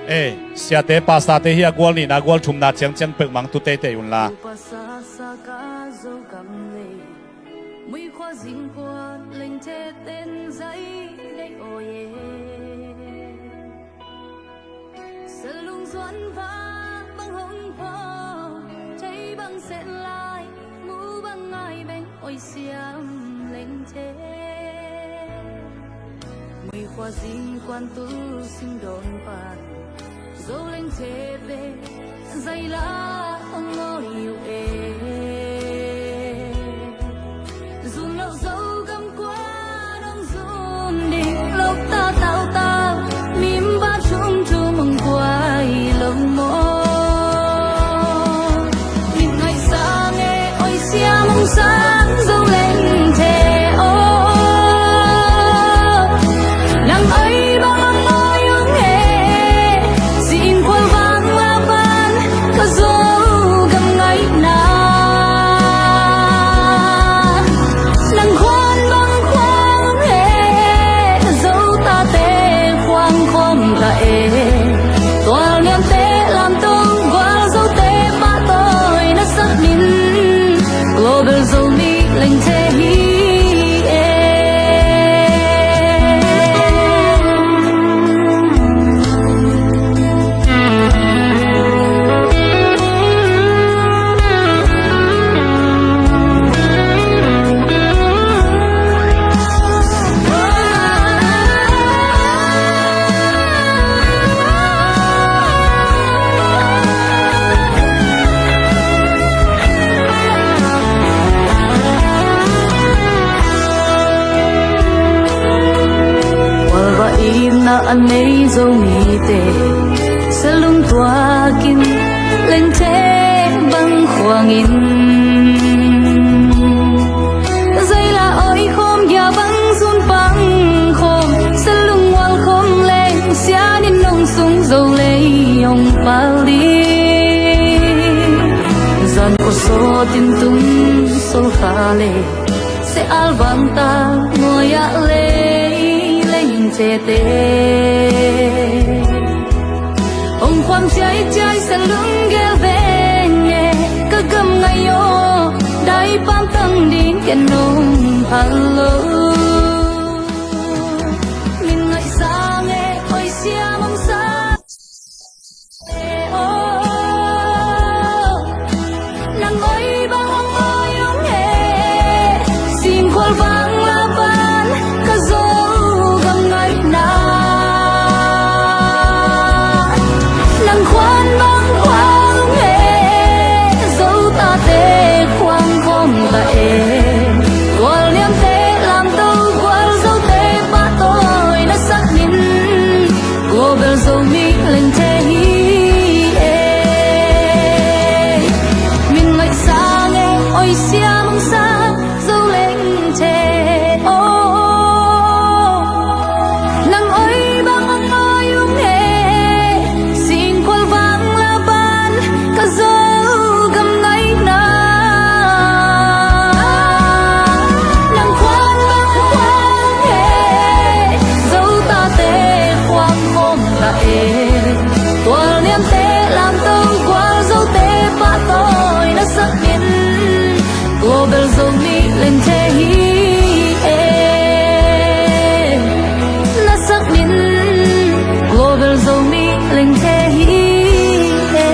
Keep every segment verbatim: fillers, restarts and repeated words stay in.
Eh, siate, pastorte hi a gual nihna, gual thumna ciangciang peuhmah tu teitei unla. Upasasa ka Zogam lei, Muikhua Zingkuan Lengthe ten zai dei aw ye. Salung zuan va bang hong pho, thei bang set lai, mu bang ngai beng oi siam lengthe. Muikhua Zingkuan tul sim dawn pan, Zo lengthe ve zai la hong oi uh e. Zun lo Zogam kua nong zun ding lo ta tau tau, mimba thum thum hong kuai lo maw. Min ngaih sang e, oi siam hong sang Zo lengthe aw. Nang oi bang hong oi ung e, Zingkuan vang la pan ka Zogam ngaihna. Nang khuan bang khuang he, Zo tate khuang khawm ta e. Tual niamte lamto gual Zote pahtawi na sak min, Global Zomi Lengthe hi e. Walva itna a nei Zomite, salung tuakin lengthe bang khuangin, zaila oi khawm, gia bang zun pang khawm, salung wal khawm leng sianin nong sung Zo lei hong pal ding. Zan khuasaw tintung solkha le, se alvang ta nuai-ah lei lengthete hong khuam ciaiciai, salung gel veng e, ka gam ngai aw, dai pamtang ding ken nong phal lo. Min ngaih sang e, oi siam hong sang e aw. Nang oi bang hong oi ung e, Zingkuan vang la pan ka Zogam ngaihna. Nang khuan bang khuang e, Zotate khuang khawm ta e. Tual niamte lamto gual Zote pahtawi na sak min, Global Zomi Lengthe hi e. Min ngaih sang e, oi siam hong sang Zo lengthe aw. Nang oi bang hong oi ung e, Zingkuan vang la pan ka Zogam ngaihna. Nang khuan bang khuang e, Zotate khuang khawm ta e. Tual niamte lamto gual Zote pahtawi na sak min, Global Zomi Lengthe hi e. Na sak min, Global Zomi Lengthe hi e.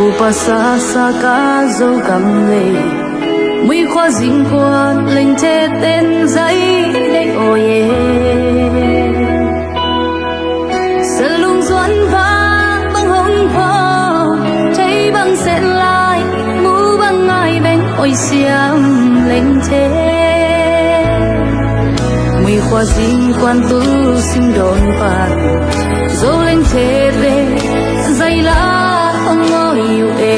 Upasasa ka Zogam lei, Muikhua Zingkuan Lengthe ten zai dei aw ye. Salung zuan va bang hong pho, thei bang set lai, mu bang ngai beng oi siam lengthe. Mui Tua zing kuan tul sim dawn pan Zo lengthe te zai la hong ngawi uh e.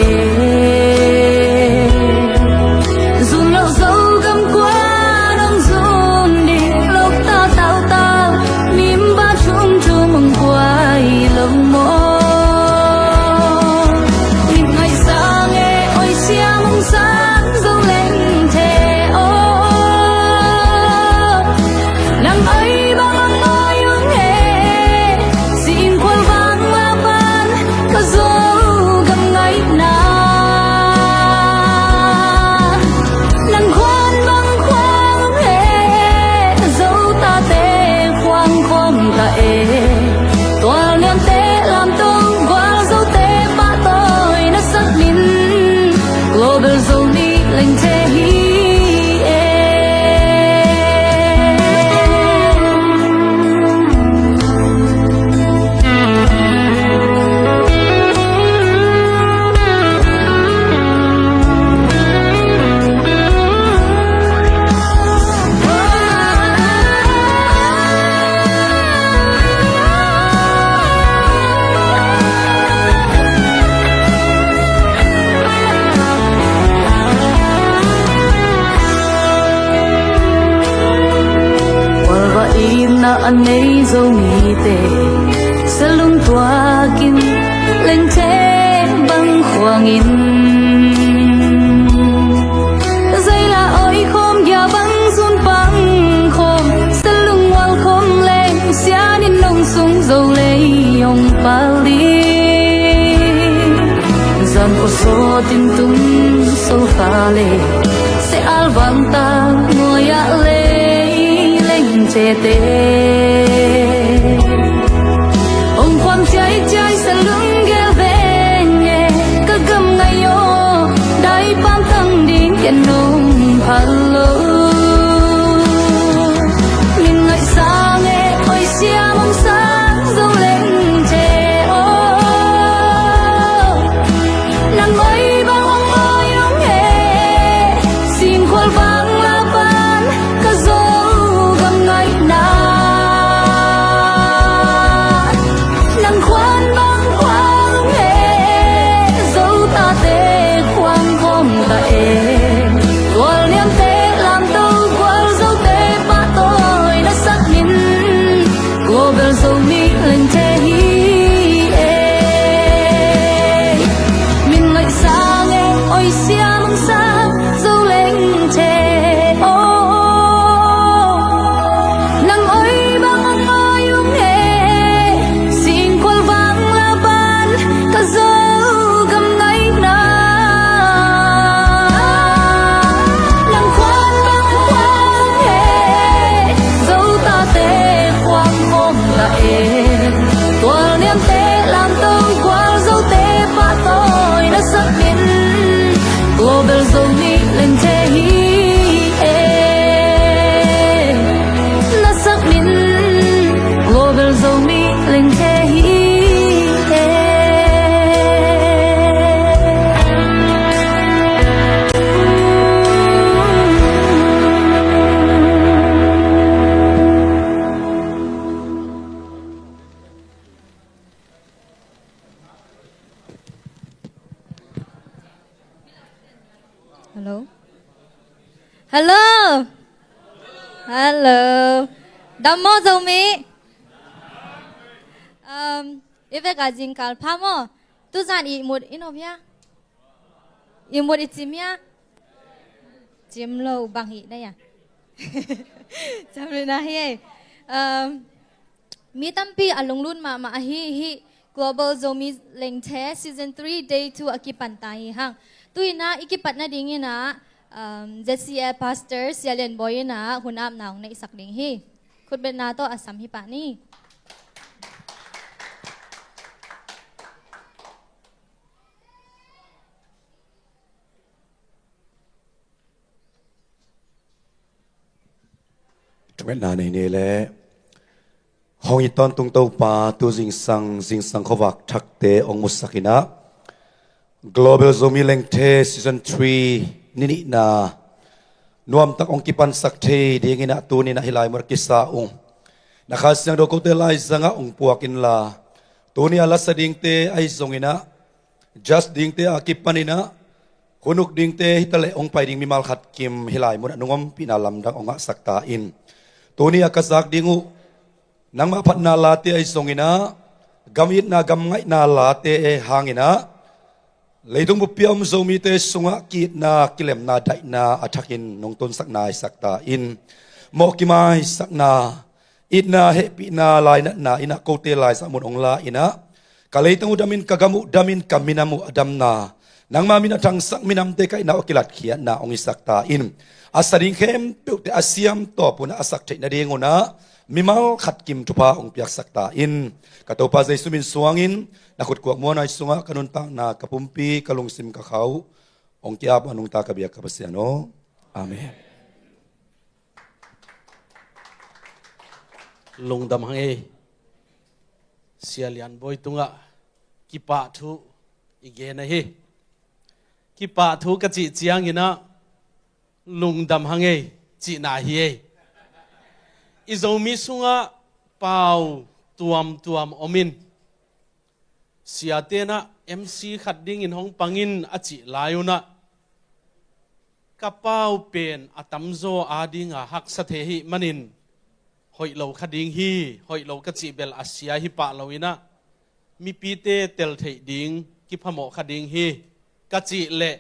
Zun loh Zogam kuan hong zun ding lo ta tautau, mimba thumthum hong kuai lo maw? Min ngaihsang e, oi siam hong sang Zo lengthe aw. Nang oi bang hong oi ung e, singkual vang la pan ka Zogam ngaihna. Nang khuan bang khuang ung e, Zo tate khuang khawm ta e. Tual niamte lamto gual Zote pahtawi na sak min Global Zomi lengthe hi e. Khualvah itna a nei Zomite, salung tuakin lengthe bang khuangin, zaila oi khawm, gia bang zun pang khawm, salung mual khawm leng sianin nong sung Zo lei hong pal ding. Zan khua sawtin tung so fa le, se al vang ta nuai-ah lei lengthe te hong khuam ciaiciai, salung gel veng e, ka gam ngai aw, dai pam tang ding ken nong phal lo. Min ngaihsang e, oi siam hong sang Zo lengthe aw. Nang oi bang hong oi ung e, singkual vang la pan ka Zogam ngaihna. Nang khuan bang khuang ung e, Zotate khuang khawm ta e. Tual niamte lamto gual Zote pahtawi na sak min Global Zomi lengthe hi e. Min ngaihsang e, oi siam hong sang Zo lengthe aw. Nang oi bang hong oi ung e, singkual vang la pan ka Zogam ngaihna. Nang khuan bang khuang e, Zotate khuang khawm ta e. Tual niamte lamto gual Zote pahtawi na sak min Global Zomi lengthe hi e. Na sak min Global Zomi lengthe hi e. Hello? Hello? Hello? Dam maw Zomi? Um, i vek a zingkal pha maw? Tuzan ihmut i nop hia? Ihmut i cim hia? Cim lo bang hi na hia? Cam lo na hi. Um, Mi tampi a lunglut mahmah ahi hih Global Zomi Lengthe Season three Day two a kipan ta hi hang. Tu-in ah i kipat nadingin ah, um, Z C A Pastor Sia Lian Bawi in ah hun apna hong neihsak ding hi. Khutbetna tawh a sam hi pah ni. Thungetna nei ni leh. Hong it tawntung Topa, tu zingsang, zingsang khuavak thakte hong musak in ah, Global Zomi Lengthe Season three ni nihna nuamtak hong kipansak thei dingin ah tuni-in ah hih lai mun ah kisa ung. Na Kha Siangtho kote laizang ah hong puak inla, tuni a lasa dingte ahi zongin ah, judge dingte a kipanin ah, hun uk dingte hi taleh hong pai ding mimal khat kim hih lai mun ah nong ompihna lamdang hong ngahsak ta in. Tuni a ka zak ding uh, nangmah phatna late ahi zongin ah, gam itna gam ngaihna late hangin ah, leitung buppi a om Zomite sungah ki-itna, kilemna, daihna a thakin nong tunsak naisak ta in. Mawh kimaisakna, itna, hehpihna, lainatna in ah kote laizang mun hong la in ah, ka leitang uh damin, ka gam uh damin, ka minam uh a damna, nangma min a thangsak minamte ka itna uh a kilatkhiatna hong hisak ta in. A sa ding khempeuhte a siam tawp un ah a sak theih nading un ah mimal khat kim thupha hong piaksak ta in. Ka Topa Jesu min suangin na khutkuak muanhuai sungah ka nuntakna, ka pumpi, ka lungsim, ka kha uh hong ki-ap a nungta ka biak ka Pasian aw. Amen. Lungdam hang ei. Sia Lian Bawi tungah kipah thu i gen ahi. Kipah thu ka cih ciangin ah lungdam hang ei cihna hi ei. I Zomi sungah pau tuamtuam om in, siate in ah M C khat dingin hong pang in a cih lai un ah, ka pau pen a tamzaw adinga haksa thei ahih manin, hoih lo kha ding hi, hoih lo ka cih bel a sia hi pah lo in ah, mipite tel theih ding kiphamawh kha ding hi ka cih leh,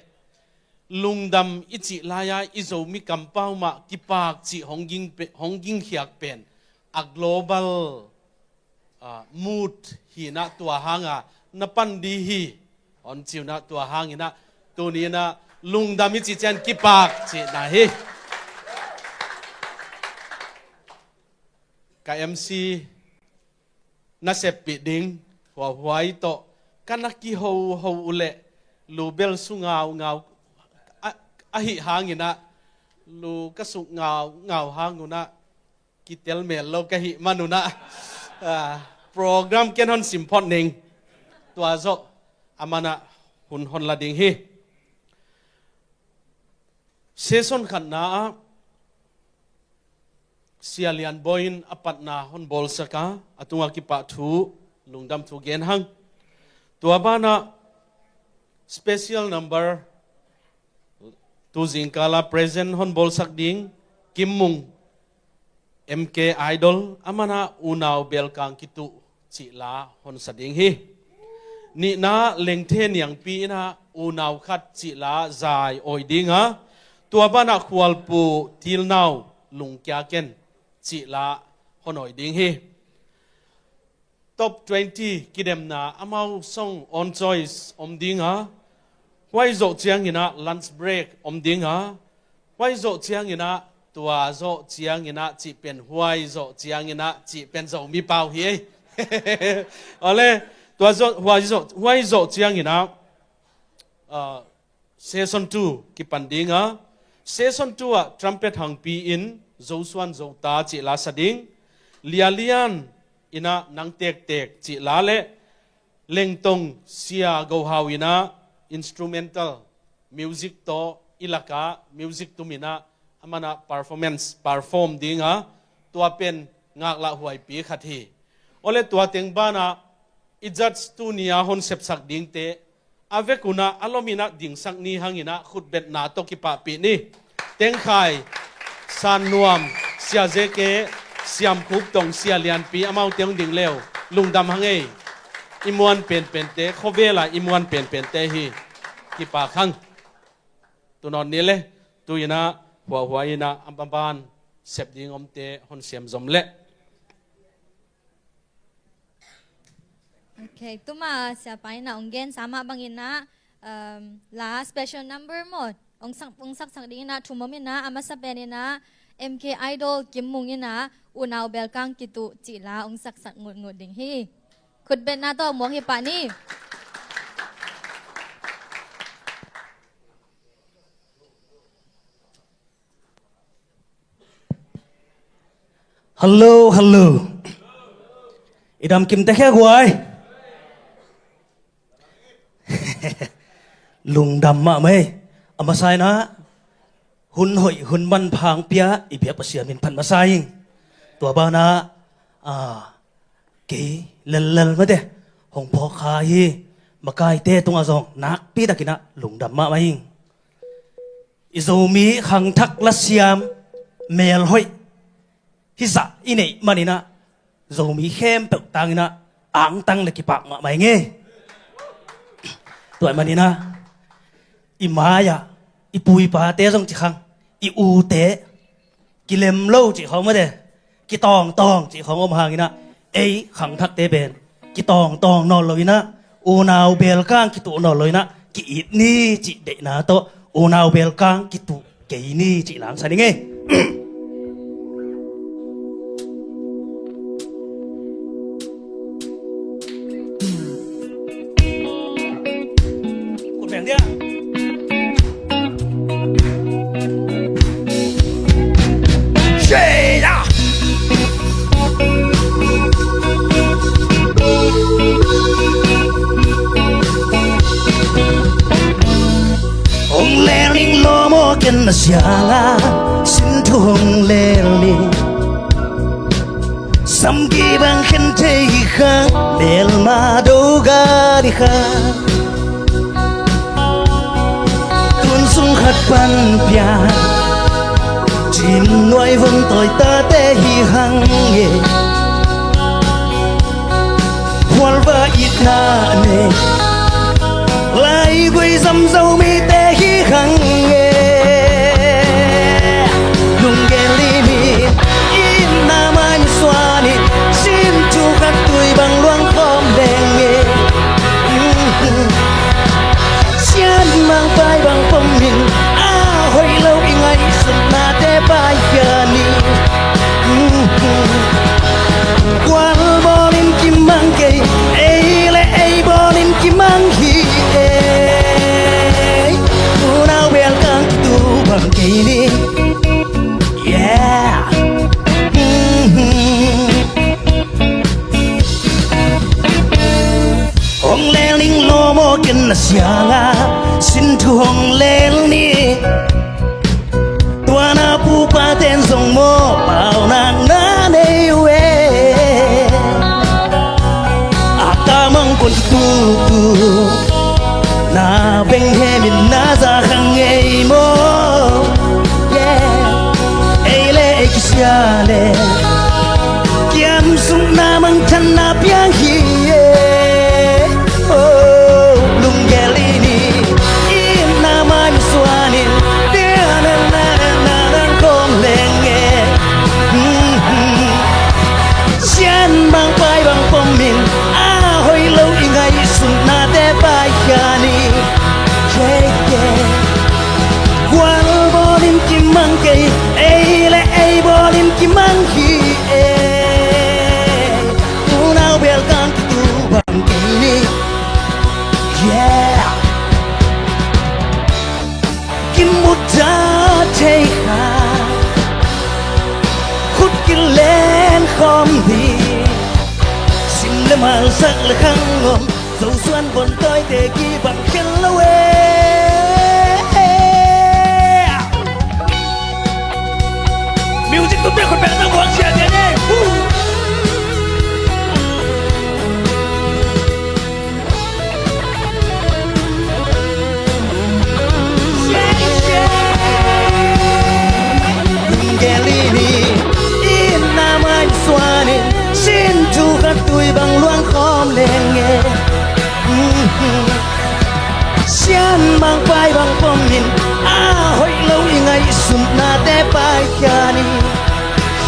lungdam i cih lai-a i Zomi kampau mah kipak cih hong ging pe-, hong gingkhiak pen a global, ah, mood hi in ah, tua hanga na pan ding hi hong ci un ah, tua hangin ah tuni in ah lungdam i cih ciang kipak cihna hi. Ka M C na seppih ding huahuai tawh ka na kihoho uh leh, lu bel su ngaungau a, ahih hangin ah, lu ka suk ngaungau hang un ah kitel mel lo ka hih man un ah, ah, program ken hon sim phot ning. Tua zawh a man ah hun hon la ding hi. Session khatna ah Sia Lian Bawi in a patna hon bawlsak a, a tungah kipah thu, lungdam thu gen hang. Tua banah special number, tu zingkal a present hon bawlsak ding Kim Mung, M K Idol, a man ah Unau Belkang Kituh cih la hon sa ding hi. Nihna, Lengthe Niangpi in ah Unau Khat cih la zai awi ding a, tua banah Khualpu Tilnau, Lungkia Ken cih la hon awi ding hi. Top twenty kidemna, amau song own choice om ding a, huai zawh ciangin ah lunch break om ding a, huai zawh ciangin ah, tua zawh ciangin ah cih pen, huai zawh ciangin ah cih pen Zomi pau hi ei. Awle, tua zawh, huai zawh, huai zawh ciangin ah, ah, Session two kipan ding a, Session two ah Trumpet Hangpi in Zosuan Zota cih la sa ding, Lia Lian in ah Nang Tektek cih la leh Lengtong Sia Go Hau in ah instrumental music tawh i lak ah music tum in ah a man ah performance perform ding a, tua pen ngaklah huaipi khat hi. Awle, tua teng banah i judge tuni a hon sepsak dingte a vek un ah a lom in ah dingsak ni hang in ah khutbetna tawh kipahpih ni. Tengkhai, San Nuam, Sia Zeke, Siam Khuk Tong, Sia Lianpi, amaute hong ding le uh. Lungdam hang ei. I muan penpente, khovel ah i muan penpente hi. Kipak hang. Tu nawn ni le, tu in ah huahua in ah a ban sep ding omte hon sem zom leh. Ok, tuma siapa in ah hong gensa mah bangin ah, um, la special number maw, hong sak, hong saksak ding in ah thu mawh in ah, a masa pen in ah M K Idol Kim Mung in ah Unau Belkang Kituh cih la hong saksak ngutngut ding hi. Khutbetna tawh muak hi pah ni. Hello, hello. I dam kim te khia guai. Lungdam mahmah ei. A masa in ah hun hoih hun manpha hong pia i biak Pasian min phat masa ing. Tua banah, a, kei lellel mate hong phawk kha hi. Makaite tungah zong nakpi takinah lungdam mahmah ing. I Zomi khangthak lasiam melhoih hizah i neih maninah Zomi khempeuh tanginah angtang le kipak mahmah ing e. Tua maninah i mai-ah i pu i pate zong ci khang, i ute kilem lo cih khawng mate, kitawngtawng cih khawng om hanginah ei khangthakte pen kitawngtawng nawn loinah unau belkang kituh nawn loinah ki-it ni cih deihna tawh unau belkang kituh kei ni cih langsan ing e. Kut beng dia. Hong lel ning lawm aw, ken na sianga sin thu hong lel ning. Samki bang khen thei hi kha, melma do gal hi kha. Tun sung khat pan pian cin nuai vun tawi tate hi hang e. Hualva itna nei laigui zam Zomite hi hang e. Lunggel in itna mai suan in, sin thu khat tui bang luang khawm leng e. Sian mangpai bang pom in, a hoih lo i ngaihsutnate paikhia ni. Gual bawl in kimang kei, ei le ei bawl in kimang hi e. Unau belkang kitu bang kei ni. Yeah. Hong lel ning lawm aw, ken na sianga sin thu hong lel ni. Tua na pupa ten zong maw paunak na nei uh e. A kamang pon tutu na beng hemin na za khang ei maw. Yeah. Ei le ei kisia le kiam sung na mangthan na piang hi e. Oh, lunggel in itna mai suan in, tiana na na na kong leng e. Sian bang pai bang pom in, a hoih lo i ngaihsutnate paikhia ni. Yeah, yeah. Gual bawl in kimang kei, ei le ei bawl in kimang hi e. Unau belkang kitu bang kei ni. Yeah. Kimuta thei kha, khut kilen khawm ding, sim le malsak le khang om, Zosuan bon tawite kibang khen lo e. Music tu pek khut pek na buang sia dia ni. Lunggel in itna mai suan in, sin thu khat tui bang luang khawm leng e. Sian mangpai bang pom in, a hoih lo i ngaihsutnate paikhia ni.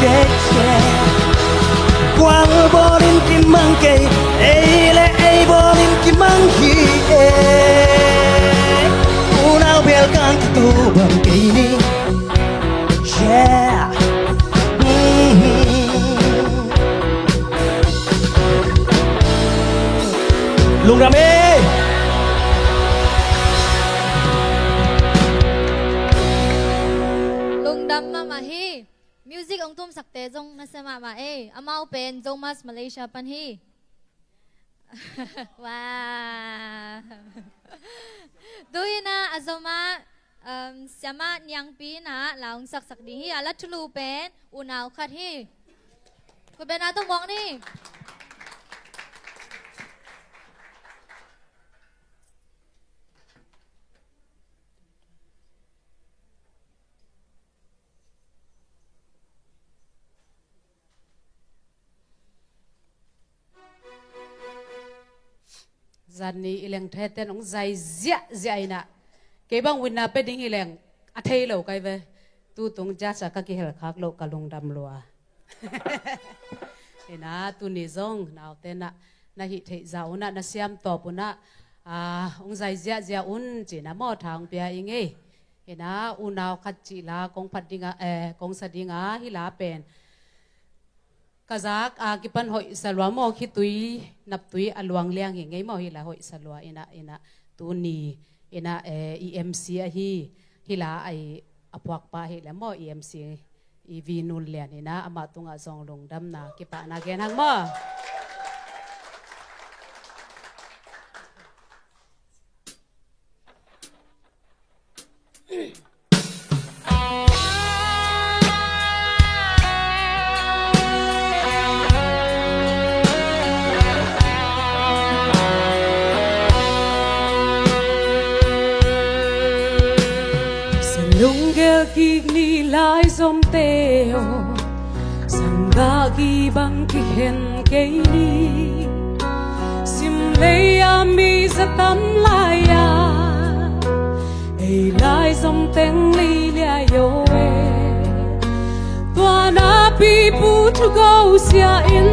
Yeah, yeah. Gual bawl in kimang kei, ei le ei bawl in kimang hi e. Unau belkang kitu bang kei ni. Yeah. Lungdam e. Lungdam mahmah hi. Music hong tumsakte zong nasia mahmah ei. Amau pen Zomas Malaysia pan hi. Wow. Tu-in ah a Zomas Um, Siamah Niangpi in ah la hong saksak ding hi. A la thulu pen unau khat hi. Khutbetna tawh muak ni. Zan ni i lengthe ten hong zai ziahziah in ah, kei bang winna pia ding hi leng a thei lo kai ve. Tutung judge ah ka kihel khak loh ka lungdam lua. In ah tuni zong naute in ah na hih theih zah un ah, na siam tawp un ah, ah, hong zai ziahziah un ci-in ah maw, tha hong pia i ngei. In ah unau khat cih la kong phat ding a, eh, kong sa ding a, hih la pen ka zak a kipan hoih sa lua maw, khitui naptui a luang liang hi ngei maw, hih la hoih sa lua. In ah, in ah tuni in ah, eh, i M C ahi, hih la a i a phuakpa hi leh maw, i M C i Vi Nun Lian in ah, amah tungah zong lungdamna kipahna gen hang maw. Sa lunggel kik ni laizomte aw, sanggah gih bang kikhen kei ni. Simlei a mi za tam lai-a ei laizom teng lei liai aw e. Tua napi Pu Thu Go Sia in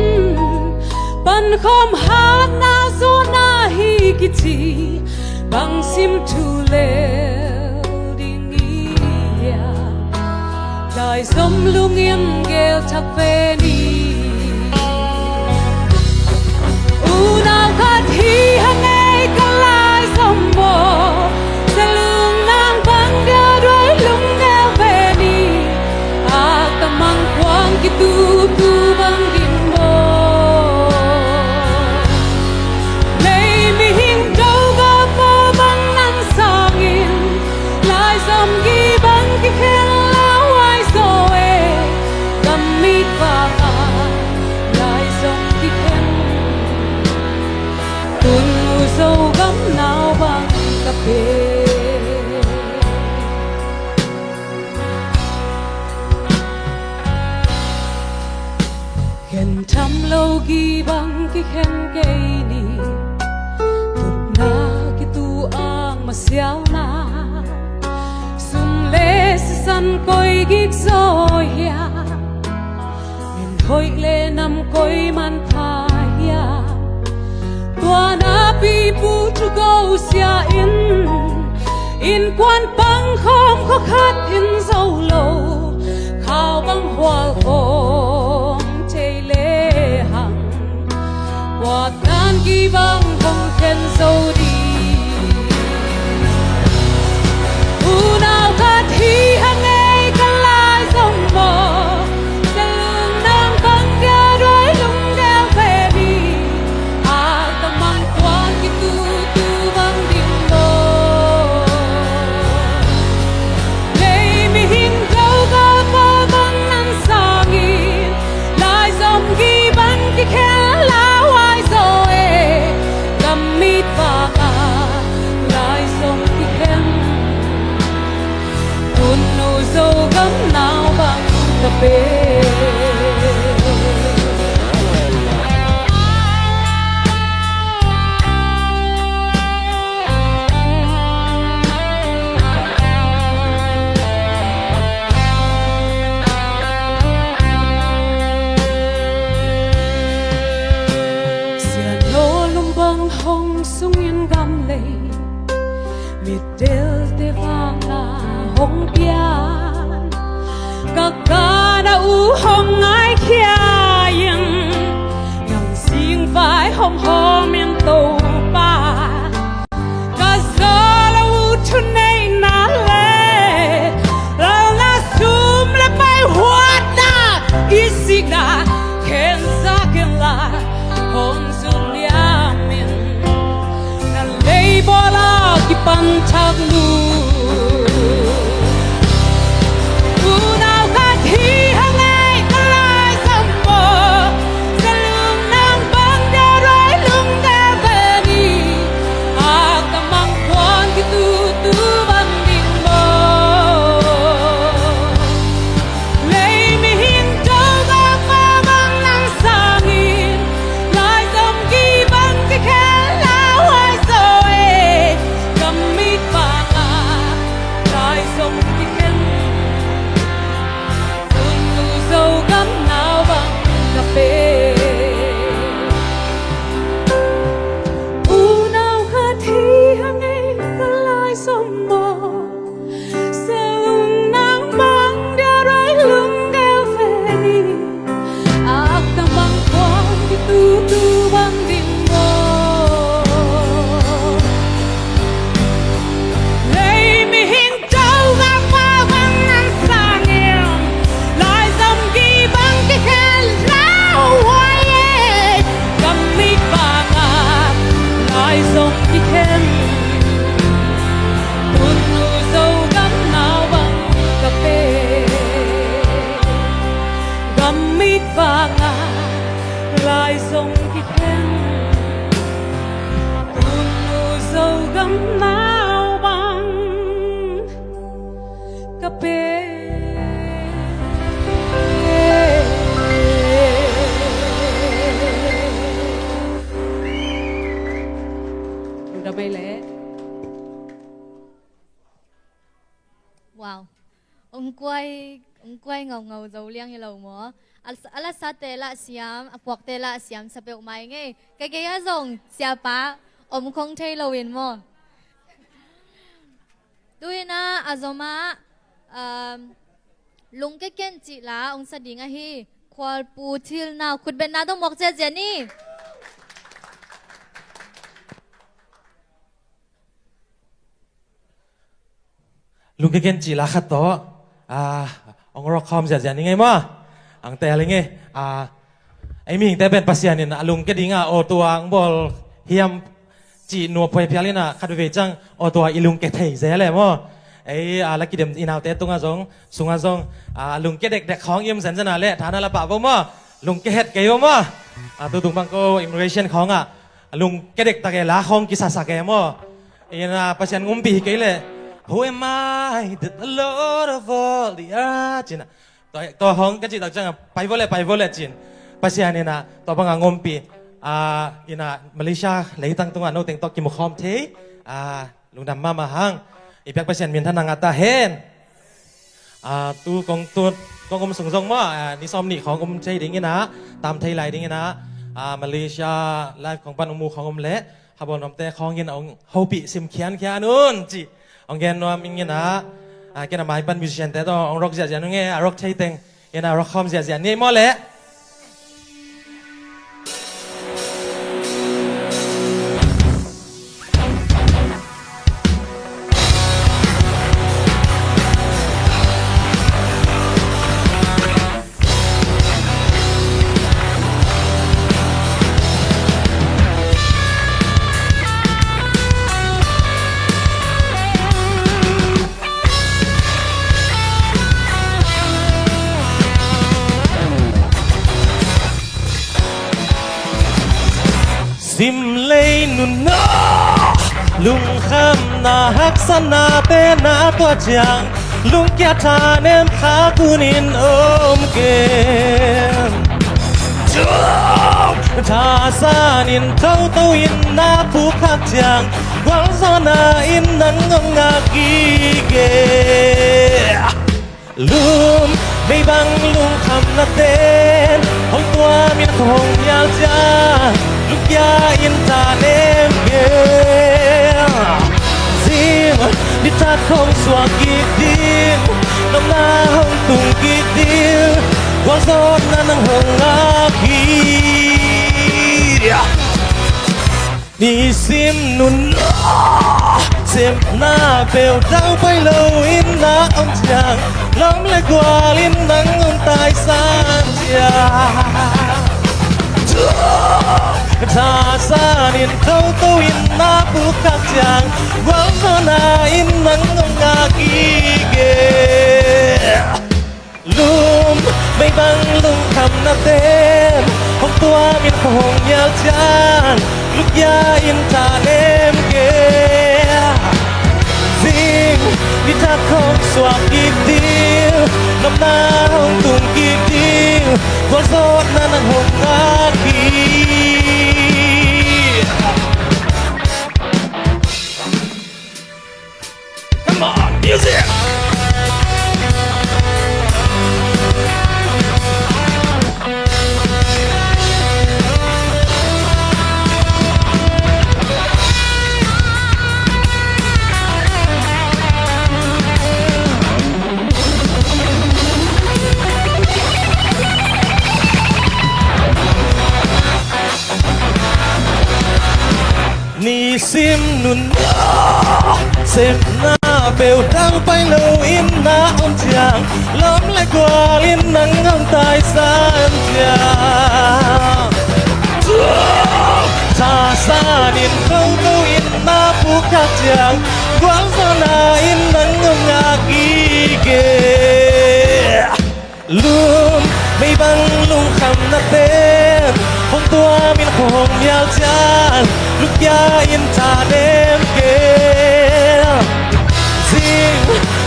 pankhawm hatna zawhna hi kici bang sim thu lel ding i hiam? Laizom lungin gel thak ve ni. Unau khat hi hang ei ka laizom aw, sa lung nang bang dia duai lungdel ve ni. Ak ta mang kuang kitutu bang din maw? Lei mihing do go pawl bang nang sangin laizom gih bang kikhen lauhuai zaw e. Ka mit vak a laizom kikhen, tun nu Zogam nau bang ka pe. Khen tham lo gih bang kikhen kei ni. Tutna kitu ang masialna, sum le sisan koi gik zaw hiam? Min hoih le nam koi manpha hiam? Tua napi Pu Thu Go Sia in innkuan pang khawm khua khat in zo lo, khau bang hual khawm thei le hang, kua tan gih bang hong khen zo ding? Unau khat hi hang ei ka laizom aw, sa lung nang bang dia duai lungdel ve ni. Ak ta mang kuang kitutu bang din maw? Lei mihing do go pawl bang nang sangin laizom gih bang kikhen lauhuai zaw e. Ka mit vak a laizom kikhen, tun nu Zogam nau bang ka pe. Sian lo lum bang hong sungin gam lei, mit delte vangna hong pian. Ka kana uh hong ngaikhia in, nang singvai hong hawm in Topa. Ka zawh lo uh thuneihna le lalna, sum le pai huatna, i sikna khen zak in la hong zun liam in. Na leibawl a kipan thak nu Zong kikhen, Tunu Zogam nau bang ka pe. Damai leh. Wow. Ong kuai, ong kuai ngaungau zo liang hi lo maw? A, a lasate lah siam, a puakte lah siam sa peuhmah ing ei. Ka gei ah zong siapa om khong thei lo in maw? Tu-in ah a zom ah, um, Lungke Ken cih la ong sa ding ahi Khualpu Thilnau, khutbetna tawh muak ziahziah ni. Lungke Ken cih la khat tawh, ah, ong rock khawm ziahziah ni ngei maw? Ang tel ing ei, ah, ei mihingte pen Pasian in a lungke ding a aw tua ong bawl hiam cih nuam phuai phial in ah khat veve ciang aw tua i lungke thei zel e maw? Ei, ah, la kidem i naute tungah zong, sungah zong, ah, lungke dekdek khawng i om zenzen a leh tha na la pah vo maw? Lungke het kei vo maw? Ah, tu tung bang ko immigration khawngah lungke dektak e, la khawng kisasak e maw? Ina Pasian ngumpi hi kei leh, "Who am I that the Lord of all the earth?" Cina. Tua, tua khawng ka cih tak ciangah, "Pai vo leh, pai vo leh," cin. Pasian ina tua bangah ngumpi. Ah, ina Malaysia leitang tungah no teng tawh kimukhawm thei. Ah, lungdam mahmah hang. I biak Pasian minthanna ngah ta hen. Ah, tu kong tut, kong um sung zong maw, ah, ni sawm nih khawng um thei ding ina, tam thei lai ding ina, ah, Malaysia live khawng pan um uh khawng um leh, khabawl nuamte khawng in ong hopih sim khiankhian un ci. Ong gen nuam ing ina, ah, ken a mai pan musician te tawh ong rock ziahziah nung e, a rock thei teng ina rock khawm ziahziah ni maw leh. Simlei nunawh lungkhamna haksatnate na tuah ciang, lungkia thanem khak un in om ken. Thasan in thoto in na pukkhak ciang, gualzawhna in nang om ngak hi kei. Lum mei bang lungkhamna ten hong tuam in hong hial ciang, lungkia in thanem kei. Zing nitak hong suak kik ding, nopna hong tung kik ding, gualzawhna nang hong ngak hi. Nisim nunawh sepna peuh dau pai lo in na om ciang, lom le gual in nang om taisan ciang. Thasan in thoto in na pukkhak ciang, gualzawhna in nang om ngak hi kei. Lum mei bang lungkhamna ten hong tuam in hong hial ciang, lungkia in thanem kei. Zing nitak hong suak kik ding, nopna hong tung kik ding, gualzawhna nang hong ngak hi. Come on, music! Nisim nunawh sepna peuh dang pai lo in na om ciang, lom le gual in nang om taisan ciang. Thasan in thongko in na pukkhak ciang, gualzawhna in nang om ngak hi kei. Lum mei bang lungkhamna ten hong Tua min hong mial ciang lungkia in ta nem kei. Zing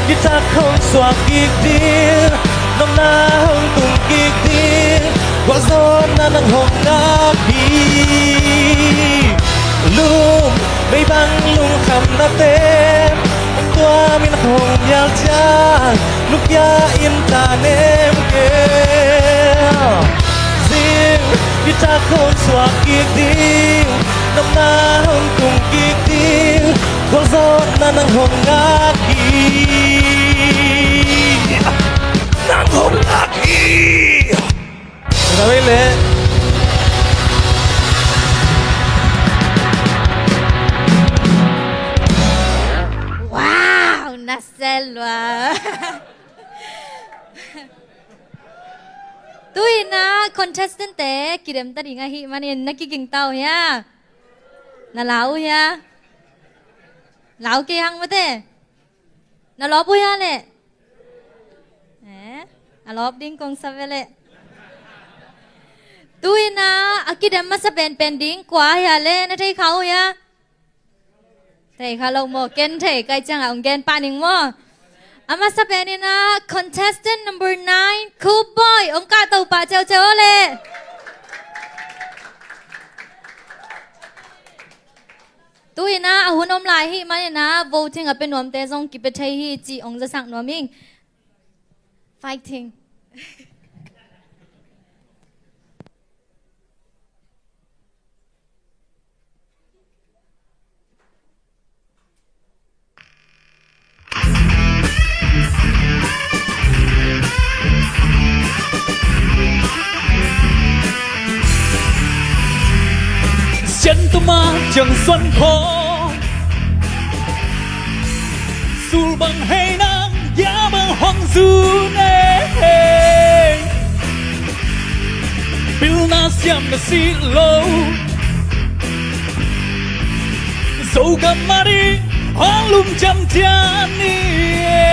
nitak hong suak kik ding, nopna hong tung kik ding, gualzawhna nang hong ngak hi. Lum mei bang lungkhamnate, tua min hong mial ciang lungkia in ta nem kei. Zing nitak hong suak kik ding, nopna hong tung kik ding, gualzawhna nang hong ngak hi. Nang hong ngak hi. Tua vei le. Wow, na sel lua. Tu-in ah contestant te kidem ta ding ahih manin na kiging ta uh hia? Na lau uh hia? Lau kei hang mate. Na lawp uh hia leh? Eh, a lawp ding kong sa ve leh. Tu-in ah a kidem masa penpen ding kua hia leh na thei kha uh hia? Thei kha lo maw, ken thei kei ciangah hong gen pah ning maw. A masa penin ah contestant number nine, Khupboi, hong kahto pah ceuceu aw leh. Tu-in ah a hun om lai ahih manin ah voting a pia nuamte zong kipia thei hi cih hong zasak nuam ing. Fighting. Sian tua ma ciang suan khawng, sul bang hei nang, gia bang hong zun e. Pilna siam na si lo, Zogam mah ding hong lum ciamciam ni e.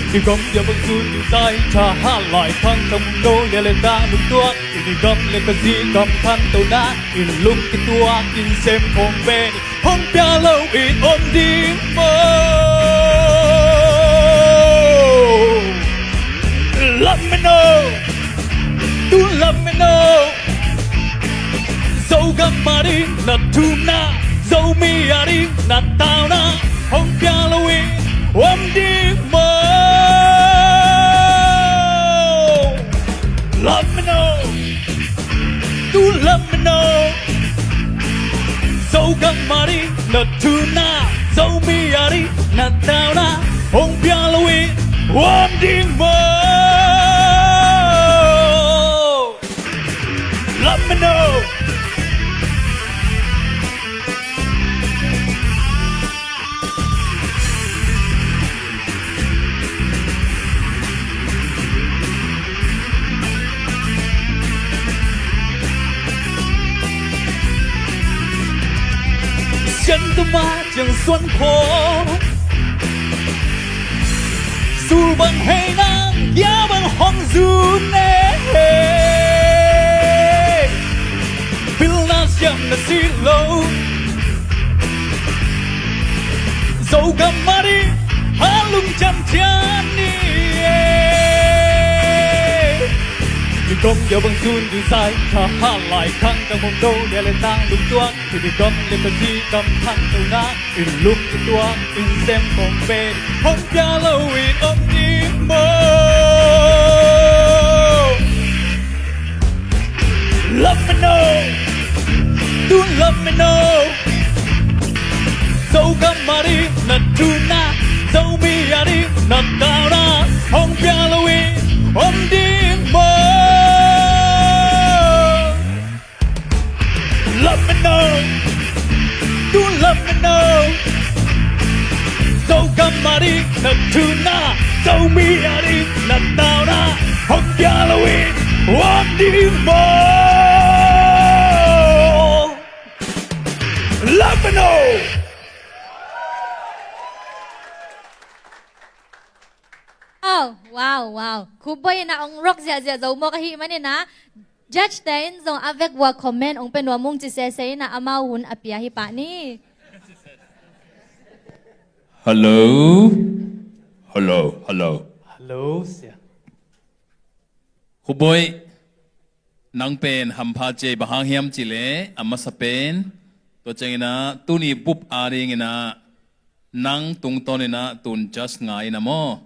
I gam ya bang zun ding zai, tha hat lai khang tang mung do ya le ta lungtuak. I gam le ka zi gam khantohna in lung kituak in sem khong pen hong pia lo in om ding maw? Lam meno, tu lam meno. Zogam mah ding na thumna, Zomi a ding na tauna hong pia lo in om ding maw? Lam meno, tu lam meno. Zogam mah ding na thumna, Zomi a ding na tauna hong pia lo in om ding maw? Lam meno. Sian tua ma ciang suan khawng, sul bang hei nang, gia bang hong zun e. Pilna siam na si lo, Zogam mah ding hong lum ciamciam ni e. I gam ya bang zun ding zai, tha hat lai khang tang mung do ya le tang lungtuak. I gam le ka zi gam khantohna in lung kituak in sem khong pen hong pia lo in om ding maw? Lam meno, tu lam meno. Zogam a ding na thumna, Zomi a ding na tauna hong pia lo in om ding maw? Lam meno, tu lam meno. Zogam a ding na thumna, Zomi a ding na tauna hong pia lo in om ding maw? Lam meno. Oh, wow, wow. Khupboi in ah hong rock ziahziah zo mawk ahih manin ah Judge te in zong a vek vua comment ong pe nuam ung ci sese in ah amau hun a pia hi pah ni. Hello. Hello. Hello. Hello, sia. Khup Bawi, nang pen hampha ci ei, bang hang hiam cih leh a masa pen, tua ciangin ah tuni bup adingin ah nang tungtawn in ah tun judge ngai in ah maw,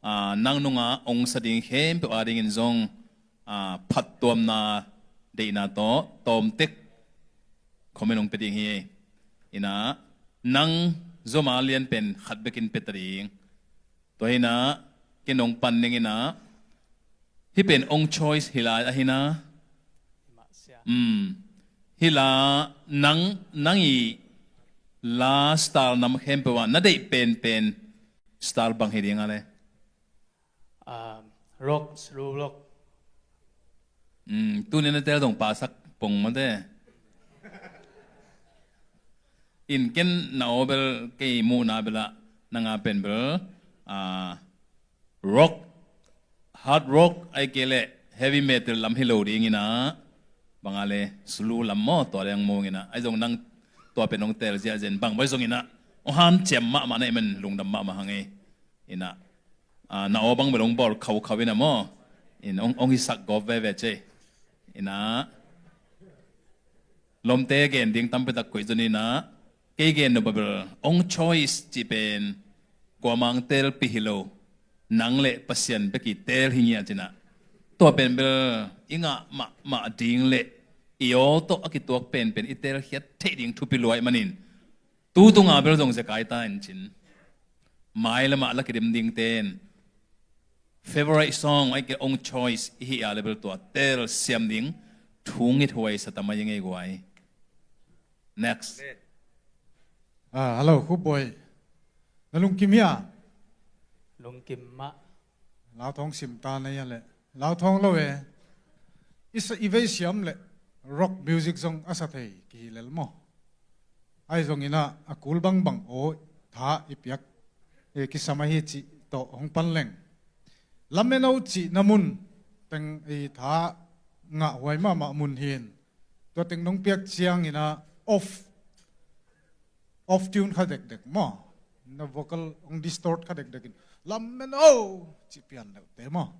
ah, nang nungah ong sa ding khempeuh adingin zong, ah, phattuamna deihna tawh tawmtek comment ong pe ding hi. In ah nang zom a lian pen khat bekin pe ta ding. Tua hi in ah, ken ong pan ning in ah, hih pen ong choice hi lai ahi in ah. Um, hi la nang, nang i la style nam khempeuh ah na deih penpen style bang hi ding a le? Um, rock, slow rock. Um, tuni na tel dong pasak pong mate. In ken na aw bel kei muhna bel ah nang a pen bel, ah, rock, hard rock, ahih kei leh heavy metal lam hi lo ding in ah, bang a le slow lam maw, tua dang mung in ah. Ahi zong nang tua pen ong tel ziahziah in bang bawi zong in ah ong hanciam mahmah na hih man lungdam mahmah hang ei. In ah, ah, na aw bang bel ong bawl khaukhau in ah maw, in ong, ong hisak gawp veve ci ei. In ah lomte gen ding tampi tak koih zong in ah, kei gen nop a bel ong choice cih pen kuamah ong telpih hi lo. Nang le Pasian bek i tel hi ngiat in ah, tua pen bel i ngah mahmah ding le i aw tawh a kituak penpen i telkhiat theih ding thupi lua ahih manin, tu tunga bel zong zekai ta in cin. Mailamah la kidim dingte in favorite song, ahih kei leh ong choice i hih a le bel tua telsiam ding thu ngithuai sa ta mai ing ei guai. Next. Ah, hello, Khup Bawi. Na lungkim hia? Lungkim mah. Lauthawng sim ta na hia le? Lauthawng lo e. I sa, i vei siam le rock music zong a sa thei kihi lel maw? Ahi zong in ah a kul bangbang aw tha i piak, e, kisam ahi cih tawh hong pan leng. Lameno cih na mun teng i tha ngahhuai mahmah mun hi in. Tua teng nong piak ciangin ah off, off tune kha dekdek maw, na vocal hong distort kha dekdek in, "Lameno," cih pian deuhte maw.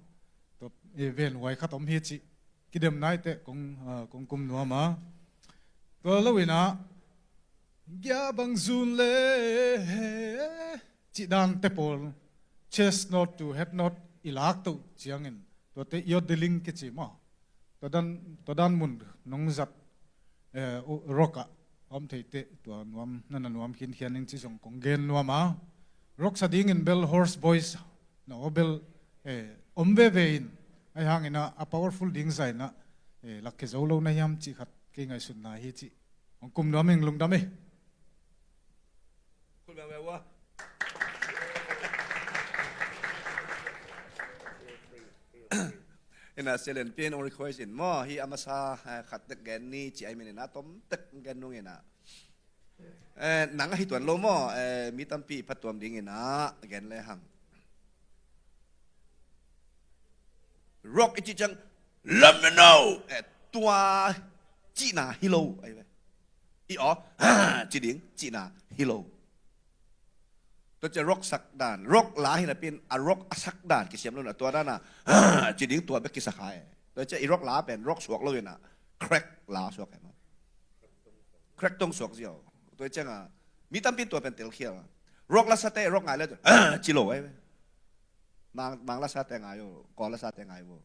Tua, e, venhuai khat om hi cih kidem nai teh kong, ah, kong kum nuam a. Tua lo in ah, "Gia bang zun le," cih dan te pawl, chest note to head note i lak toh ciangin, tuate ear drilling kici maw. Tua dan, tua dan mun nong zat, eh, u-, rock ah a om thei teh tua nuam, na na nuam khinkhian ing ci zong kong gen nuam a. Rock sa dingin bel hoarse voice na aw bel, eh, om veve in, ahi hangin ah a powerful ding zah in ah, eh, lakkhia zo lo na hiam cih khat kei ngaihsutna hi cih. Hong kum nuam ing, lungdam ei. Khut beng ve ua. Ina, Sia Lian Pi in hong request in maw, hih a masa, eh, khat tek gen ni ci ahih manin a tom tek gen nung ina. Eh, nang ahi tuan lo maw, eh, mi tampi phattuam ding ina gen le hang. Rock i cih ciang, "Lameno," eh, tua cihna hi lo ahi ve. I aw, "Ha," ci ding cihna hi lo. Tua ciang rock sak dan, rock la hi napi in a rock a sak dan kisiam lo na, tua dan a, "Ha," ci ding tua bek kisa kha e. Tua ciang i rock la pen rock suak lo ina, crack la suak e maw. Crack tong suak ziau. Tua ciang a, mi tampi tua pen telkhial. Rock la sate rock ngai le, "Ha," ci lo ahi ve. Mang, Mang la sate ngai uh, Kawl la sate ngai uh.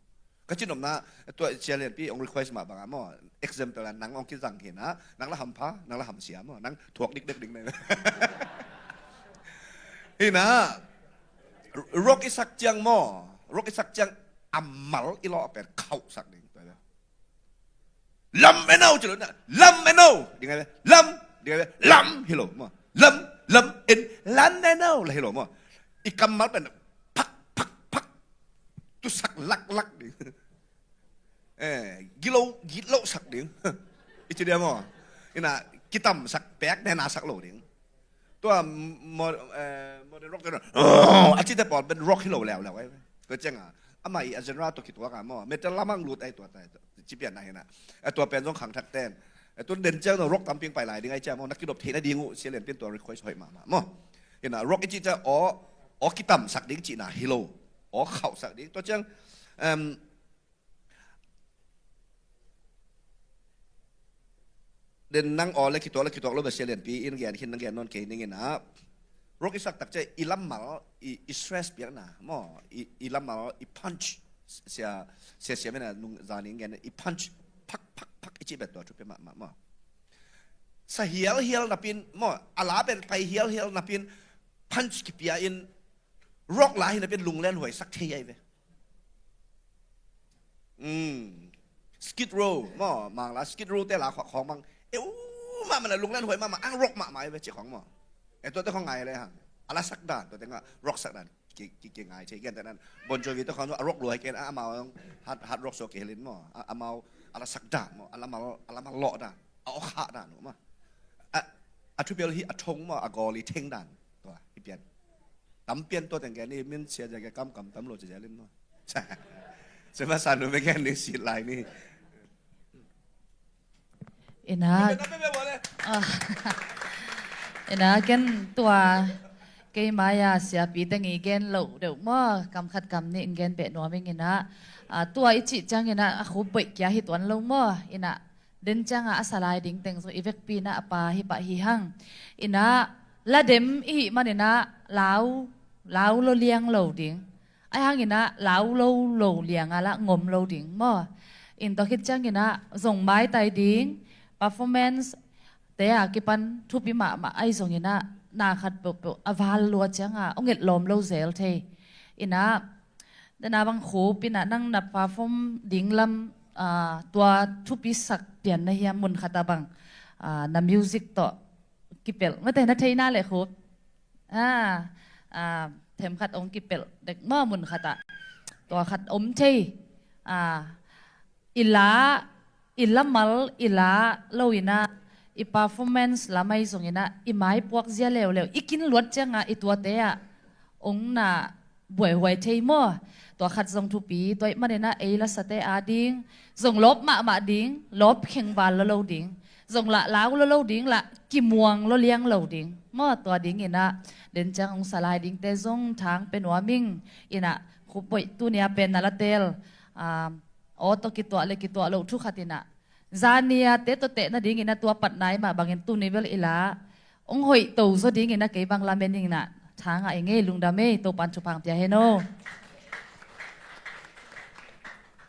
Ka ci nopna, tua Sia Lian Pi hong request mah bang a maw, example a nang hong kizang hi na, nang la hampha, nang la hamsia maw, nang thuak dikdek ding na. Hi na, rock i sak ciang maw, rock i sak ciang a mal i lawh pen khauh sak ding. "Lameno," ci lo na. "Lameno," ding ai ve. "Lam," ding ai ve. "Lam," hi lo maw. "Lam, lam, en, lameno," la hi lo maw. I kammal pen phak, phak, phak, tu sak lak, lak ding. Eh, gilo, gilo sak ding. I ci dia maw. Ina, kitam sak pek, nena sak lo ding. Tua mo-, eh, modern rock te, "Oh," a cite pawl pen rock hi lo leuleu ai. Tua ciang a, ama i a genre tua kituak a maw, metal lamang lut ai tua tai. Ci pian na hi na. A tua pen zong khangthak ten. A tun den ciang zong rock tampi pai lai ding ai ciang maw, na kidop theihna ding uh sia lianpi in tua request hoih mahmah maw. Hi na, rock i cih ciang aw, aw kitamsak ding cihna hi lo. Aw khauhsak ding. Tua ciang, em, den nang aw le kituak le kituak lo bia sia lianpi in gen khin nang gen nawn kei ning in ah. Rock i sak tak ciang i lammal, i, i stress piakna maw, i, i lammal i punch, sia, sia, sia mena nung zan in gen i punch, phak, phak, phak i cih bia tua thupi mahmah maw. Sa hial hial napin maw, a la pen pai hial hial napin punch kipia in rock la hi napin lunglen huai sak thei ai ve. Mm. Skid Row maw, mang la Skid Row te la khuak khawng mang. Eu mahmah na lunglen huai mahmah, ang rock mahmah ai ve ci khawng maw. E tua te khawng ngai le hang. A la sak dan, tua te nga rock sak dan. Ki, ki, ki ngai thei gen te nan. Bon Jovi te khawng a rock luai ken, a, amau hard, hard rock so ki helin maw. A, amau a la sak dan maw, a la mal, a la mal lawh dan. A awk hah dan uh maw. A, a thupil hi a thong maw, a gawl i theng dan. Tua, hi pian. Tam pian tua teng gen i min sia ja ke kam kam tam lo cia ja lim no. Sia ma sa nu me gen ni si lai ni. Ina. Pe, pe, pe, pe, pe, pe. Ah. Ina ken tua kei mai a siapi teng i gen lo deuh maw, kam khat kam nih in gen beh nuam ing ina. Ah, tua i cih ciang ina a khup boih kia hi tuan lo maw, ina. Den cianga a salai ding teng zong i vekpi ina a pa hi pah hi hang. Ina la dem i hih man ina lau, lau lo liang lo ding. Ai hang ina lau lo lo lianga la ngom lo ding maw. In tua khit ciang ina zong maitai ding, performance te a kipan thupi mahmah ai zong ina na khat peuhpeuh a val lua cianga ong et lawm lo zel thei. Ina dena bang khup ina nang na perform ding lam, ah, tua thupi sak pian na hiam mun khat a bang, ah, na music tawh kipelh. Mate na theina le khup. Ah, ah, them khat ong kipelh dek maw mun khat a. Tua khat om thei. Ah, i la, i lamal, i la lo ina, i performance lamai zong ina, i mai puak zia leuleu, i kin luat cianga i tuate ah ong na buaihuai thei maw. Tua khat zong thupi, tua i man ina ei lasate a ding zong lawp mahmah ding, lawp khengval lo lo ding, zong lah lau lo lo ding, lah kimuang lo liang lo ding maw. Tua ding ina den ciang ong salai dingte zong thang pe nuam ing ina. Khup boih tunia pen na la tel, ah, aw tawh kituah le kituah loh thu khat ina. Zania te tawh teh nading ina tua pat nai mah bangin tuni bel ila ong hoih to zaw ding ina kei bang lamen ing ina. Thangah i ngei lungdam ei, Topan thupha pia hen aw.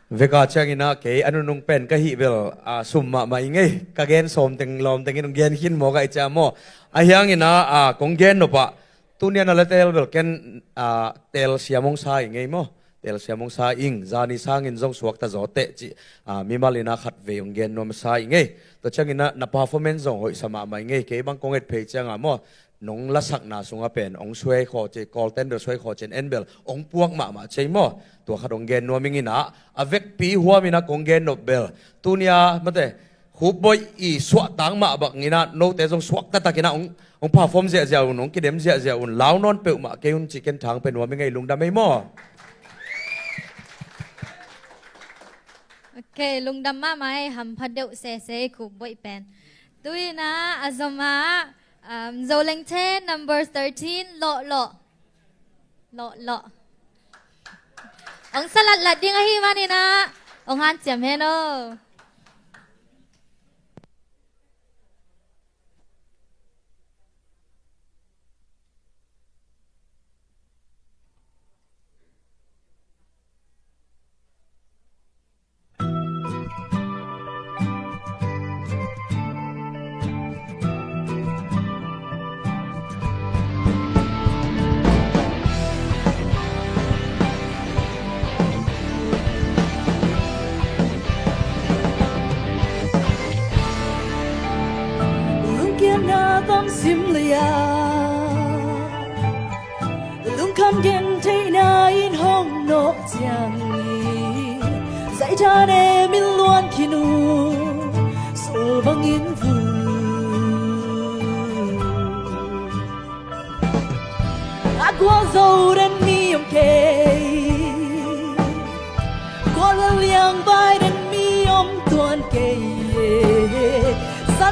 Veka ciang ina kei a nunung pen ka hih bel, ah, sum mahmah i ngei. Ka gen sawm teng lawm teng in ong gen khin maw ka i cia maw. A hiang ina, ah, kong gen nopah Tunia na la tel bel ken, ah, tel siam hong sa i ngei maw? Tel siam hong sa ing, zani sangin zong suakta zaw teh cih, ah, mimal ina khat vei hong gen nuam sa i ngei. Tua ciangin na, na performance zong hoihsa mahmah i ngei. Kei bang kong et phei cianga maw, nong lasakna sunga pen hong suai khaw cei, Kawl ten bel suai khaw cei en bel hong puak mahmah cei maw? Tua khat hong gen nuam ing ina, a vekpi huam ina kong gen nop bel tunia mate Khup boih i suahtang mah bang ina note zong suak taktak ina hong, hong perform ziahziah un, hong kidem ziahziah un, lau nawn peuhmah kei un ci ken thang pe nuam i ngei, lungdam ei maw. Ok, lungdam mahmah ei, hampha deuh sese Khup boih pen. Tu ina a zom ah, um, Zoleng Ten number thirteen, Lawh Lawh. Lawh, lawh. Hong salatlat ding ahih manin ah hong hanciam hen aw. Lungkiatna tam sim lei-a lungkham gentheihna in hong nawh ciang hi. Zaitha ne min luan khin uh, sul bangin vun. A gualzo den mi om kei, gual le liang vai den mi om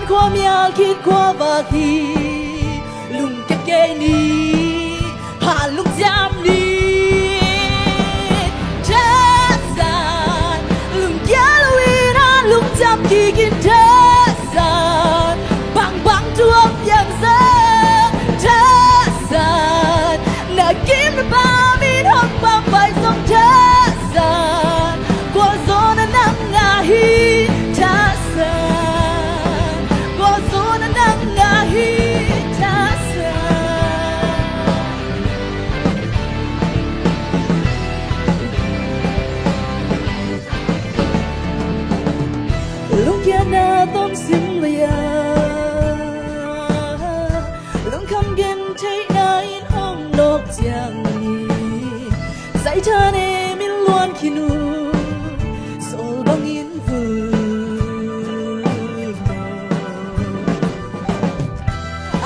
Khua mial khit khua vak hi, lungkia kei ni, ha lungciam ni. Thazan, lungkia lo in ha lungciam kik in thazan, bangbang thu hong piang zong thazan, na kim na pam in hong pampai zong thazan, gualzawhna nang ngah hi thazan, gualzawhna nang ngah hi thazan. Lungkiatna tom sim lei a, lungkham gentheihna in hong nawk ciang hi. Saithan e, min luan khin uh, sawl bangin vul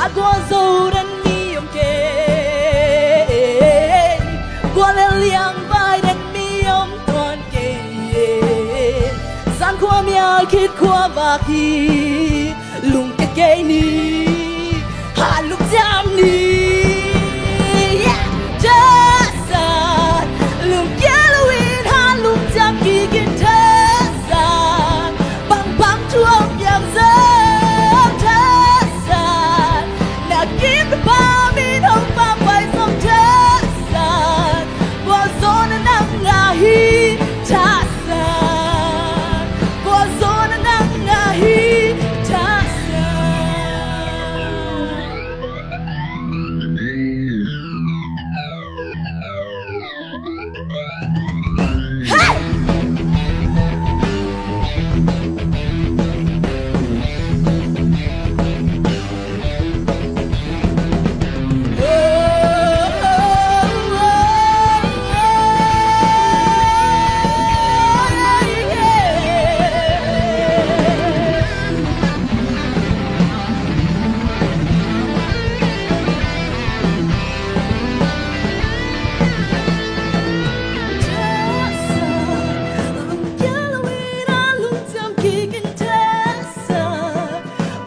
a gualzo den mi om kei, guallel liang vai den mi om tuan kei. Zan khua mial khit khua vak hi, lungkia kei ni, ha lungciam ni. Thazan, lungkia lo in ha lungciam kik in thazan, bangbang thu hong piang zong thazan, na kim na pam in hong pampai zong thazan, gualzawhna nang ngah hi thazan, gualzawhna nang ngah hi thazan.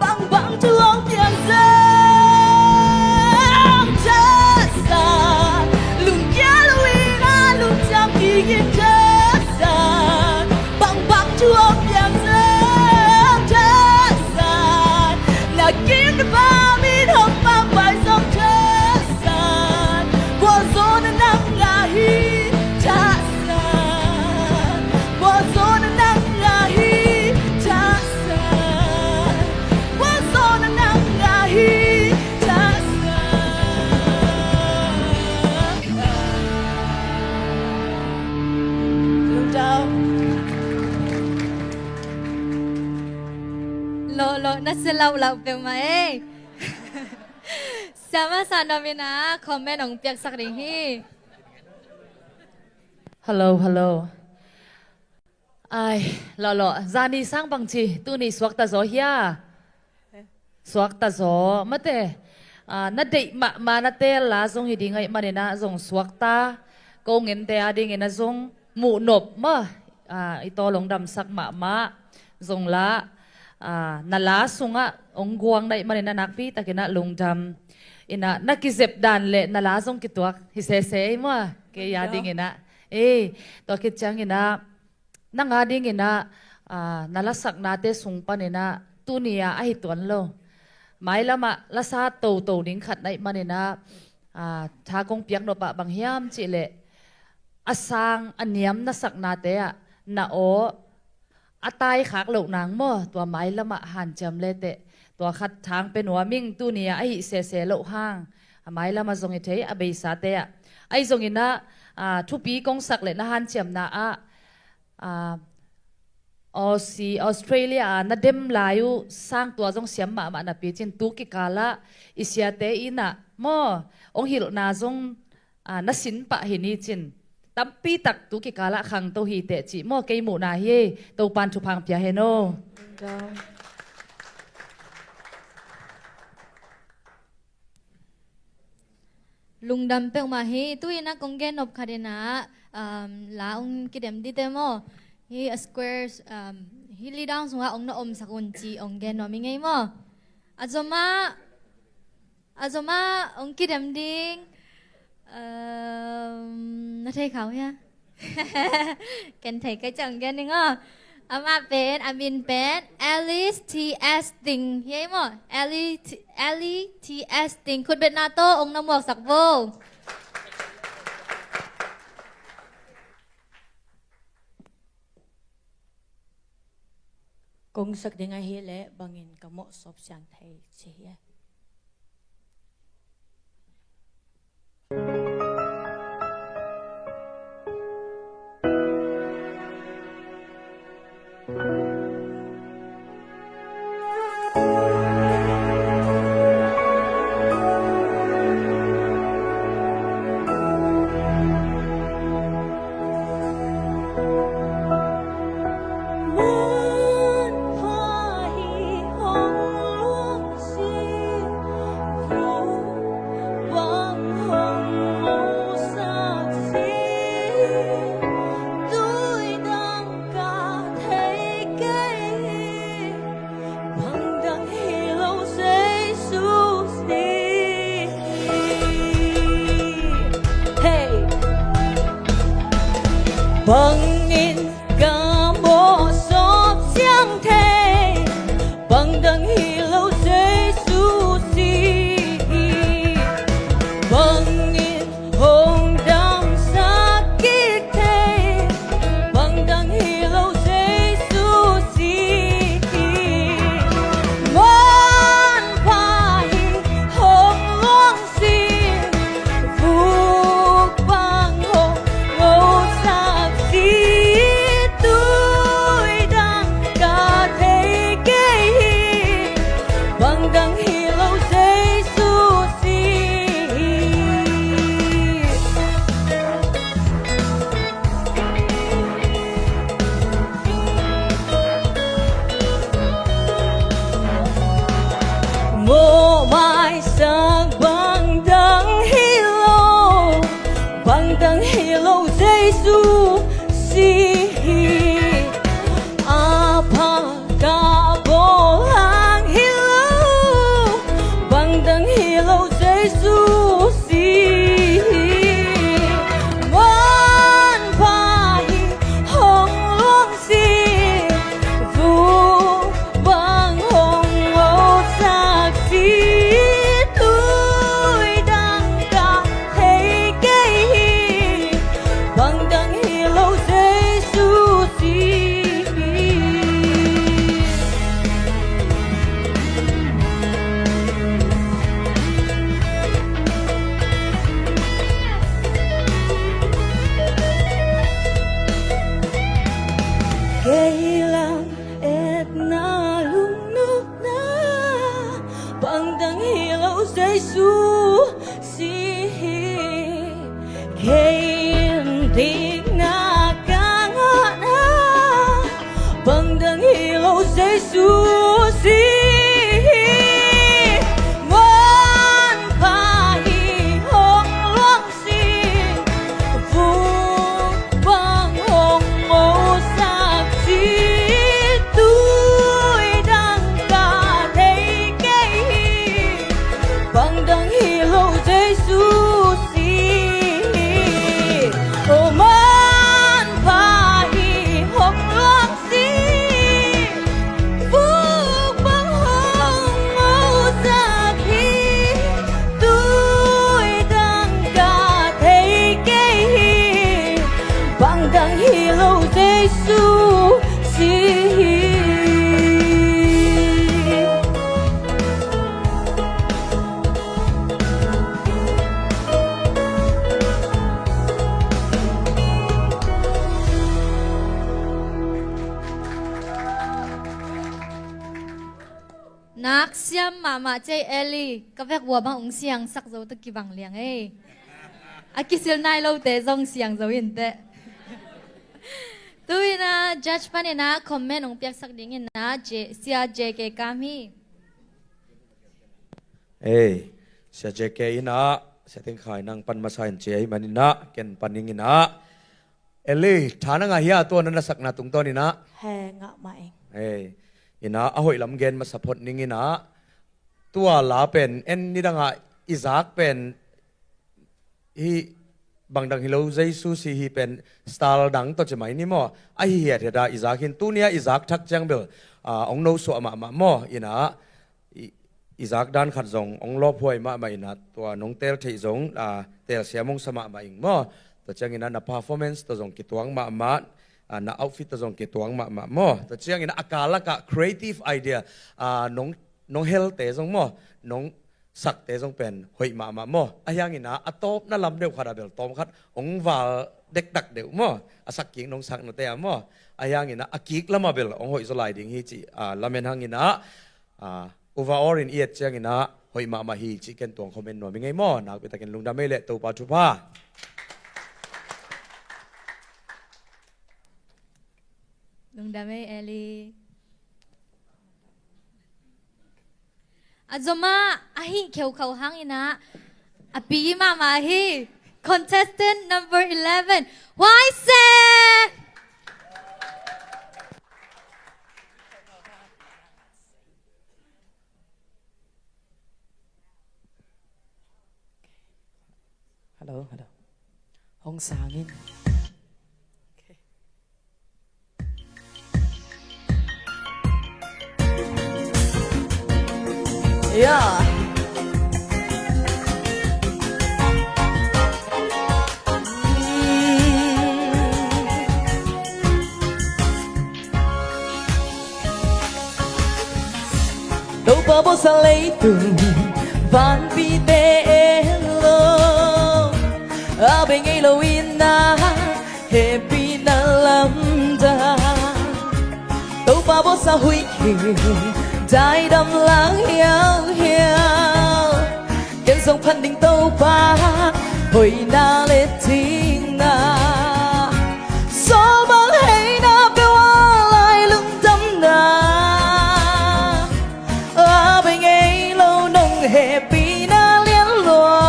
Bangbang thu hong piang zong thazan, lungkia lo in ha lungciam kik in thazan, bangbang thu hong piang zong thazan, na kim na pam in hong pampai zong thazan, gualzawhna nang ngah hi thazan, gualzawhna nang ngah hi thazan, gualzawhna nang ngah hi thazan. Lungdam. Lawh lawh, na sia lauh lauh peuhmah ei. Siamah Sanam in ah comment hong piaksak ding hi. Hello, hello. Ai, lawh lawh, zani sang bangci, tuni suakta zaw hia? Suakta zaw, mate. Ah, na deih mahmah na teel la zong hi ding ahih manin ah zong suakta. Ko ngente a dingin ah zong muhnop mah. Ah, i tawl hong damsak mahmah. Zong la, ah, na la sungah hong guang na hih manin ah nakpi takin ah lungdam. In ah na kizep dan le na la zong kituak hi sese ei maw. Kei a dingin ah. Ei, tua khit ciangin ah nang a dingin ah, ah, na lasaknate sung panin ah tuni a ahi tuan lo. Mailam ah lasa toto ding khat na hih manin ah, ah, tha kong piak nop ah bang hiam cih leh a sang a niam na saknate ah na aw a taikhak loh nang maw, tua mailam ah hanciam leteh tua khat thang pe nuam ing, tuni a ahi sese loh hang. A mailam ah zong hi thei a beisate ah. Ahi zongin ah, ah, thupi kong sak le na hanciamna ah, ah, Aussie, Australia ah na dem lai uh sang tua zong siam mahmah napi cin tu kikal ah i siate in ah maw, hong hilhna zong, ah, na sin pah hi ni cin. Tampi tak tu kikal ah khangto hi teh cih maw, kei muhna hi ei. Topan thupha hong pia hen aw. Lungdam peuhmah hi. Tu-in ah kong gen nop khat in ah, um, la hong kidem dite maw. Hi a square, um, Hih Lee Dawng sungah ong na omsak un ci ong gen nuam ing ei maw? A zomah, a zomah ong kidem ding. Um, na thei kha uh hia? Ken thei kei ciang ong gen ding aw. Amah pen, a min pen Alice T S Ding hi ei maw? Alice T-, Alice T S Ding, khutbetna tawh ong na muaksak vo. Kong sak ding ahih leh bangin ka mawh sawp siang thei ci hi. Bang dang hi lo Jesu si hi. Hey. Bangin ka mawh sawp siang thei, bang dang hi lo Jesu si hi. Bangin hong damsak kik thei, bang dang hi lo Jesu si hi. Muanpha hi hong luang si, vuk bang hong ngosak si, tui dang ka thei kei hi, bang dang hi lo Jesu si hi. Mawhmaisak bang dang hi lo, bang dang hi lo Jesu si hi. A pha ka bawl hang hi lo, bang dang hi lo Jesu si hi. Muanpha hi hong luang si, vuk bang hong ngosak si, tui dang ka thei kei hi, bang dang hi lo Jesu si hi. Kei lam etna lungnopna, bang dang hi lo Jesu si hi. Kei in dikna ka ngahna, bang dang hi lo Jesu si hi. Muanpha hi hong luang si, vuk bang hong ngosak si, tui dang ka thei kei hi, bang dang hi lo Jesu si hi. Oh, muanpha hi hong luang si, vuk bang hong ngosak hi, tui dang ka thei kei hi, bang dang hi lo Jesu si hi. Nak siam mahmah cei Eli, ka vekvua bang ong siangsak zo tawh kibang liang ei. A kisil nai lote zong siang zo inteh. Tu-in ah judge panin ah comment ong piaksak dingin ah J-, Sia J K Kam hi. Ei, Sia J K in ah, Sia Teng Khai nang pan masa in ci ahih manin ah, ken pan ning in ah. Eli, tha na ngah hia tua na na sakna tungtawn in ah? He, ngah mah ing. Hei, ina a hoih lam gen masa phot ning ina, tua la pen en nidangah i zak pen hi bangdang hi lo, Jesu si hi pen style dang tawh ci mai ni maw? Ahi hiathiat a i zak hin tunia i zak thak ciang bel, ah, ong no suah mahmah maw? Ina i, i zak dan khat zong ong lawphuai mahmah ina tua nong tel theih zong, ah, telsiam ong sa mahmah ing maw? Tua ciang ina na performance tawh zong kituang mahmah, ah, na outfit tawh zong kituang mahmah maw? Tua ciang ina a kalakah creative idea, ah, nong, nong helte zong maw? Nong sakte zong pen hoih mahmah maw? Ahi hangin a tawpna lam deuh khat a bel tawm khat ong val dektak deuh maw? A sak kik nong sak nate a maw? Ahi hangin a kik lam a bel ong hoih zaw lai ding hi ci, ah, lamen hangin a, ah, overall in i et ciangin a hoih mahmah hi ci ken tuang comment nuam i ngei maw? Nakpi takin lungdam ei le Topa thupha. Lungdam ei Eli. A zomah a hih kheukhau hangin a, a pi mahmah hi. Contestant number eleven, Huai Se. Hello, hello. Hong sang in. Okay. Yeah. Topa bawlsa leitung vanpite en lo, a bei ngei lo in a hehpihna lamdang. Topa bawlsa huih khia, daidam lang hiauhiau. Ken zong phat ding Topa hoihna le dikna, sawlbang heina peuh a lai lungdamna, a bei ngei lo nong hehpihna lianlua.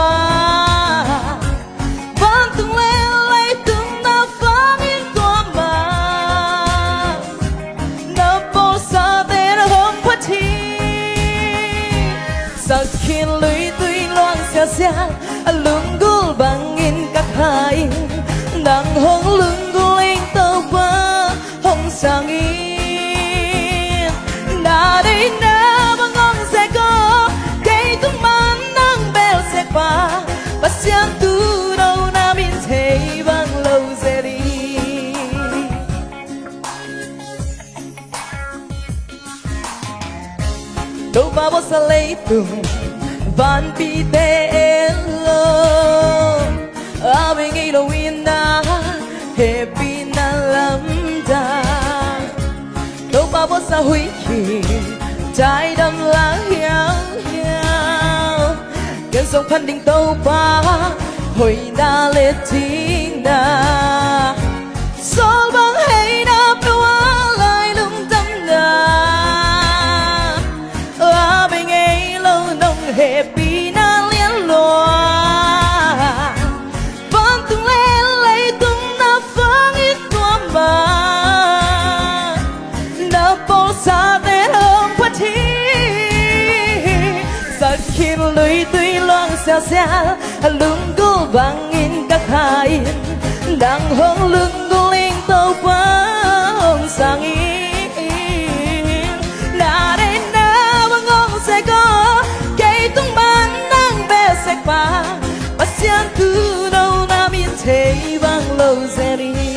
Vantung le leitung na vangin tua mah na bawlsate'n hong phat hi. Sak khin luitui luang siasia, a lunggulh bangin ka kha in, nang hong lunggulh ing Topa hong sang in. Na deihna bang hong zek aw, kei tung man nang bel zekpa, Pasian tuuno na min thei bang lo zel hi. Topa bawlsa leitung vanpite en lo, a bei ngei lo in a hehpihna lamdang. Topa bawlsa huih khia, daidam lang hiauhiau. Ken zong phat ding Topa hoihna le dikna, sawlbang heina peuh a lai lungdamna, a bei ngei lo nong hehpihna lianlua. Vantung le leitung na vangin tua mah na bawlsate'n hong phat hi. Sak khin luitui luang siasia, a lunggulh bangin ka kha in, nang hong lunggulh ing Topa hong sang in. Na deihna bang hong zek aw, kei tung man nang bel zekpa, Pasian tuuno na min thei bang lo zel hi.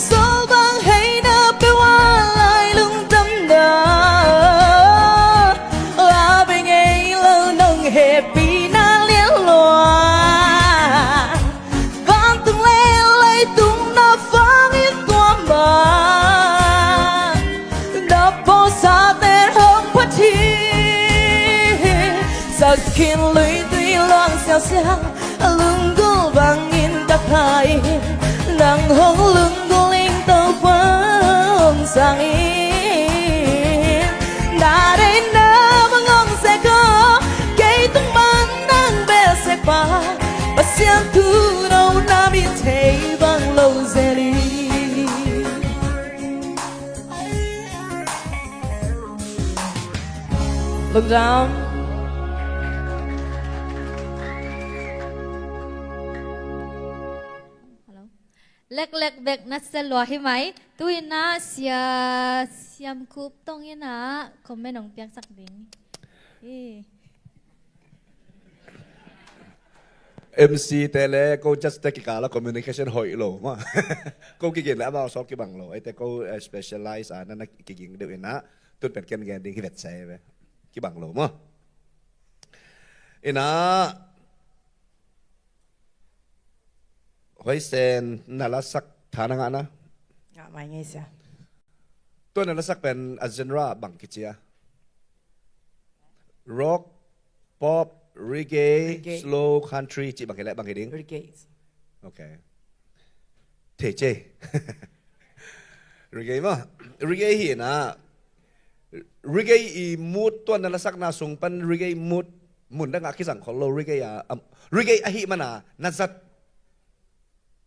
Sawlbang heina peuh a lai lungdamna, a bei ngei lo nong hehpihna lianlua. Vantung le leitung na vangin tua mah na bawlsate'n hong phat hi. Sak khin luitui luang siasia, a lunggulh bangin ka kha in, nang hong Look down. Hello. Leklek bek na sia lua hi mai. Tu-in ah Sia Siam Khup tong in ah comment hong piaksak ding hi. M C te le ko judge te kikal ah communication hoih lo maw. Ko kigin le amau sawk kibang lo. Eite ko, eh, specialize a na na kiging deuh in ah tun pen ken gen ding hi vet se ve. Kibang lo maw. In ah Huai Sen, na lasak tha na ngah na? Ngah mai ngei sia. Tua na lasak pen a genre bang kici a? Rock, pop, reggae, reggae, slow, country, cih bang hi leh bang hi ding? Reggae. Ok. Thei cei. Reggae maw. Reggae hi na. Reggae i mood tua na lasakna sung pan reggae mood mun dang a kizang khol lo reggae a, am, reggae ahi mana na zat,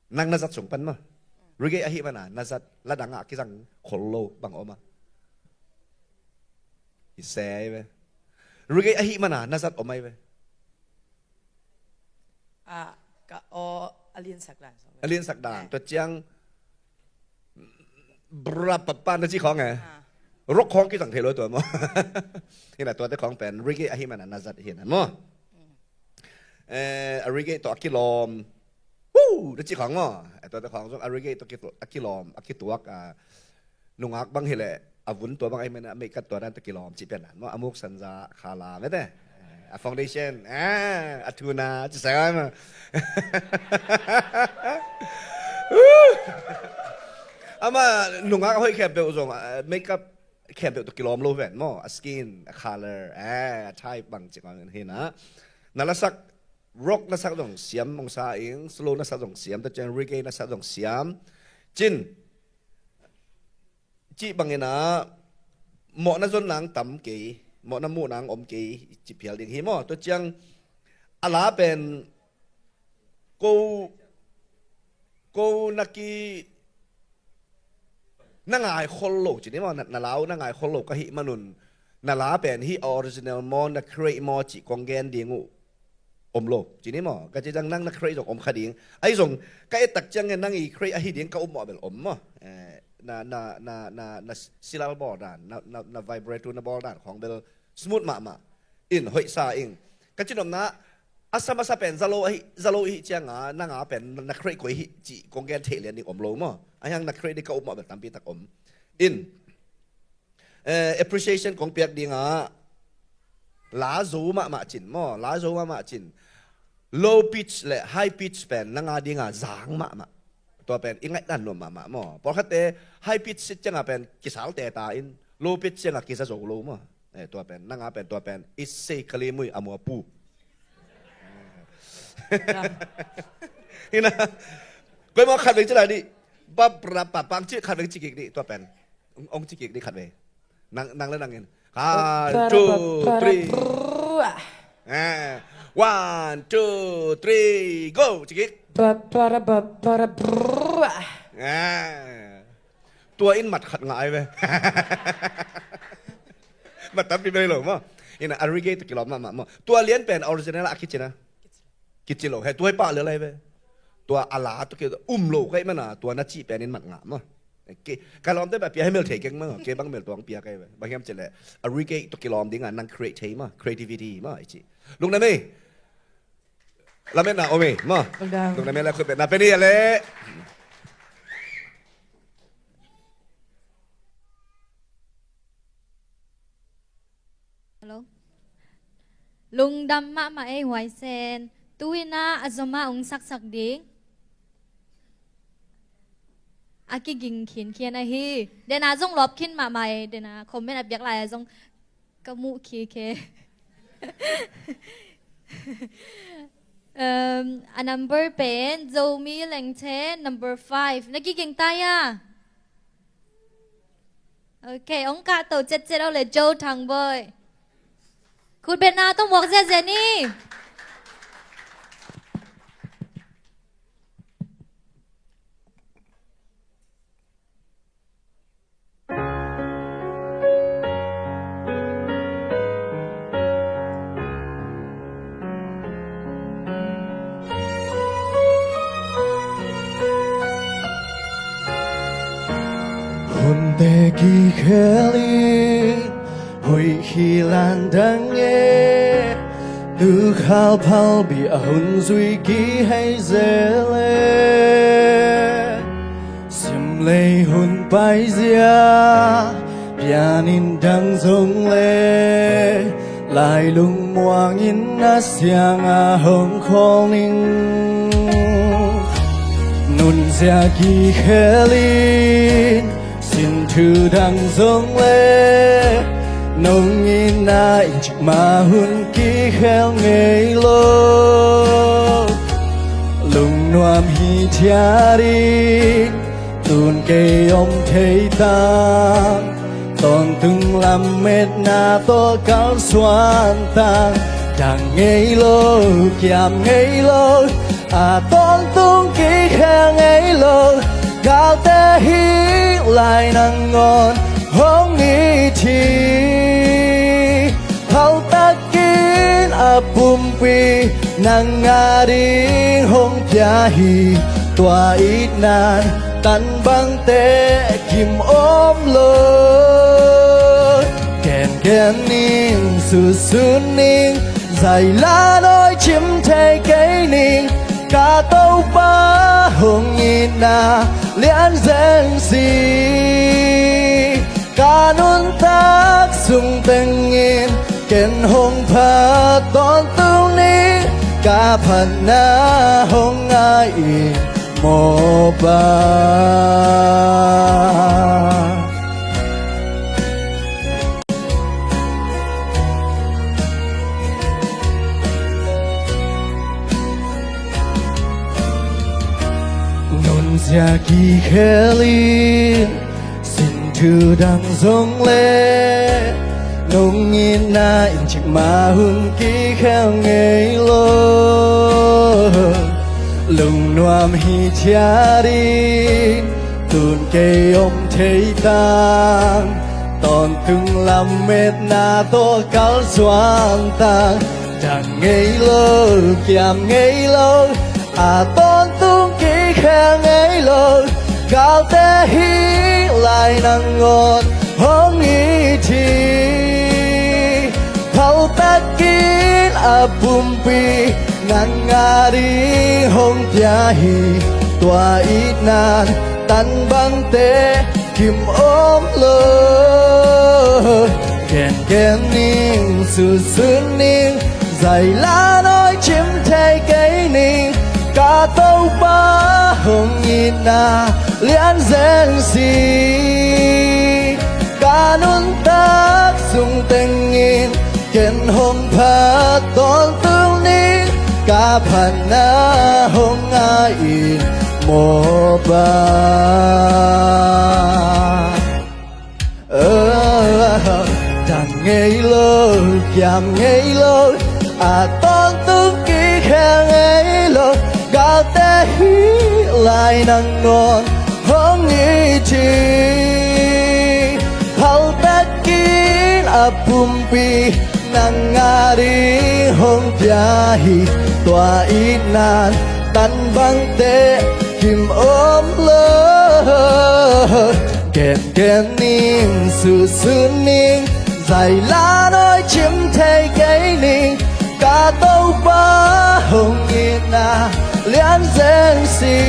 nang na zat sung pan maw. Reggae ahi mana na zat la dang a kizang khol lo bang om a? I se ai ve. Reggae ahi mana na zat om ai ve. Ah, ka aw a liansak dan. A liansak dan. Eh. Tua ciang bra papa na ci khong eh. Ah. Rock khong kizang thei lo tua maw. Hi na tuate khong pen reggae ahi mana na zat hi na maw. Mm. Eh, a reggae tawh a kilawm. Woo! Na ci khong maw. Eh, tuate khong zong a reggae tawh ki-, a kilawm, a kituak, ah, nungak bang hi leh a vun tua bang ahi mana, a meikat tua dan tawh kilawm cih pian dan maw. A muk sanja khala mete. A foundation, ah, a thuna ci sa maw. Ama nungak a hoih khempeuh zong, ah, makeup khempeuh tawh kilawm lo ven maw. A skin, a color, eh, a type bang ci khong hi na. Na lasak, rock na sak zong siam hong sa ing, slow na sak zong siam, tua ciang reggae na sak zong siam. Cin cih bangin ah mawhna zon nang tam kei, mawhna muh nang om kei, cih phial ding hi maw. Tua ciang a la pen ko, ko na ki, na ngai khol lo ci ni maw, na, na lau na ngai khol lo ka hih manun na la pen hih a original maw, na create maw cih kong gen ding uh om lo ci ni maw. Ka ci ciang nang na create zong om kha ding. Ahi zong ka et tak ciang ngen nang i create ahi ding ka upmawh bel om maw. Eh, na, na, na, na, na silal bawl dan, na, na, na vibrato na bawl dan khong bel smooth mahmah. In hoih sa ing. Ka cinopna a sa masa pen za lo ahi, za lo ihi cianga nanga pen na create koi hi cih kong gen theih lian ding om lo maw. Ahiang na create ding ka upmawh bel tampi tak om. In eh, appreciation kong piak dingah la zo mahmah cin maw, la zo mahmah cin. Low pitch le high pitch pen nanga dingah zang mahmah. Tua pen i ngaihdan nuam mahmah maw. Pawlkhatte high pitch sit ciangah pen kisalte ta in, low pitch ciangah kiza zo lo maw. Eh, tua pen nanga pen tua pen i sei kali mui a mua pu. Hi na. Koi maw khat veng ci lai dih. Bap rap pa pang ci khat veng ci kik dih tua pen. Ong, ong ci kik dih khat vei. Nang, nang le nang in. One, two, three. Eh, one, two, three, go. Ci kik. Eh. Tua in mat khat ngah ai ve. Mat tampi bei lo maw. Ina a reggae tawh kilawm mahmah maw. Tua lian pen original a kici na. Kici lo. He tua hi pah lel ai ve. Tua a la tawh ki um lo ka hih mana tua na cih pen in mat ngah maw. Ke, ka lawmte bang pia hei mel thei keng mah, ke bang mel tuang pia kai ve. Bang hiam cih leh a reggae tawh kilawm dingah nang create thei mah, creativity mah i ci. Lungdam ei. Lametna om ei mah. Lungdam. Lungdam ei, la khut betna pe ni a leh. Hello. Lungdam mahmah ei Huai Sen. Tu-in ah a zomah ong saksak ding a kiging khinkhian ahi. Dena zong lawp khin mahmah ei. Dena comment a piak lai-a zong ka muh khi khe. Um, a number pen Zomi Lengthe number five. Na kiging ta ia? Ok, ong kahto cetcet aw le Joe Thangbawi. Khutbetna tawh muak ziazia ni. Te kikhel in hoih hi landang e, tukhal phalbi a hun zui kihei zel e. Simlei hun paizia pianin dang zong le, lai lungmuangin a siang a hong khawl ning. Nunzia kikhel in sin thu dang zong le, nong itna in cikmah hun kikhel ngei lo. Lungnuam hithiat in tun kei om thei tang, tawntung lammetna tawh kalsuan tang. Dang ngei lo, kiam ngei lo, a tawntung kikhel ngei lo. Galte hih lai nangawn hong it hi. Phaltakin a pumpi nang a ding hong pia hi. Tua itna tan bangte kim om lo. Gengen ning, susun ning, zai la nawi cim thei kei ning. Ka Topa hong itna lian zen si. Ka nuntak sung tengin ken hong phat tawntung ning. Ka phatna hong ngai in mawhpa. Nunzia kikhel in sin thu dang zong le, nong itna in cikmah hun kikhel ngei lo. Lungnuam hithiat in tun kei om thei tang, tawntung lammetna tawh kalsuan tang. Dang ngei lo, kiam ngei lo, a tawntung kikhel ngei lo. Galte hih lai nangawn hong it hi. Phaltakin a pumpi nang a ding hong pia hi. Tua itna tan bangte kim om lo. Gengen ning, susun ning, zai la nawi cim thei kei ning. Ka Topa hong itna lian zen si. Ka nuntak sung tengin ken hong phat tawntung ning. Ka phatna hong ngai in mawhpa. Dang ngei lo, kiam ngei lo, a tawntung kikhel ngei lo. Galte hih lai nangawn hong it hi. Phaltakin a pumpi nang a ding hong pia hi. Tua itna tan bangte kim om lo. Gengen ning, susun ning, zai la nawi cim thei kei ning. Ka Topa hong itna lian zen si.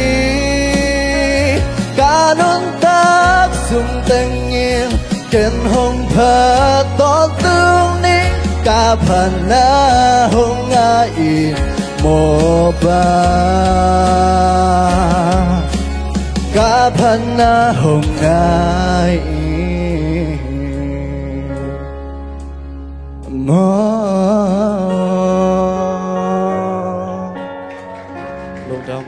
Ka nuntak sung tengin ken hong phat tawntung ning. Ka phatna hong ngai in mawhpa. Ka phatna hong ngai in mawhpa. Lungdam.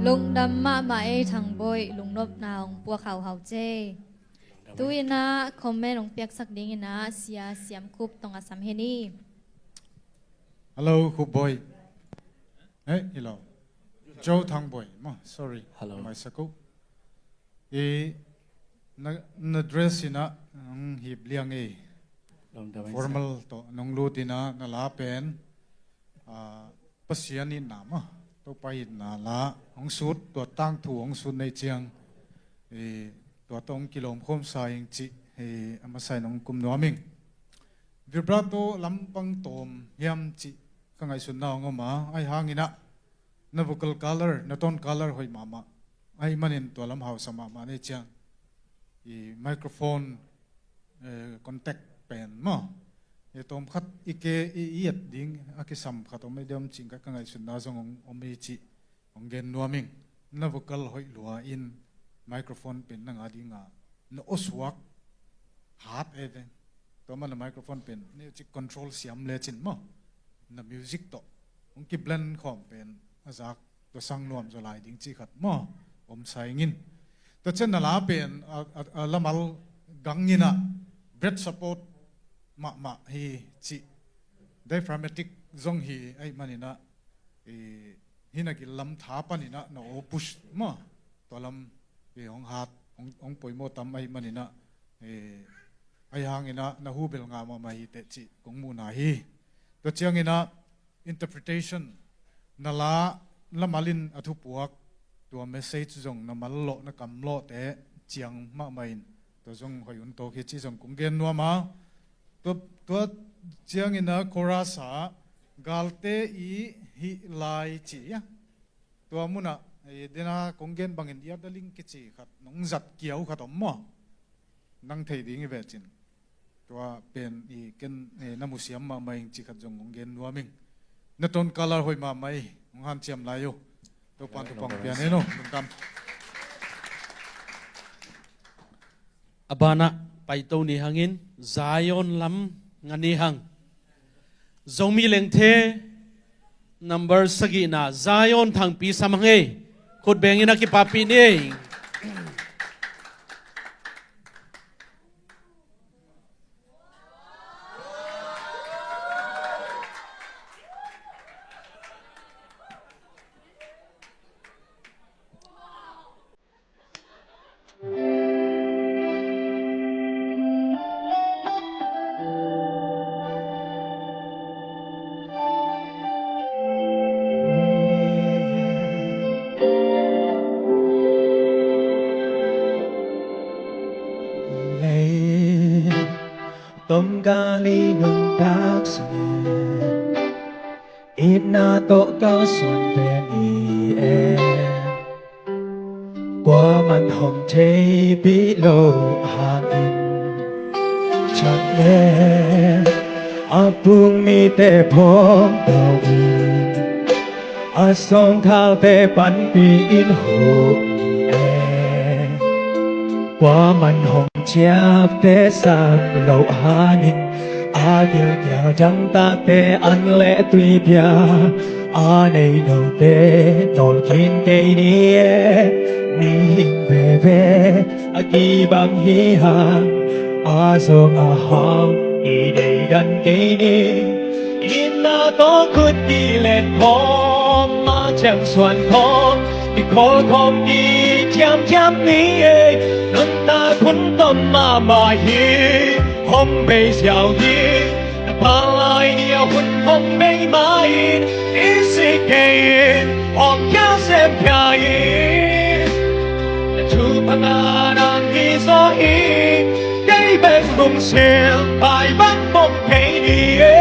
Lungdam mahmah ei Thang Bawi, lungnopna hong puak hauhau ce. Tu-in ah comment hong piaksak dingin ah Sia Siam Khup Tonga Sam Hen hi. Hello, Khup Bawi. Eh, hello. Joe Thang Bawi maw, sorry. Hello. Mai sak uh. I na, na dress in ah nong hip liang ei. Lungdam ei. Formal tawh nong lut in ah na la pen, ah, Pasian itna maw. Topa itna la hong sut, tua tangthu hong sut nei ciang, eh, tua tawh hong kilawm khawm sa ing cih, eh, a masa in hong kum nuam ing. Vibrato lampang tawm hiam cih ka ngaihsutna hong om a, ahi hangin ah na vocal color, na tone color hoih mahmah ahih manin tua lam hausa mahmah nei ciang, i microphone, eh, contact pen maw, i tawm khat i ke i, i et ding a kisam khat om ei diam cih ka, ka ngaihsutna zong om, om ei cih hong gen nuam ing. Na vocal hoih lua in microphone pen na nga ding a na awsuak hat ei ve. Tua man a microphone pen ni cih control siam lecin maw, na music tawh hong kiblend khawm pen a zak tua sang nuam zaw lai ding cih khat maw, om sa ing in. Tua ciang na la pen a, a, a lamal gang in ah breath support mahmah hi cih, diaphragmatic zong hi ahih manin ah, i, hi na gil lam tha panin ah na aw push maw, tua lam, i, hong hat, hong, hong poimawh tam ahih manin ah, i, ahi hangin ah na hu bel ngah mahmah hi teh cih kong muhna hi. Tua ciangin ah interpretation, na la, lamal in a thupuak, tua message zong na mal lawh, na kam lawhte ciang mahmah in, tua zong hoih un tawk hi cih zong kong gen nuam a. Tua, tua ciangin ah chorus ah galte i hih lai cih a, tua munah, eh, dena kong gen bangin ear daling kici khat nong zat kiau khat om maw, nang thei ding hi ve cin. Tua pen i ken, eh, na musiam mahmah ing cih khat zong hong gen nuam ing. Na tone color hoih mahmah hi, hong hanciam lai uh. Topa'n thupha pian hen aw. Lungdam. A banah paito ni hangin Zion lam nga ni hang. Zomi Lengthe number sagihna Zion Thangpi sam hang ei. Khut bengin a kipahpih ni ei. Tom ka li nuntak sung in, itna tawh ka suan pen i e. Kuaman hong theipih loh hangin, chak le a pung mite phawk to in, a sawngkhalte panpih in hong e. Kuaman hong ciaptehsak loh hangin, a gilkial dangtakte an le tui pia, a nei lote nawlkhin kei ni e. Mihing veve a kibang hi hang, a zawng a hau i deidan kei ni. Itna tawh khut kilet khawm a, ciang suan khawm, kikhawl khawm, kithiamthiam ni e. Nuntak hun tom mahmah hi, hong bei ziau hi. Na palai ni a hun hong bei mah in, i sik kei in, hong khia sem khia in. Na thupha ngah nang hi zaw hi, kei bek lungsim pai bang bawm kei ni e.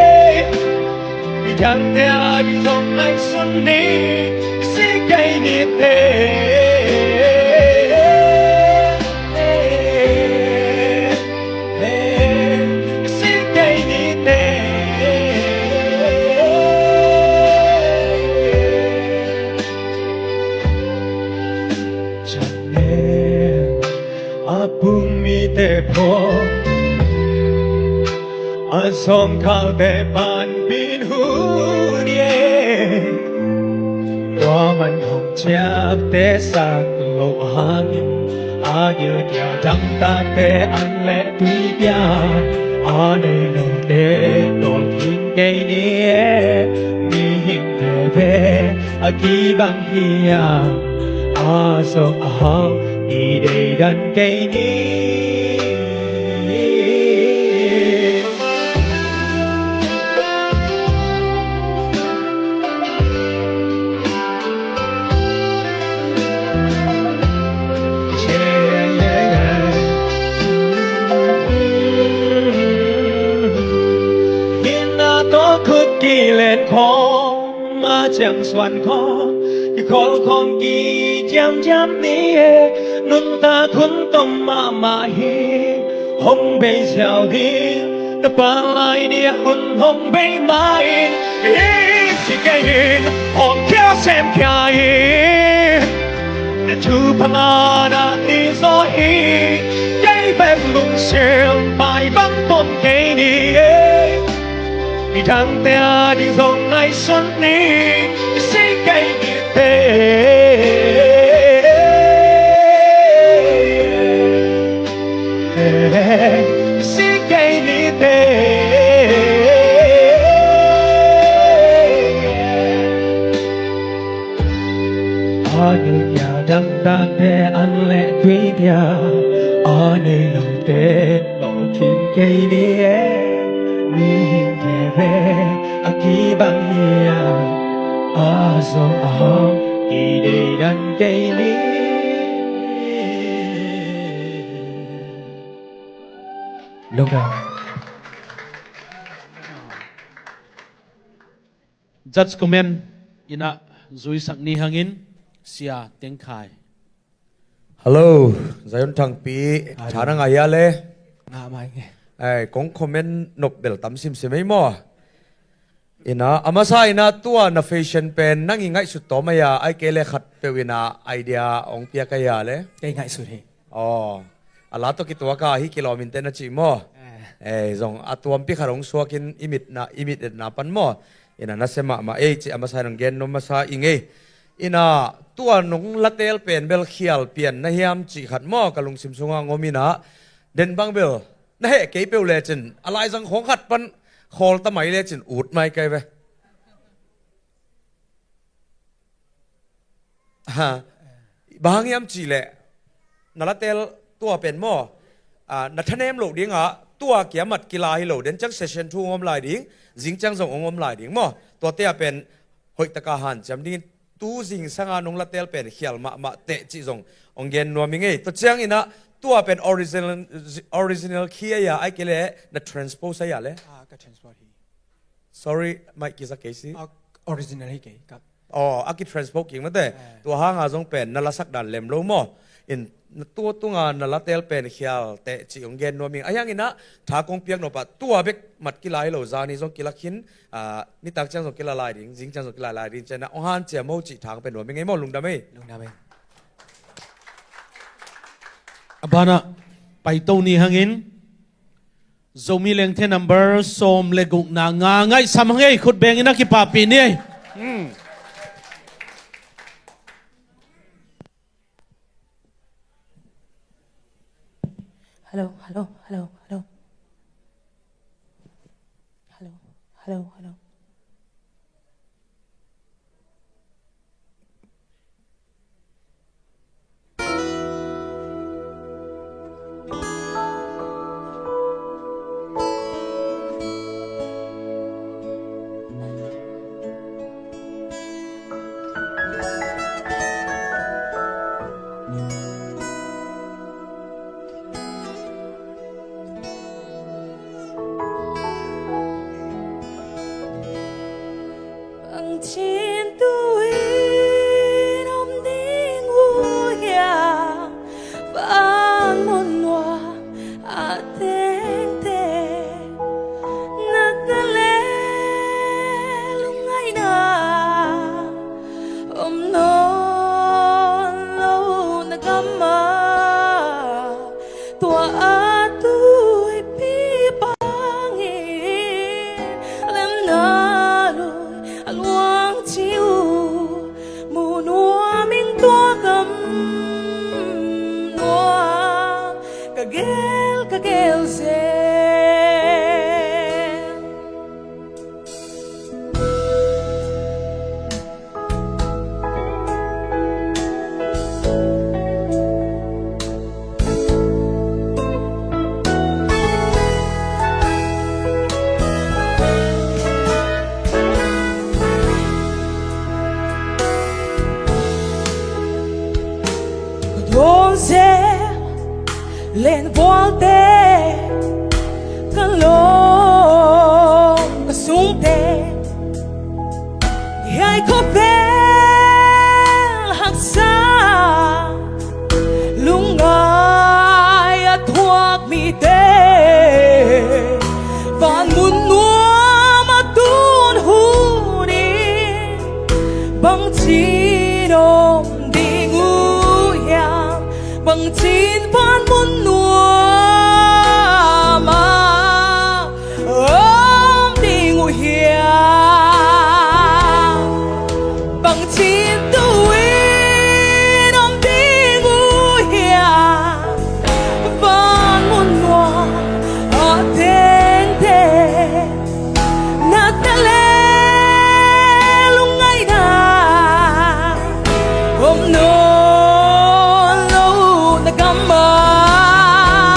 Midangte a ding zong ngaihsun ni, i sik kei ni teh. I sik kei ni teh. Chak le a pung mite phawk, a sawngkhalte panpih in hong e. Kuaman hong ciaptehsak loh hangin, a gilkial dangtakte an le tui pia, a nei lote nawlkhin kei ni e. Mihing veve a kibang hi hang, a zawng a hau i deidan kei ni. Khawng a ciang suan khawng, kikhol khawng kiciamciam ni e. Nuntak hun tom mahmah hi, hong bei ziau ding. Na pa lai dia hun hong bei mah in, i si kei in, hong khia sem khia in. Na thupha na ti zaw hi, kei bek lungsim pai bang tom kei ni e. Midangte a ding zong ngaihsun ni, i si kei ni te. I si kei ni te. A nuihna dangdangte an le tuinia, a nei lote lawhcing kei ni e. Mihingte ve a kibang hi a, a zong a hong kideidan kei ni. Lungdam. Judge comment in a zuisak ni hangin Sia Teng Khai. Hello, Zion Thangpi. Hello. Tha na ngah hia le? Ngah mai nge. Ai, kong comment nop bel tam simsim ei maw. In a, a masa in a tua na fashion pen nang i ngaihsut tawm a hia, ai kei le khat peuh in a idea hong piak a hia le? Kei ngaihsut hi. Aw, a la tawh kituak a hi kilawm in te na cih maw? Eh. Eh, zong a tuampi khat hong suak in i mit na, i mit etna pan maw? In a nasia mahmah ei cih a masa in hong gen nuam masa ing ei. In a tua nong la teel pen bel khial pian na hiam cih khat maw? Ka lungsim sungah hong om in a, den bang bel na heh kei peuh lecin a laizang khawng khat pan khawl ta mai lecin ut mai kei ve. Ha. Bang hang hiam cih leh na la teel tua pen maw? Ah, na thanem loh ding a, tua kia mat kila hi lo, den ciang session thu hong om lai ding, zing ciang zong hong om lai ding maw? Tuate a pen hoih taka hanciam ding in, tu zingsang a nong la teel pen khial mahmah teh cih zong hong gen nuam ing ei. Tua ciang in a tua pen original, original key a hia, ai kei le na transpose a hia le? Ah, ka transpose hi. Sorry, mic kisa kei si. Ah, original hi kei ka. Aw, a ki transpose kik mate. Eh. Tua hang a zong pen na lasak dan lem lo maw? In na tua tung a na la teel pen khial teh cih hong gen nuam ing. A hiang in a tha kong piak nop a tua bek mat kila hi lo, zani zong kila khin, ah, nitak ciang zong kila lai ding, zing ciang zong kila lai ding, ciang in a hong hanciam o cih tha hong pia nuam ing ei maw? Lungdam ei. Lungdam ei. A ban ah paito ni hangin Zomi Lengthe number sawm le gukna nga ngaihsam hang ei, khut beng in a kipahpih ni ei. Hmm. Hello, hello, hello, hello. Hello, hello, hello. Bang cin tu in om ding uh hiam, van mun nuam a tengteng, natna le lungngaihna om nawn lo na gam ah, tua a tuipi bangin lemna lui a luang ci uh, mu nuam ing tua gam nuam, ka gel, ka gel zel. Ka dawn zel leh na gualte, ka lawm ka sungte, Khawvel haksa lungngai a thuak mite van mun nuam a tun hun in bangcin om ding uh hiam? Bangcin van mun nuam a om ding uh hiam? Bangcin tu-in om ding uh hiam? Van mun nuam a tengteng natna le lungngaihna om nawn lo na gam ah,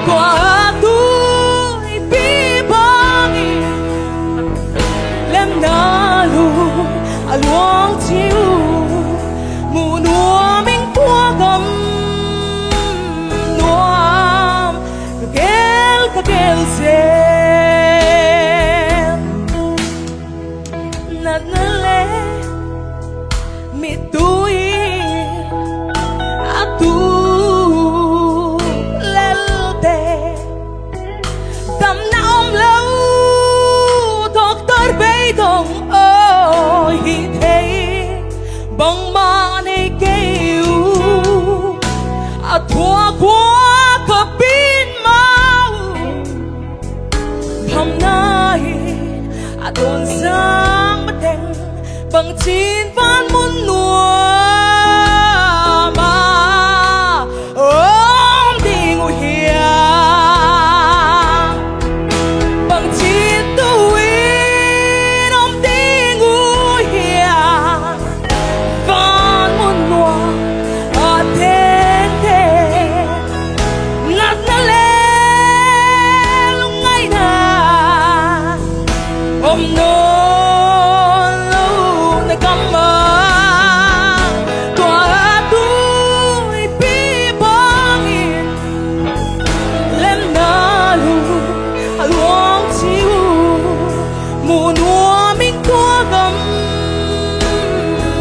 tua tuipi bangin lemna lu a luang ci uh. Mu nuam ing, tua gam nuam ka gel ka gel zel. Natna le mittui a tu lelte damna om lo, doctor bei dong aw hi thei, bangmah nei kei uh. A thuak uh a ka bin mah uh khamna in a dawn sang mateng, bangcin van mun nuam a om ding uh hiam? Bangcin tu-in om ding uh hiam? Van mun nuam a tengteng natna le lungngaihna om nawn lo na gam ah, tua tuipi bangin lemna lu a luang ci uh. Mu nuam ing, tua gam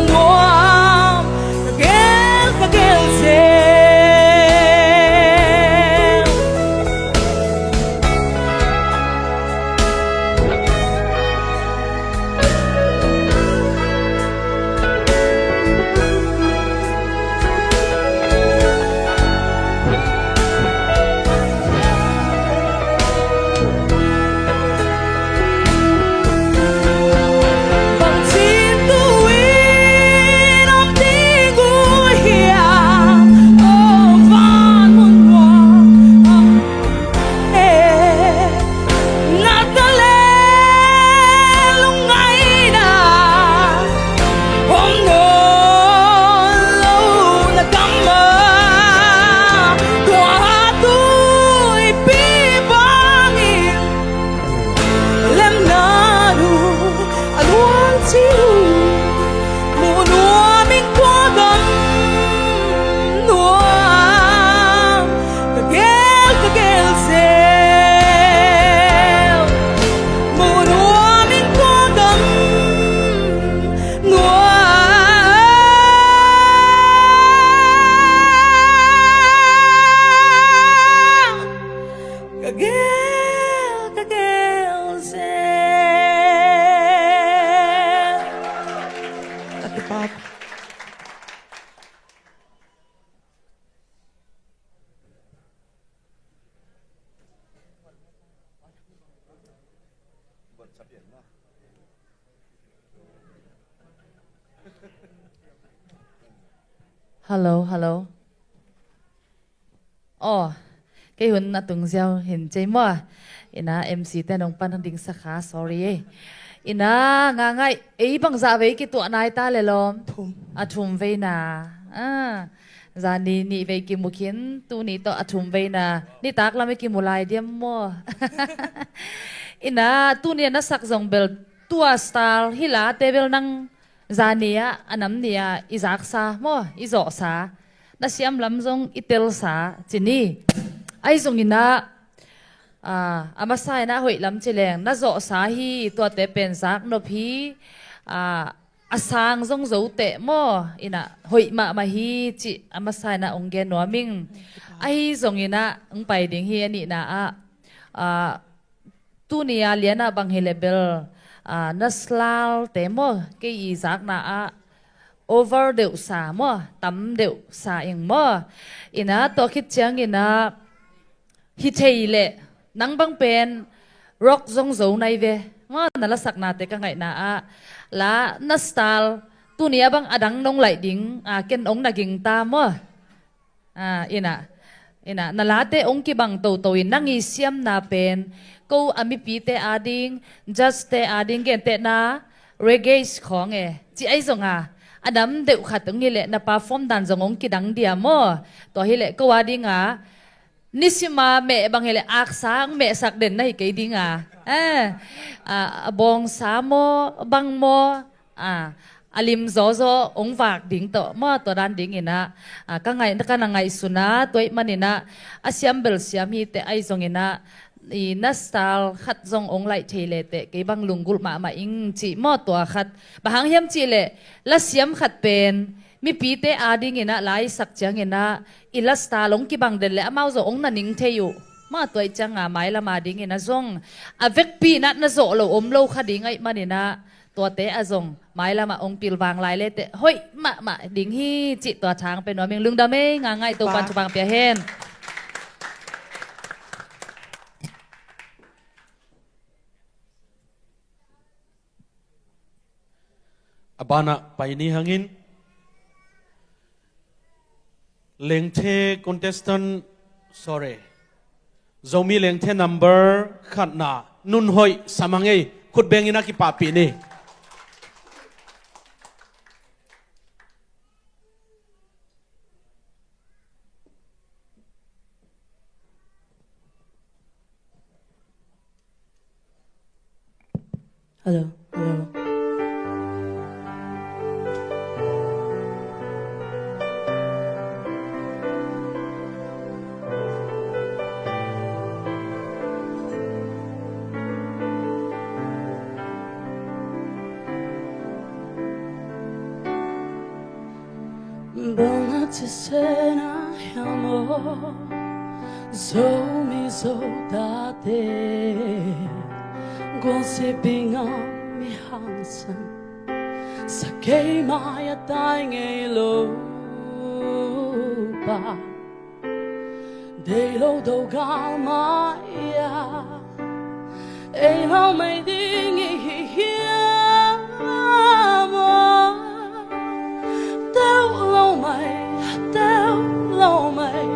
nuam ka gel ka gel zel. Bangcin tu-in om ding uh hiam? O van mun nuam natna le lungngaihna om nawn lo na gam ah, tua tuipi bangin lemna lu a luang ci uh. Mu nuam ing, tua gam nuam ka gel ka gel zel. Mu nuam ing, tua gam nuam ka gel ka gel zel. Hello, hello. Aw, kei hun a tung ziau hin cei maw. Ina M C te nong pan ding sa kha, sorry ei. Ina nga ngai, ei bangzah vei kituah nai ta le lawm? Thum. A thum veina. Ah, zani nih vei kimu khin, tuni tawh a thum veina. Nitak lam i kimu lai diam maw? Ina tuni a na sak zong bel tua style hi la te bel nang zani ah, a nam ni ah i zaksa maw, i zawhsa, na siam lam zong i telsa ci ni. Ahi zongin ah, ah, a masa in ah hoih lam ci leng na zawhsa hi, tuate pen zak nop hi. Ah, a sang zong zo teh maw, inah hoih mahmah hi cih a masa inah hong gen nuam ing. Ahi zong inah hong pai ding hi. A nihna ah, ah, tuni a lianah bang hi leh bel, ah, na style te maw, kei i zakna ah over deuhsa maw, tam deuhsa ing maw. Inah tua khit ciang inah hi thei leh nang bang pen rock zong zo nai ve maw, na lasaknate ka ngaihna ah. La na style tuni a bang a dang nong laih ding, ah, ken hong na gingta maw. Ah, inah, inah na late hong kibang toto in nang i siamna pen ko a mipite ading, judge te ading gentehna reggae khawng e ci ahi zong a, a nam deuh khat hong hi leh na perform dan zong hong kidang dia maw. Tua hi leh ko ading a nisima meh bang hi leh aksa hong mehsak den na hi kei ding a. Eh, ah, a bawngsa maw, bang maw, ah, a lim zawzaw hong vak ding tawh maw, tua dan ding inah, ah, ka ngaih, ka na ngaihsun a, tua ahih man inah a siam bel siam hi teh, ahi zong inah i na style khat zong hong laih thei leh teh kei bang lunggulh mahmah ing cih maw, tua khat. Bang hang hiam cih leh la siam khat pen mipite ading inah la i sak ciang inah i la style hong kibang den leh amau zong hong na ning thei uh maw. Tua ahih ciang a mailam ading inah zong a vekpi inah na zawh loh om lo kha ding ahih man inah tuate ah zong mailam ah hong pilvang lai leh teh hoih mahmah ding hi cih tua thang pia nuam ing. Lungdam ei, nga ngaih, Topa'n thupha pia hen. A banah pai ni hang in. Lengthe contestant, sorry. Zomi Lengthe number khatna, Nunhoih Samang ei, khut beng in a kipahpih ni. Hello, hello. Bang a ci sena hiam aw, Zomi Zotate, guan si bing a mi hangsan, sa kei mai a tai ngei lo pa. Deih lo do gal mai a, ei lau mai ding i hi hiam aw? Teuh lo mai, teuh lo mai,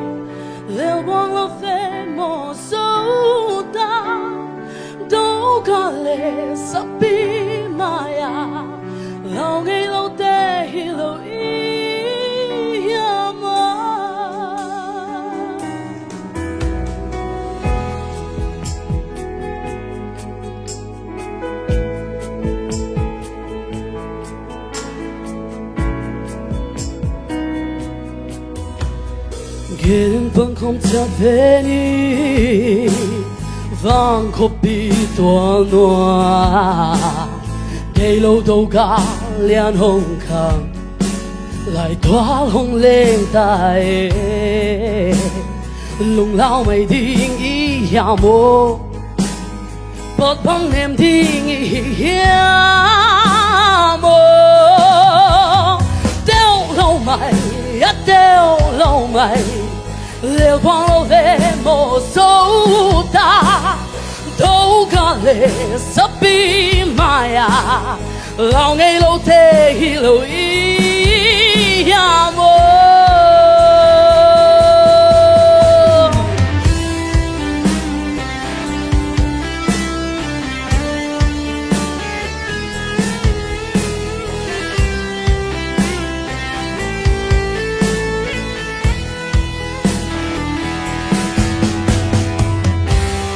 leubuang lo fe maw Zota. Do gal le sapi mai a, lau ngei lote hi lo i hiam aw? Gen pang khawm ciat ve ni, vang khuapi tual nua. Deih lo do gal lian hong khang, laitual hong leng ta e. Lunglau mai ding i hiam aw? Pot bang nem ding i hi hiam aw? Teuh lo mai, a teuh lo mai, leubuang lo ve maw Zota. Do gal le sapi mai a, lau ngei lote hi lo i hiam aw?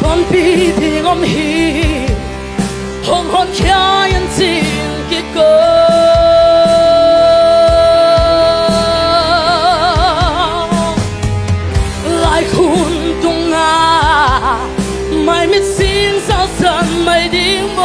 Panpi ding om hi, hong honkhia in cing kik o. Laikhun tungah maimit sing salsan mai ding maw?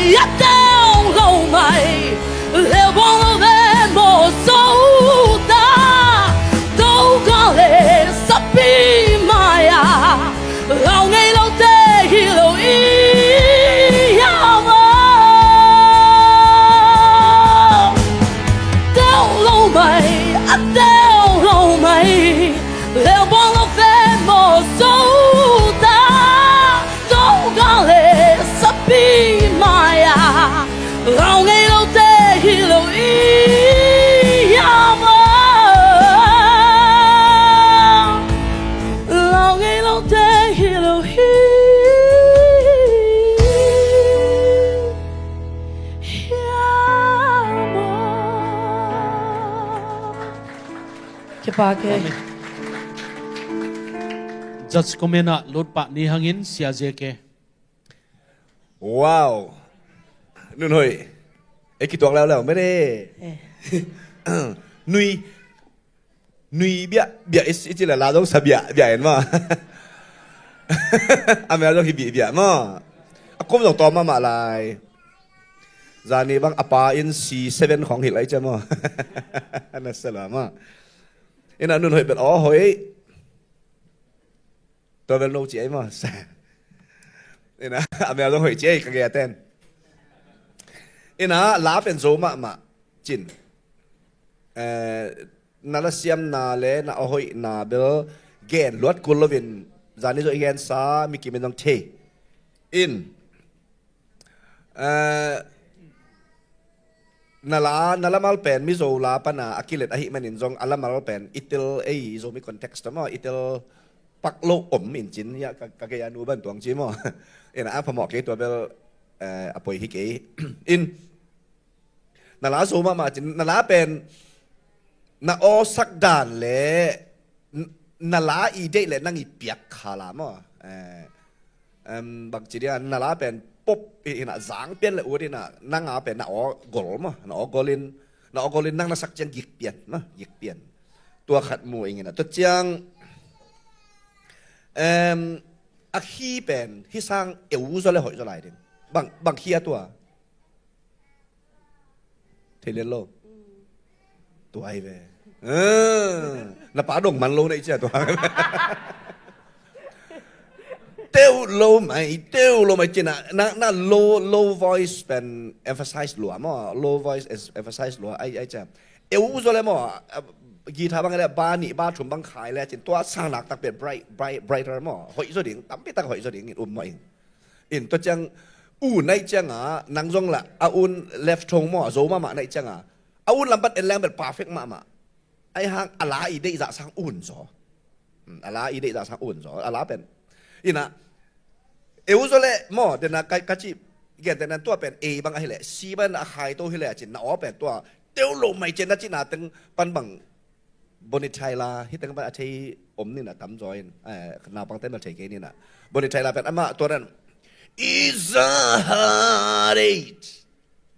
A teu lo mai, leu bang lo ve maw Zo ta, Zo ka le sapi mai a, lau ngei lo te hi lo i a maw. Teu lo mai, a teu lo mai, leu bang lo ve maw Zo ta, Zo ka le sapi mai a, lau ngei lo te hi lo i a maw. Lau ngei lo te hi lo hi a maw. Kipak e. Judge comment ah lut pah ni hangin Sia J K. Wow. Nun hoih. E kituak leuleu mene. Eh. Nui. Nui biah biah i ci le la zong sa biah biah en maw. A mel zong hi bih biah maw. A kum zong tawm mahmah lai. Zani bang a pa in C seven khong hilh lai cia maw. Na sala maw. Ina nun hoih pen aw hoih. Tua bel no ci ai maw. Ina a mel zong hoih ci ai ka gei a ten. Ina la pen zo mahmah cin. Eh, na la siamna le na a hoihna bel gen luat kul loin zani zo i gensa mi kim in zong thei in. Eh, na la, na lamal pen Mizo la pana a kilet ahi manin zong a lamal pen i tel ei Zomi context maw, i tel pak lo om in cin, ya ka, ka gei a nu ban tuang ci maw. Ina a phamawh kei tua bel, eh, a poi hi kei. In, na la zo mahmah cin, na la pen na awsak dan le n-, na la i deih le nang i piak kha la maw. Eh, em, bang ci dia, na la pen pop i, ina zang pian le ut ina, nang a pen na aw gol maw, na aw gol in, na aw gol in nang na sak ciang gik pian maw, gik pian. Tua khat mu ing ina. Tua ciang, em, a khi pen hi sang eu zaw le hoih zaw lai ding. Bang, bang khi a tua. Thei lian lo. Tua hi ve. Eh, na pa dong man lo na i cia tua. Teu lo mai, teu lo mai cina. Na, na low, low voice pen emphasize lua maw. Low voice is emphasize lua. Ai, ai cia. Eu zaw le maw. Guitar bang le ba nih ba thum bang khai le cin. Tua sang nak tak pen bright, bright, brighter maw. Hoih zaw ding. Tampi tak hoih zaw ding. In um maw in. In tua ciang u naih cianga nang zong la a un left tone maw a zo mahmah naih cianga a un lampat en leng bel perfect mahmah. Ai hang a la i deih zah sang un zaw. Hmm, a la i deih zah sang un zaw a la pen. Ina eu zaw le maw dena ka, ka ci gentehna tua pen A bang ahileh C bang a khai to hileh a cin na aw pen tua teu lo mai cin na cina teng pan bang Bonnie Tyler, hi teng pan a thei om nina tamzaw in, eh, naupang ten bel thei kei nina. Bonnie Tyler pen amah tua dan, "It's a heartache,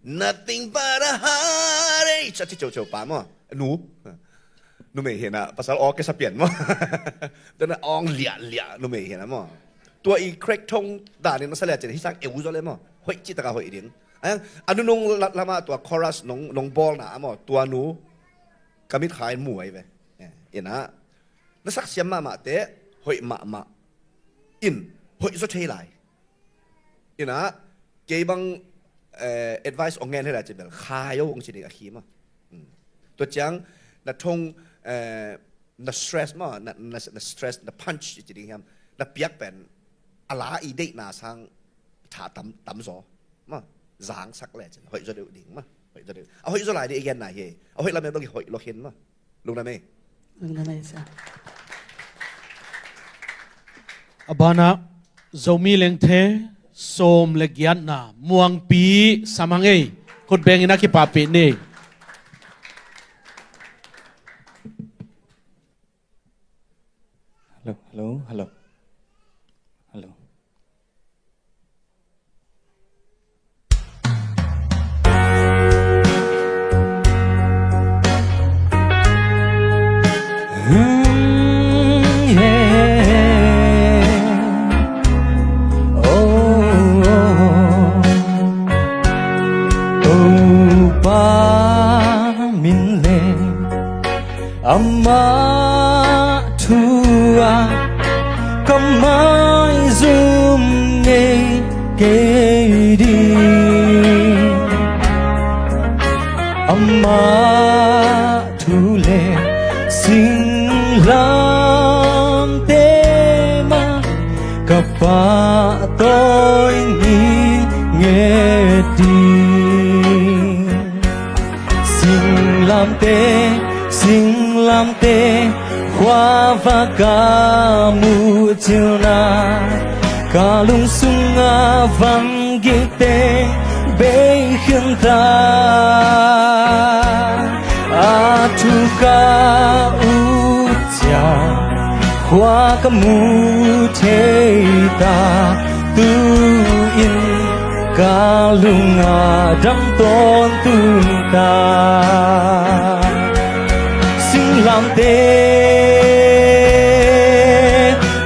nothing but a heartache." A ci ceuceu pa maw, nu. Numei hina, pasal aw kesa pian maw. Tua na awng liahliah numei hina maw. Tua i crack thong danin masa le cin, hi sang eu zaw le maw. Hoih ci taka hoih ding. Ayang, a nunung la-, lama tua chorus nong, nong bawlna a maw, tua nu. Ka mit kha in mu ai ve. Eh, ina na saksiam mahmah te hoih mahmah in hoih zaw thei lai. Ina kei bang, eh, advice ong ngen hela ci bel khai o ong ci ding a khi ma. Hmm. Tua ciang na thong, eh, na stress ma, na, na, na stress, na punch ci ding hiam, na piak pen a la i deihna sang tha tam, tam zaw ma. Zangsak le cin hoih zaw deuh ding ma. Hoih zaw deuh. A hoih zaw lai ding i genna hi. A hoih lam e bang i hoih lo khin ma. Lungdam e. Lungdam e sa. A banah Zomi Lengthe sawm le giatna Muangpi Samang ei khutbengin a kipahpih ni. Hello, hello, hello. Hello. Amah thu le singlamteh mah ka pahtawi nginget ding. Singlamteh, singlamteh, khuavak a muh cilna, ka lungsung a vangik teng bei khin ta. A thu ka up ciang khua ka mu thei ta. Tu-in ka lung a dam tawntung ta. Singlamteh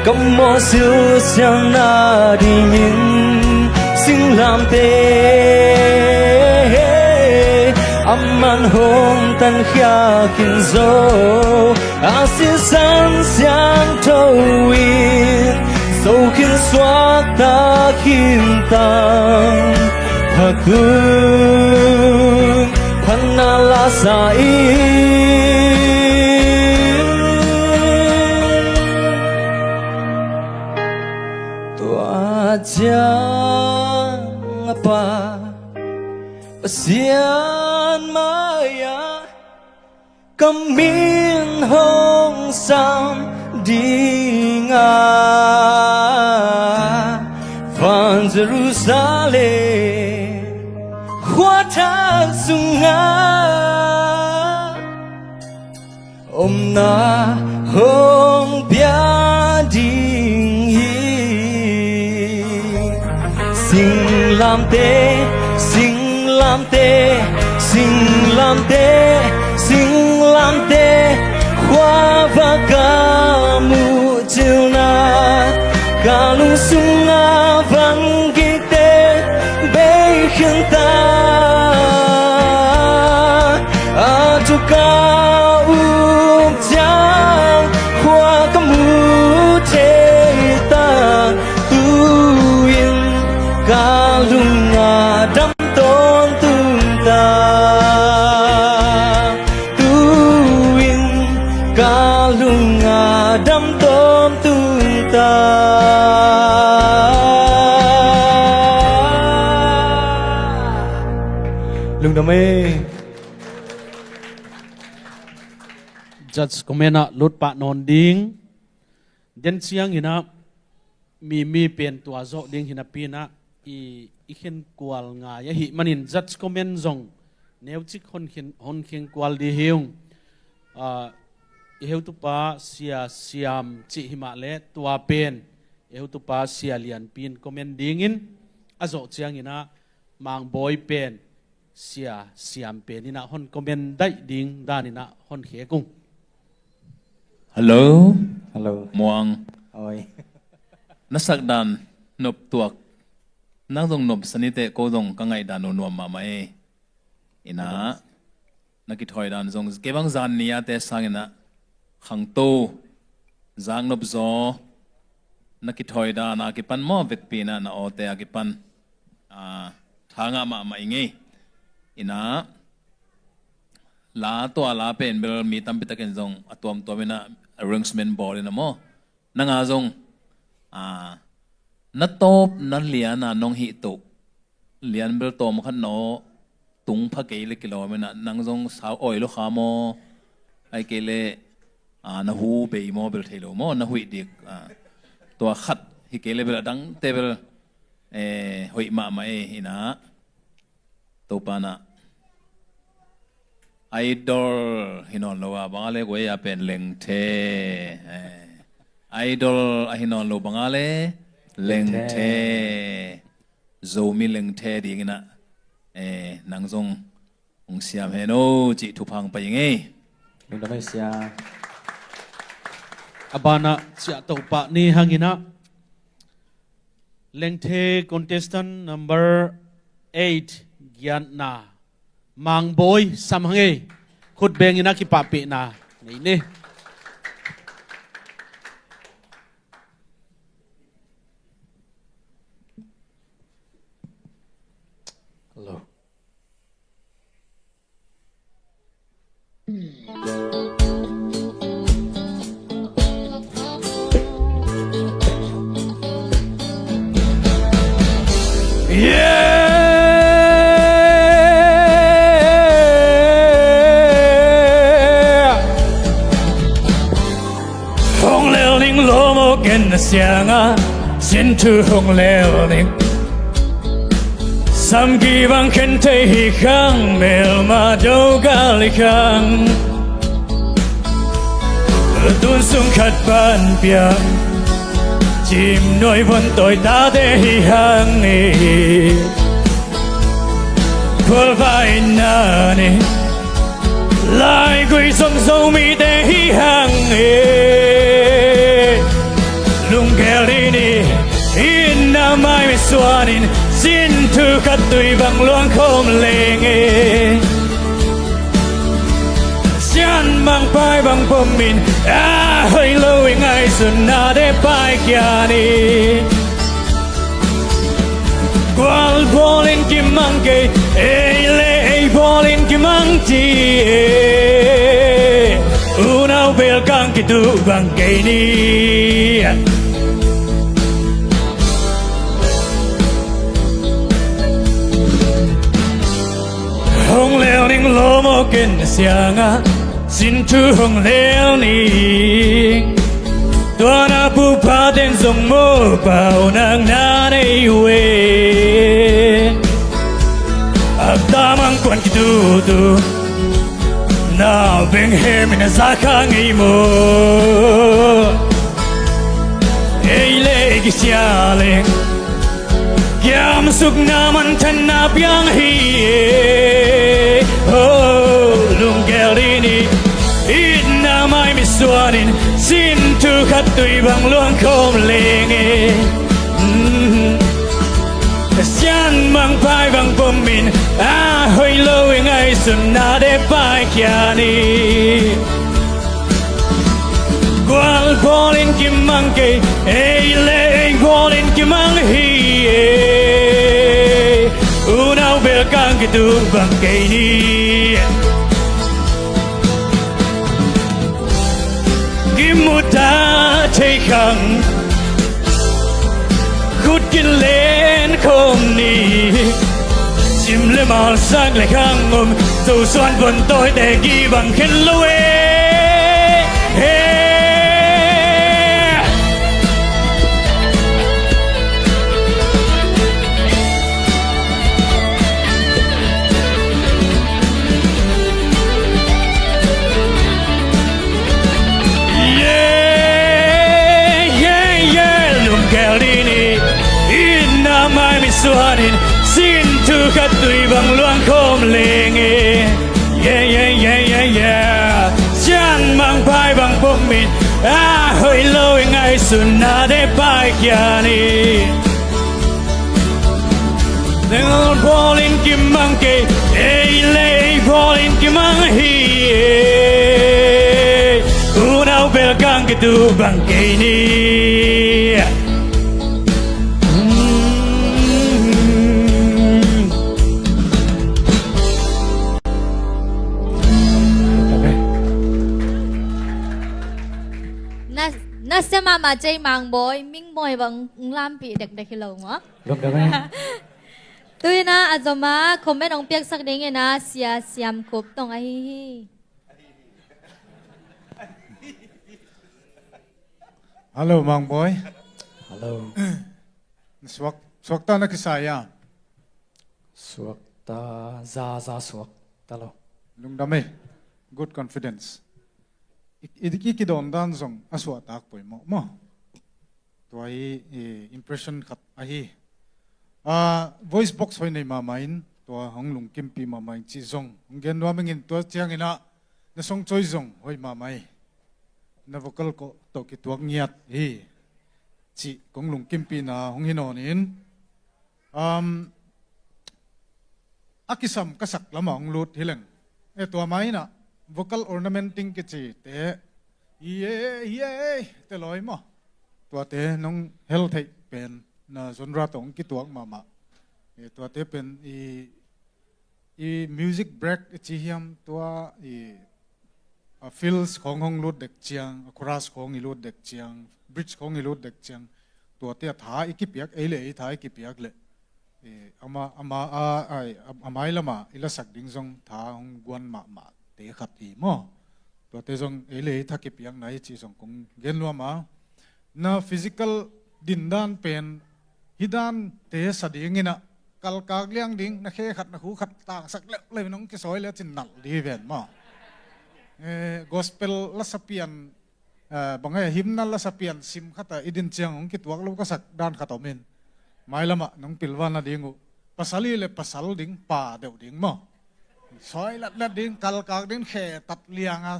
ka mawh silsial nadingin, singlamteh amah hong tankhia khin zo. A sisan siangtho in zo khin suak ta khin tang, phatun phatna la sa in. Tua ciang a Pa Pasian mai-ah ka min hong sam ding a, van Jerusalem khua thak sungah omna hong pia ding hi. Singlamteh, singlamteh, singlamteh, singlamteh, khuavak a muh cilna, ka lungsung a vangik teng bei khin ta. A thu ka up ciang khua ka mu thei ta. Tu-in ka lung a dam tawntung ta. Tu-in ka lung a dam tawntung ta. Lungdam ei. Judge comment ah lut pah nawn ding. Den ciangin ah mi mi pen tua zawh ding hi napi-in ah i, i khenkual ngai ahih manin judge comment zong neucik hon khen, hon khenkual ding hi ung. Ah, i heutupa Sia Siam cih hi mah leh tua pen i heutupa Sia Lianpi in comment dingin, a zawh ciangin ah Mangbawi pen Sia Siam pen in ah hon comment daih ding danin ah hon khek ung. Hello. Hello. Muang. Oi. Na sak dan nop tuak. Nang zong nop sa ni teh, ko zong ka ngaih dan uh nuam mahmah ei. In ah na kithawi dan zong kei bang zan ni a te sangin ah khangto, zaknop zaw, na kithawi dan a kipan maw, vekpi in ah na awte a kipan, ah, tha ngah mahmah ing ei. In ah la, tua la pen bel mi tampi takin zong a tuamtuam in ah arrangement bawl in ah maw, nang a zong, ah, na tawp na lian a nong hih tuh, lian bel tawm khat na aw tung pha kei leh kilawm in ah, nang zong sau awi lua kha maw, ahih kei leh, ah, na hu bei maw, bel thei lo maw, na huih dik, ah, tua khat hi kei leh bel a dangte bel, eh, hoih mahmah ei. In ah Topa in ah Idol hi nawn lo a, bang a le guai a pen Lengthe. Eh, Idol ahi nawn lo bang a le Lengthe. Lengthe. Zomi Lengthe dingin ah, eh, nang zong hong siam hen aw cih thupha hong pia ing ei. Lungdam ei Sia. A banah ciah to pah ni hangin ah Lengthe contestant number eight, giatna, Mangbawi Samhang ei. Khut bengin a kipahpihna nei ni. Hello. Siangah sin thu hong lel ning. Sam kibang khen thei hi khang, melma do gal hi khang. Tun sung khat pan piang, cim nuai von tawi tate hi hang hi. Khualva in na ni, lai gui zong Zomite hi hang hi. Lunggel dih ni, itna mai misuan in, sin thu khat tui bang luang khawm leng hi. Sian bang pai bang pom in, a hoih lo i ngaihsutnate pai kia ni. Gual bawlin kimang kei, ei le ei bawlin kimang ci e. Unau belkang kitu bang kei ni. Hong lel ning lo maw ken siangah sin thu hong lel ning. Tua na pupa ten zong maw pau nang na nei uh e. A tamang kuan kitutu na beng hem in a za kha ngei maw. Ei le ei kisia leng kiamsukna manthanna piang hi e. Oh, lunggel dih ni, itna mai misuan in, sin thu khat tui bang luang khawm leng e. Mm. Sian bang pai bang pom in, a hoih lo i ngaihsutnate pai kia ni. Gual bawlin kimang kei, ei le ei bawlin kimang hi e. Unau belkang kitu bang kei ni. Kimu ta thei khang, khut kilen khawm ni. Cim le mal sak le khang om, Zosuan von tawite kibang khen lo e. He. Yeah, yeah, yeah, lunggel dih ni, itna mai misuan in, sin thu khat tui bang luang khawm leng e. Yeah, yeah, yeah, yeah, yeah. Sian bang pai bang pom in, a hoih lo i ngaihsutnate pai kia ni. Neng bawlin kimang kei, ei le ei bawlin kimang hi e. Unau belkang kitu bang kei ni. Na, na sia mahmah cei Mangbawi, Mingbawi bang lampi dekdek hi lo maw. Lungdam e. Tuina a zoma comment hong piaksak dingin a Sia Siam Khup tong ahi hi. Hello, Mangbawi. Hello. Suak, suakta na kisai a? Suakta, za, za suakta lo. Lungdam e. Good confidence. I, i, i kidon dan zong a suahtak poimawh maw. Tua hi, eh, impression khat ahi. Ah, voice box hoih nei mahmah in, tua hong lungkimpi mahmah in cih zong hong gen nuam ing in, tua ciangin ah na song coi zong hoih mahmah hi. Na vocal ko tawh kituak ngiat hi cih kong lungkimpihna hong hi nawn in. Um, a kisam ka sak lamah hong lut hi leng. E, tua mah inah vocal ornamenting kici te, ie, ie, te lawi maw. Tuate nong hel theih pen na genre tawh hong kituak mahmah. E, tuate pen i, i music break i ci hiam, tua i a fills khawng hong lut dek ciang, a chorus khawng i lut dek ciang, bridge khawng i lut dek ciang, tuate a tha i kipiak, ei le ei tha i kipiak leh, eh, ama, ama, a, ai, a, a mai lama i lasak ding zong tha hong guan mahmah te khat hi maw. Tuate zong ei le ei tha kipiakna hi cih zong kong gen nuam a. na physical dindan pen hih dante sa dingin ah, kalkak liang ding, na khe khat na khu khat tangsak leuleu in hong kisawi lecin nalh ding hi ven maw. Eh, gospel lasa pian, eh, bang e, hymnal lasa pian sim khat ah i din ciang hong kituak lo ka sak dan khat om in, mailam ah nong pilvan nading uh, pasal hi leh pasal ding, pa deuh ding maw. Sawi latlat ding, kalkak ding, khe tat liang a,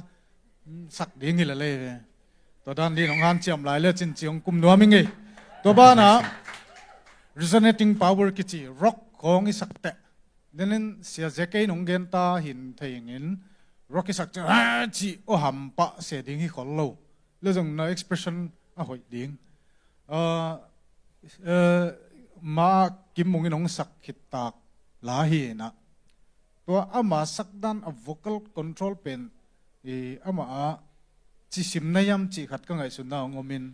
mm, sak ding hi lel ei ve. Tua dan ding hong hanciam lai lecin ci hong kum nuam ing ei. Tua banah resonating power kici rock khawng i sak teh. Denin Sia Zek in hong gen ta hi in thei ing in, rock i sak ciang, "Ah," ci aw hampah se ding hi khol lo. Le zong na expression a hoih ding. Ah, eh, ma Kim Mung in hong sak khit tak la hi in ah, tua ama sak dan a vocal control pen, i, amah a cisim na hiam cih khat ka ngaihsutna hong om in,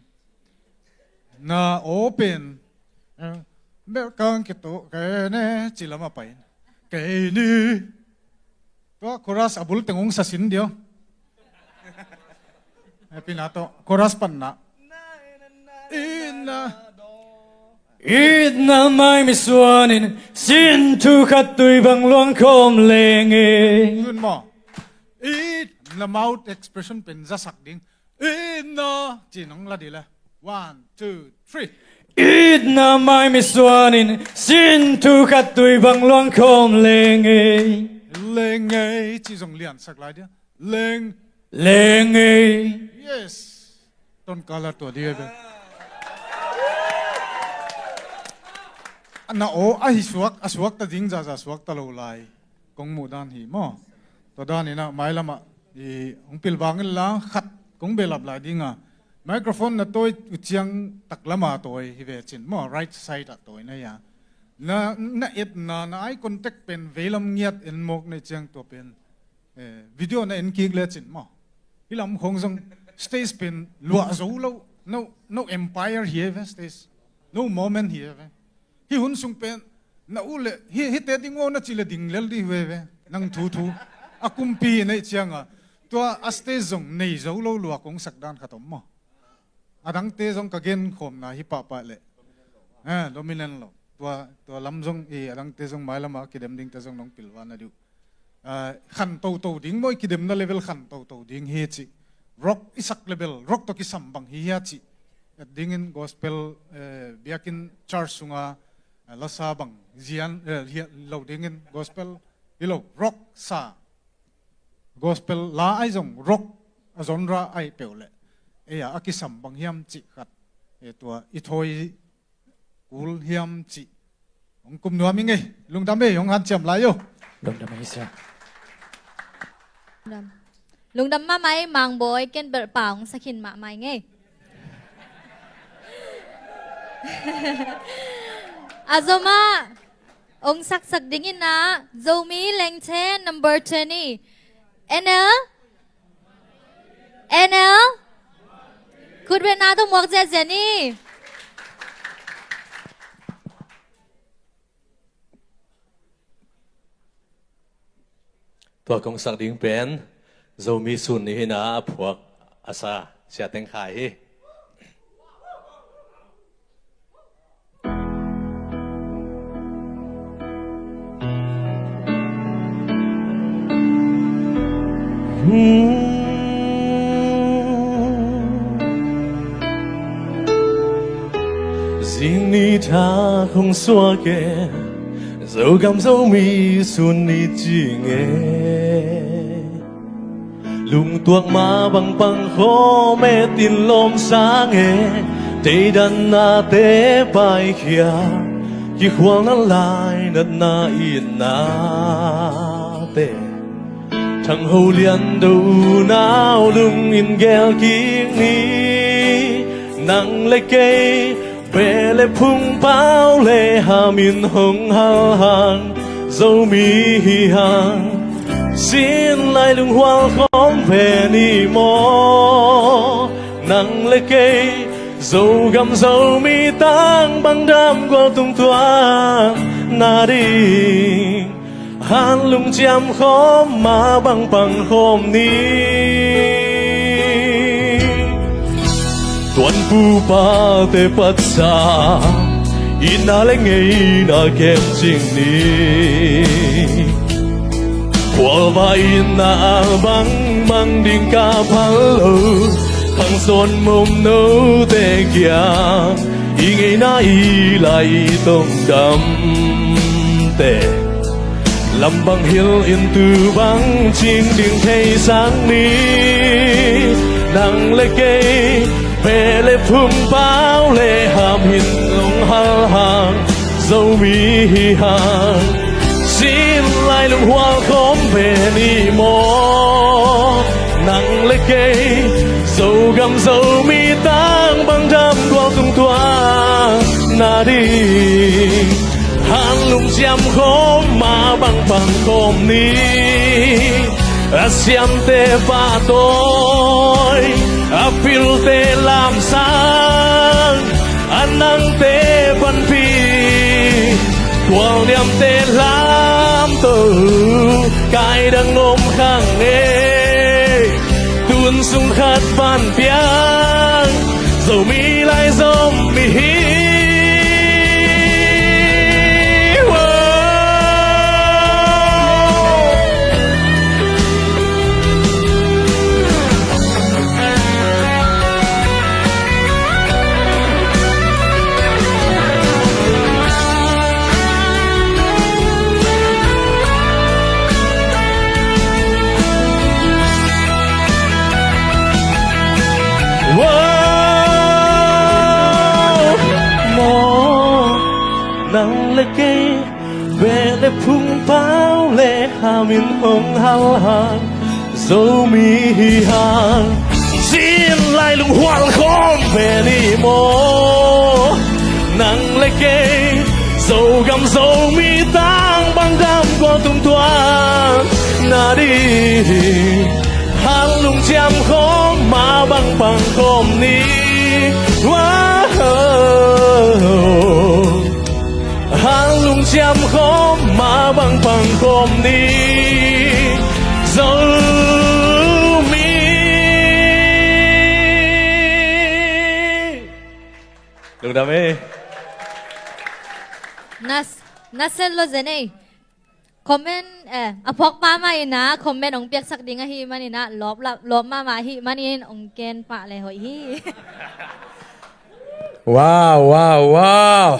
na aw pen, eh, belkang kitu kei ne ci lam a pai in, kei ni. Tua chorus a bul teng hong sa sin ding aw. Happy na tawh chorus pan na. Itna, itna mai mi suanin, sin thu khat tui bang luang khawm leng ei. Tun maw, itna mouth expression pen za sak ding. Itna ci nong la ding le. One, two, three. Itna mai mi suanin, sin thu khat tui bang luang khawm leng ei. Leng ei ci zong lian sak lai ding. Leng. Leng ei. Yes. Ton kala tua ding ei ve. Na aw a hi suak, a suak ta ding zaza suak ta lo lai kong muh dan hi maw. Tua dan in ah mailam ah i hong pilvang in la, khat kong belap lai ding a, microphone na tawi uh ciang taklam a tawi hi ve cin maw, right side ah tawi na hi a. Na, na etna, na eye contact pen veilam ngiat en mawk na hih ciang tua pen, eh, video na en kik lecin maw, hih lam khawng zong stage pen luah zo lo. No, no empire hi ei ve stage. No moment hi ei ve. Hih hun sung pen na uh le, hih, hihte ding aw na ci le ding lel ding hi ei ve. Nang thu thu. A kumpi na hih ciang a, tua a stage zong nei zo lo lua kong sak dan khat om maw. A dangte zong ka genkhawmna hi pahpah le. Eh, dominant lo. Tua, tua lam zong i, a dangte zong mailam a kidem dingte zong nong pilvan na ding uh. Ah, khan toto ding maw, i kidemna level khan toto ding hi cih. Rock i sak level, rock tawh kisam bang hi hia cih et dingin gospel, eh, biakinn church sunga, ah, lasa bang zian, eh, hi lo dingin gospel hi lo, rock sa. Gospel la ahi zong, rock a genre ahi peuh leh, ei a, a kisam bang hiam cih khat, eh, tua i thawi kul hiam cih hong kum nuam ing ei. Lungdam ei, hong hanciam lai uh. Lungdam ei sia. Lungdam. Lungdam mahmah ei, Mang Bawi, ken belh pa hong sa khin mahmah ing ei. A zom ah hong saksak dingin ah, Zomi Lengthe number twenty, N L, N L, khutbetna tawh muak ziahziah ni. Tua kong sak ding pen Zomi Sun Ni hi-in ah, a phuak a sa Sia Teng Khai hi. Zing ni tha kong suak e, Zogam Zomi Sun Ni ci nge. Lungtuak mah bang pang khawm e, tin lawm sang e, teidan nate paikhia, kikhualna lai natna itnate. Thang Ho Lian Do unau lungin gel kik ni, nang le kei beh le phung, pau le ham in hong hal hang, Zomi hi hang. Sin lai lunghual khawm ve ni maw, nang le kei Zogam Zomi tang bang dam gual tung tuan na ding. Han lungciam khawm mah bang pang khawm ni. Tuan Upate patsa itna le ngeina kemcing ni. Khualva itna a bangbang ding ka phal lo. Khangsawn mom note kiang i ngeina i lai i tongdamte. Lambang hil in tu bang cing ding thei sang ni. Nang le kei ve le phung pau le ham hin long hal hang Zomi hi hang. Sin lai lunghual khawm ve ni maw? Nang le kei Zogam Zomi tang bang dam gual tung tuan na ding. Hanlum ciam khawm, mah bang pang khawm ni. A siamte pahtawi, a pilte lamsang, a nangte panpih, tualniamte lamto, kaidang om khang e. Tun sung khat pan piang, Zomi lai Zomi hi. Wow, maw, nang le kei ve le phung pau le ham in hong hal hang Zomi hi hang. Sin lai lunghual khawm ve ni maw? Nang le kei Zogam Zomi tang bang dam gual tung tuan na ding. Hanlum ciam khawm, mah bang pang khawm ni. Wow. Hanlum ciam khawm, mah bang pang khawm ni. Zomi. Lungdam e. Nas, nasen lo zen e. Comment, eh, a phawk mahmah ina, comment hong piaksak ding ahi manina, lawp la, lawp mahmah ahi manin hong ken pah le hoih hi. Wow, wow, wow.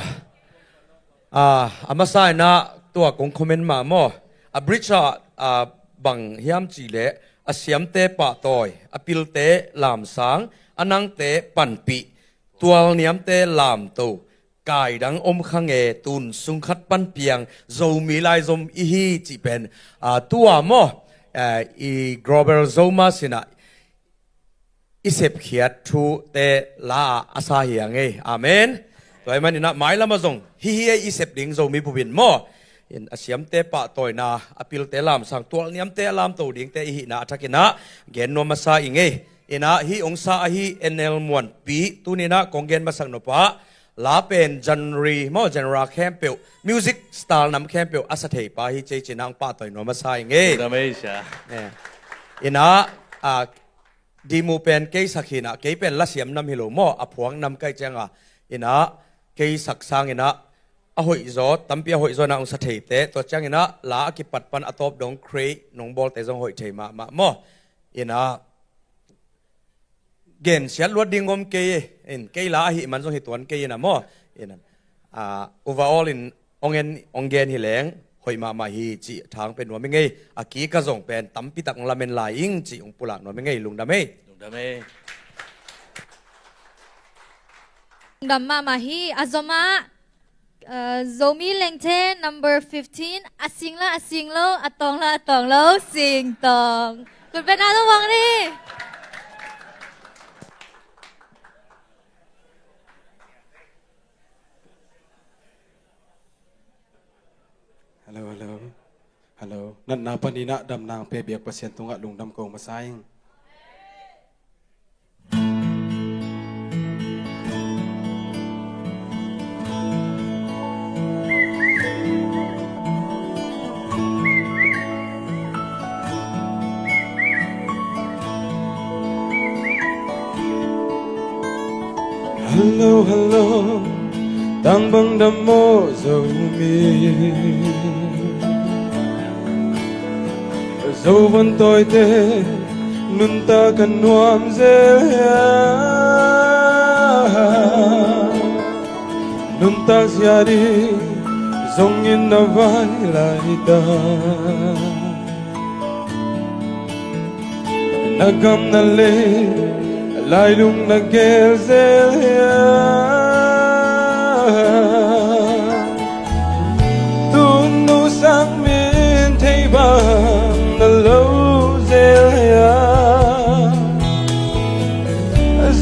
Ah, a masa ina tua kong comment mah maw. A bridge ah, ah, bang hiam cih leh, a siamte pahtawi, a pilte lamsang, a nangte panpih, tualniamte lamto, kaidang om khang e, tun sung khat pan piang, Zomi lai Zomi hi cih pen, ah, tua maw, ah, i Global Zomers ina i sepkhiat thute la a sa hi hang e. Amen. Tua hi manin ah mailam ah zong hih hi e i sep ding Zomi bup in maw. In a siamte pahtawina, a pilte lamsang, tualniamte a lamto dingte i hihna a thakin ah gen nuam masa ing e. In ah hih hong sa ahi N L Muanpi, tuni in ah kong gen masak nop ah la pen genre maw, genre khempeuh, music style nam khempeuh a sa thei pa hi ci-in ah hong pahtawi nuam masa ing e. Lungdam e, sia. Eh. In ah, ah, Dimu pen kei sak hi in ah, kei pen lasiam nam hi lo maw, a phuak nam ka hih ciang a. In ah kei sak sangin ah a hoihzaw, tampi a hoihzaw in ah hong sa theite, tua ciangin ah la a kipat pan a tawp dong create nong bawlte zong hoih thei mahmah maw. In ah gensiat luat ding om kei e. In kei la ahih man zong hi tuan kei in ah maw. In ah, ah, overall in hong en, hong gen hi leng hoih mahmah hi cih thang pen nuam ing e. A kik ah zong pen tampi tak hong lamen lai ing cih hong pulak nuam ing e. Lungdam e. Lungdam e. Lungdam mahmah hi. A zom ah, uh, Zomi Lengthe number fifteen, a sing la a sing lo, a tawng la a tawng lo, sing tawng. Kut beng na lo wang ni. Hello, hello. Hello. Natna panin ah damna hong pia biak Pasian tungah lungdam ko masa ing. Hello, hello, tang bang dam maw Zomi? Zo van tawite nuntak a nuam zel hia? Nuntak zia ding zongin na vai laitak, na gam na lei lailung na gel zel hia? Tunu sang min thei bang na lo zel hia?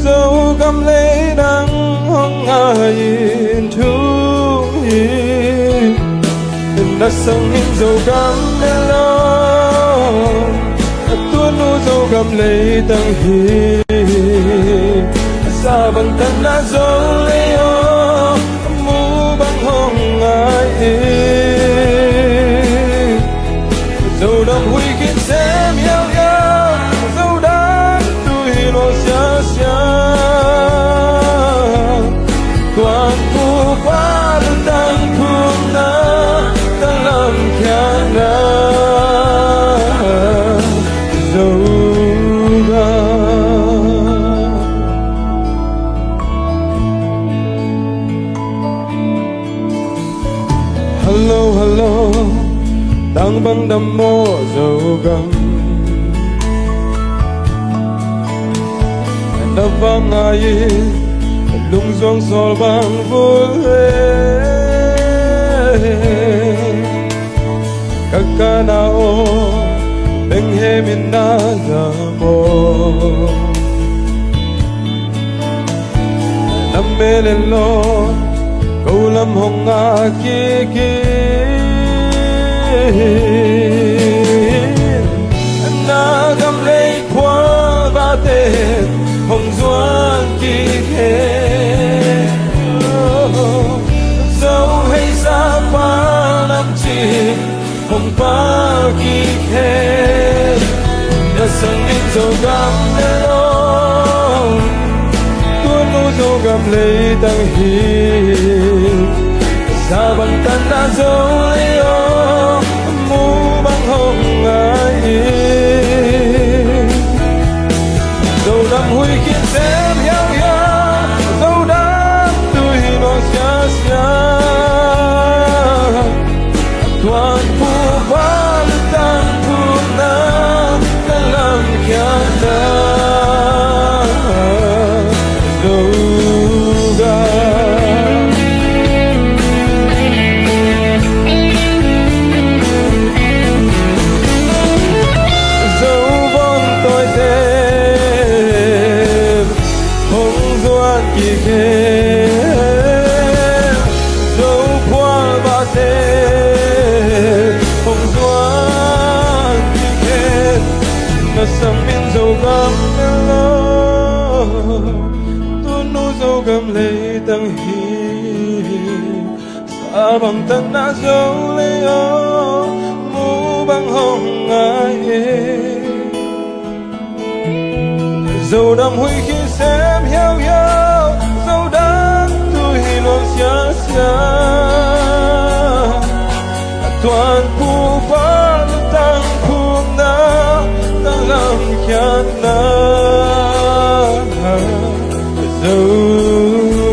Zogam lei nang hong ngai in thung hi. Na sang min Zogam lei lo, tunu Zogam lei tang hi. Sa bang tan na Zo lei aw, mu bang hong ngai hi. Zo dam huih khin sem hiauhiau, Zo dam tui luang siasia. Tuan pu pa lutang phumna, tanglam khiatna, Zo dam. Hello, hello, tang bang dam maw Zogam? Na vang ngai in lungzuang sawl bang vul ve. Ka kana aw, beng he min na za maw? Na mel en law, ko lam hong ngak kik in. Na gam lei khuavate hong zuan kik hen. Zo hei sa pa lam cih hong pal kik hen. Na sang min Zogam lei lo, tunu Zogam lei tang hi. Sa bang tan na Zo lei aw, mu bang hong ngai hi. Zo dam huih khin sem hiauhiau, Zo dam tui luang siasia. Tuan pu pa lutang phumna, tanglam khiatna, Zo dam. Zo van tawite hong zuan kik hen. Zo khuavate hong zuan kik hen. Na sang min Zogam lei lo, tunu Zogam lei tang hi. Sa bang tan na Zo lei aw, mu bang hong ngai hi. Zo dam huih khin sem hiauhiau, Zo dam tui luang siasia. Tuan pu pa lutang phumna, tanglam khiatna, Zo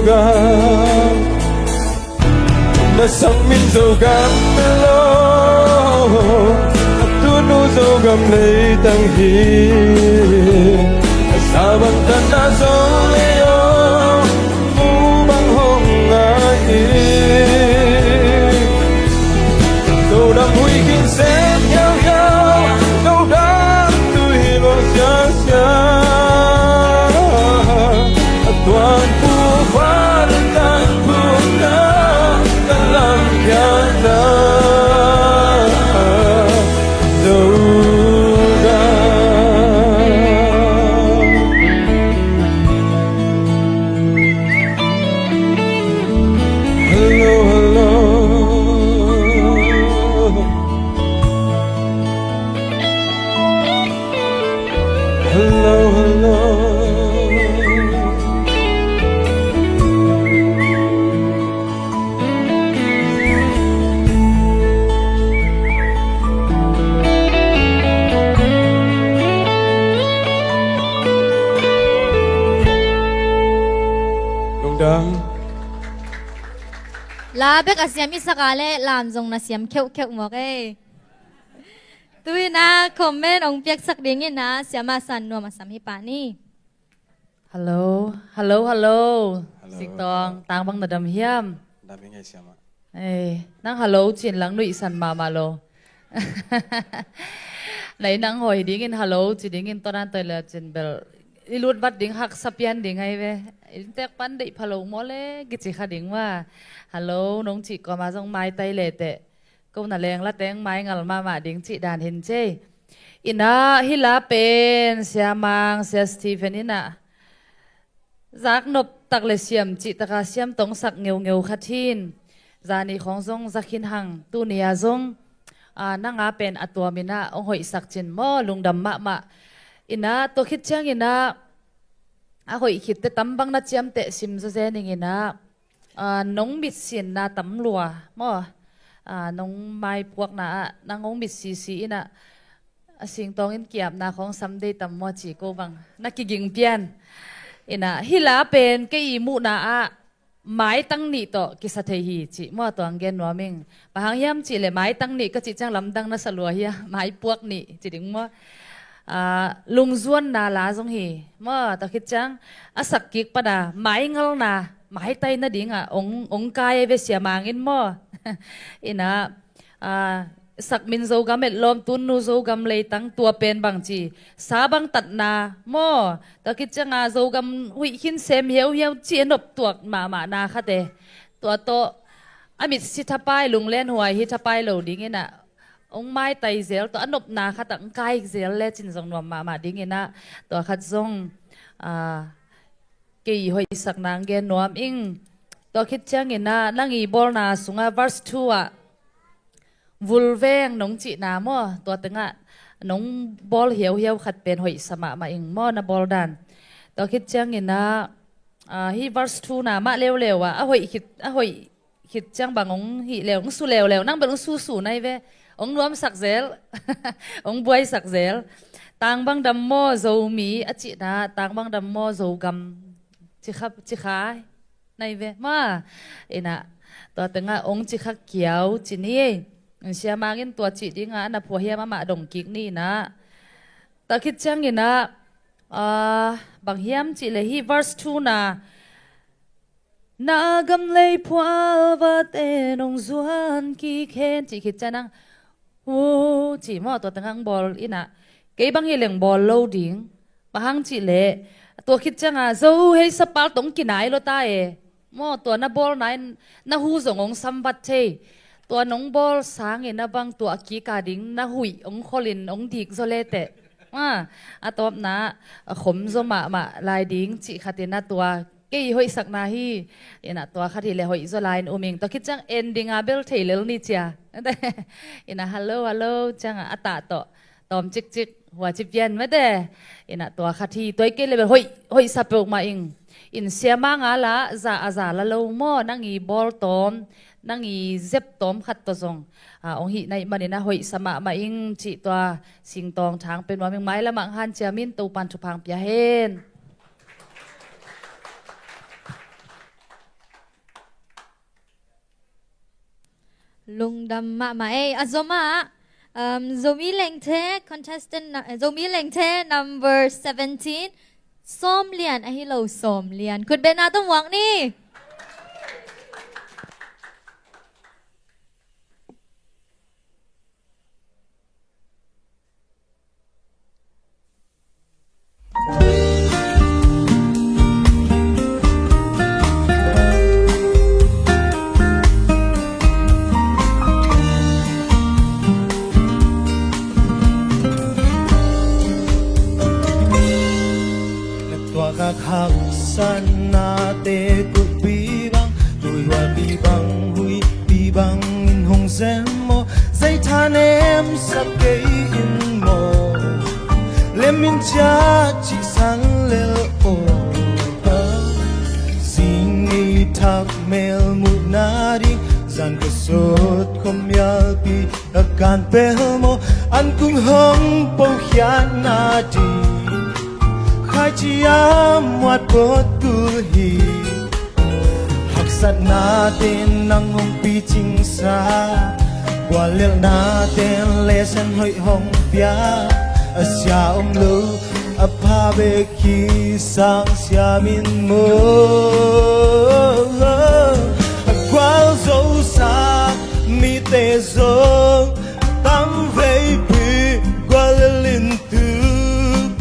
dam. Na sang min Zogam lei lo, tunu Zogam lei tang hi. Sa bang tan na Zo lei aw, mu bang hong ngai hi. Zo dam huih khin sem hiauhiau, Zo dam tui luang siasia. Tuan pu pa lutang phumna, tanglam khiatna, Zo dam. Hello, hello. Hello, hello. A bek a siam i sak a leh lam zong na siam kheuhkheuh mawk ei. Tu-in ah comment hong piaksak dingin ah siama San Nuam a sam hi pah ni. Hello, hello, hello. Hello. Singtawng, tang bang na dam hiam? Dam ing ei siama. Ei, nang hello ci-in lang nuihsan mahmah lo. Nai nang hoi dingin hello ci dingin tua nan toi le cin bel i lut vat ding haksa pian ding ai ve. Inntek pan deih pha lo maw le kici kha ding maw. Hello nong cih kawma zong maitai le teh. Ko na leng la teng maingal mahmah ding cih dan hin cei. Inah hih la pen Sia Mang, Sia Stephen inah zaknop tak le siam cih taka siam tong sak ngeungeu khat hin. Zani khawng zong za khin hang, tuni a zong, a, nang a pen a tuam inah hong hoihsak cin maw, lungdam mahmah. Inah tua khit ciang inah a hoih khit te tam bang na ciamteh sim zawzen ing inah, a, nong mitsinna tam lua maw, a, nong maipuakna ah nang hong mitsisi inah a singtawng in kiapna khawng sam dei tam maw ci ko bang na kiging pian. Inah hih la pen kei i muhna ah maitang nih tawh kisa thei hi cih maw, tua hong gen nuam ing. Bang hang hiam cih leh maitang nih ka cih ciang lamdang na sa lua hia, maipuak nih ci ding maw. A, lungzuanna la zong hi maw, tua khit ciang a sak kik pan a maingalna maitai nading ah hong, hong kai ve Sia Mang in maw. Inah a, sakmin Zogam etlawm, tunnu Zogam leitang tua pen bangci sa bang tatna maw, tua khit ciang a Zogam huih khin sem hiauhiau ci a nop tuak mahmahna khat e. Tua tawh a mitsi thapai, lunglen huai hi thapai lo ding inah hong maitai zel tawh a nopna khat ah hong kai zel le cin zong nuam mahmah ding inah tua khat zong, a, kei hoihsak nang gen nuam ing. Tua khit ciang inah nang i bawlna sungah verse two ah vulveng nong cihna maw, tua tengah nong bawl hiauhiau khat pen hoihsa mahmah ing maw, na bawl dan. Tua khit ciang inah, a, hih verse two na mah leuleu ah a hoih khit, a hoih khit ciang bang hong hih leu, hong su leuleu, nang bel hong susu nai ve. Hong nuamsak zel, hong buaisak zel. Tang bang dam maw Zomi a cihna, tang bang dam maw Zogam ci kha, ci kha nai ve maw. Inah tua tengah hong ci kha kiau ci ni ei. Sia Mang in tua cih dingah a na phua hiam amah dong kik ni inah. Tua khit ciang inah, a, bang hiam cih leh hih verse two na, na gam lei phual vate nong zuan kik hen cih khit ciang nang, hu, cih maw, tua tengah hong bawl inah kei bang hi leng bawl lo ding. Bang hang cih leh tua khit ciang a Zo hei sapal tong kinai lo ta e. Maw, tua na bawlna in na hu zong hong samvat thei. Tua nong bawl sangin a bang tua a kik a ding na huih hong kholin hong dik zaw le teh. A, a tawpna a khom zaw mahmah lai ding cih khat inah tua kei hoihsakna hi. Inah tua khat hi leh hoih zaw lai in um ing. Tua khit ciang ending a bel thei lel ni cia. Inah hello, hello ciang a, a tah tawh tawm cikcik hua ci pian mate. Inah tua khat hi, tua i kei le bel hoih, hoihsa peuhmah ing. In Sia Mang a la za a za la lo maw, nang i bawl tawm, nang i zep tawm khat tawh zong, a, hong hih naih manin a hoihsa mahmah ing cih tua singtawng thang pen nuam ing. Mailam ah hong hanciam in, Topan thupha hong pia hen. Lungdam mahmah ei. A zom ah, um, Zomi Lengthe contestant na, Zomi Lengthe number seventeen, Sawm Lian ahi lo, Sawm Lian. Khutbetna tawh muak ni. Tuak a khaksanna te kulhpi bang, tuihualpi bang, huihpi bang in hong sem maw, zei thanem sak kei in maw, lem in ciah cihsan lel aw. Zing ei thak mel muh nading, zan ka sut khom mialpi a kan pel maw, an kung hong po khiat nading, khaici a muat pawt kul hi. Hak Satna ten nang hong picingsa, guallelhna ten lesen hoih hong pia, a sia om lo, a pha bek hi sang siam in maw. A gualzosa mite zong tam veipi guallelh in tuk,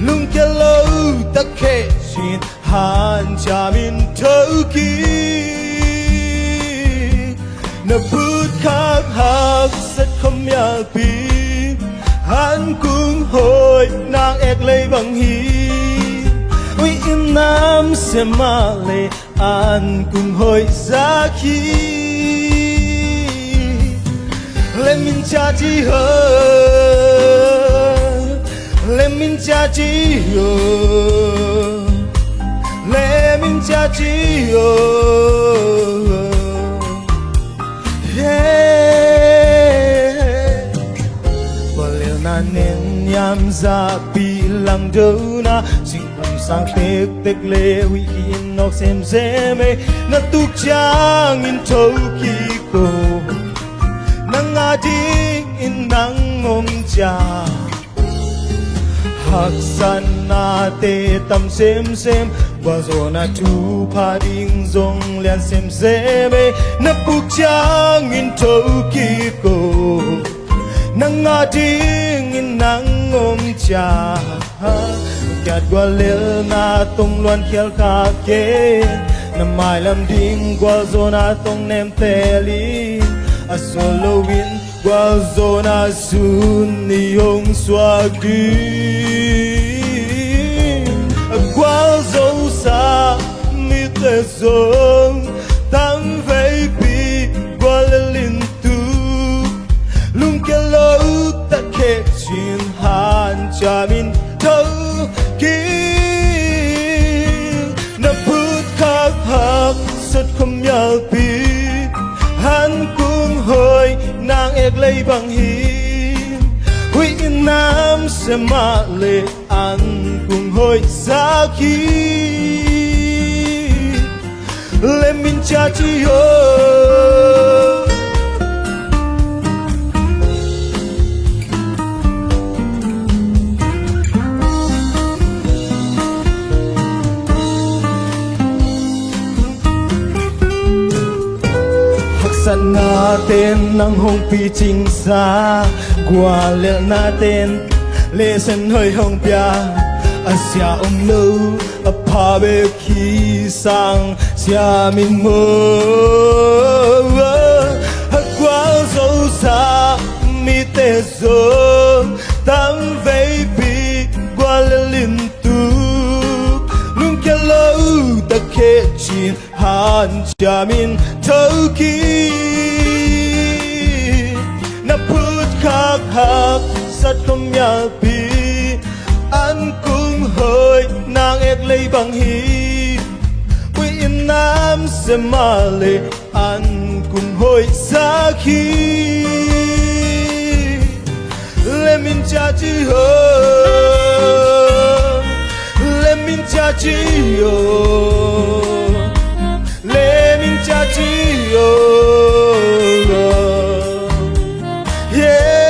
lungkia lo tak kheh cin hanciam in tho kik. Na put khak haksat khuamialpi, an kung hoih nang ek lei bang hi. Ui in nam se mah le an kung hoih zak hi. Lemin cia ci ho, lemin cia ci ho, lemin cia ci ho. Yeah. Guallelhna nen niam zahpih langdona, singkung sang tektek le huih hi in nawk semsem ei. Na tuk ciangin tho kik ko, nang a dingin nang om ciang. Haksatnate tam semsem, gualzawhna thupha ding zong lian semsem ei. Na puk ciangin tho kik ko, nang a dingin nang om ciang. Kiat guallelhna tong luan khial kha kei, na mailam ding gualzawhna tong nemtel in, a sual loin gualzawhna sun i hong suak ding. A gualzosa mite zong tam veipi guallelh in tuk, lungkia lo tak kheh cin hanciam in tho kik. Na put khak haksat khuamialpi, an kung hoih nang ek lei bang hi. Huih in nam se mah le an kung hoih zak hi. Lemin cia ci ho. Haksatna ten nang hong picingsa, guallelhna ten lesen hoih hong pia, a sia om lo, a pha bek hi sang siam in maw. A gualzosa mite zong tam veipi guallelh in tuk, lungkia lo tak kheh cin hanciam in tho kik. Na put khak haksat khuamialpi, an kung hoih nang ek lei bang hi. Huih in nam se mah le an kung hoih zak hi. Lemin cia ci ho, lemin cia ci ho, lemin cia ci ho. Yeah.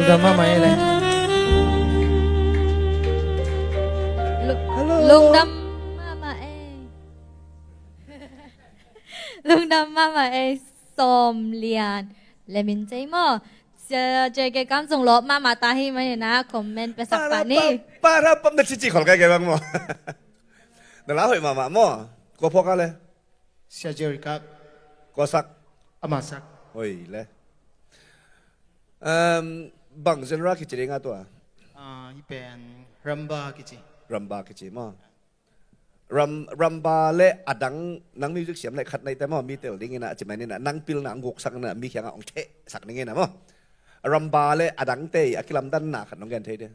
Lungdam mahmah ei le. Lu-, lungdam mahmah ei. Lungdam mahmah ei, Sawm Lian. Lemin cei maw. Sia J K Kam zong lawp mahmah ta hi mah hi na, comment piasak pah ni. Para pam na cici khol kai kai bang maw. Na la hoih mahmah maw. Kua phawk a le? Sia Jerry Kak. Kua sak? Ama sak. Hoih le. Em, bang genre kici ding a tua? Ah, hi pen Ramba kici. Ramba kici maw. Ram, ramba le a dang, nang music siam le khat nei te maw, mi tel ding ina, ci mai ni na, nang pilna a guksak na, mi kiangah ong thehsak ding ina maw. Ramba le a dangte i a kilamdanna khat nong gen thei dia?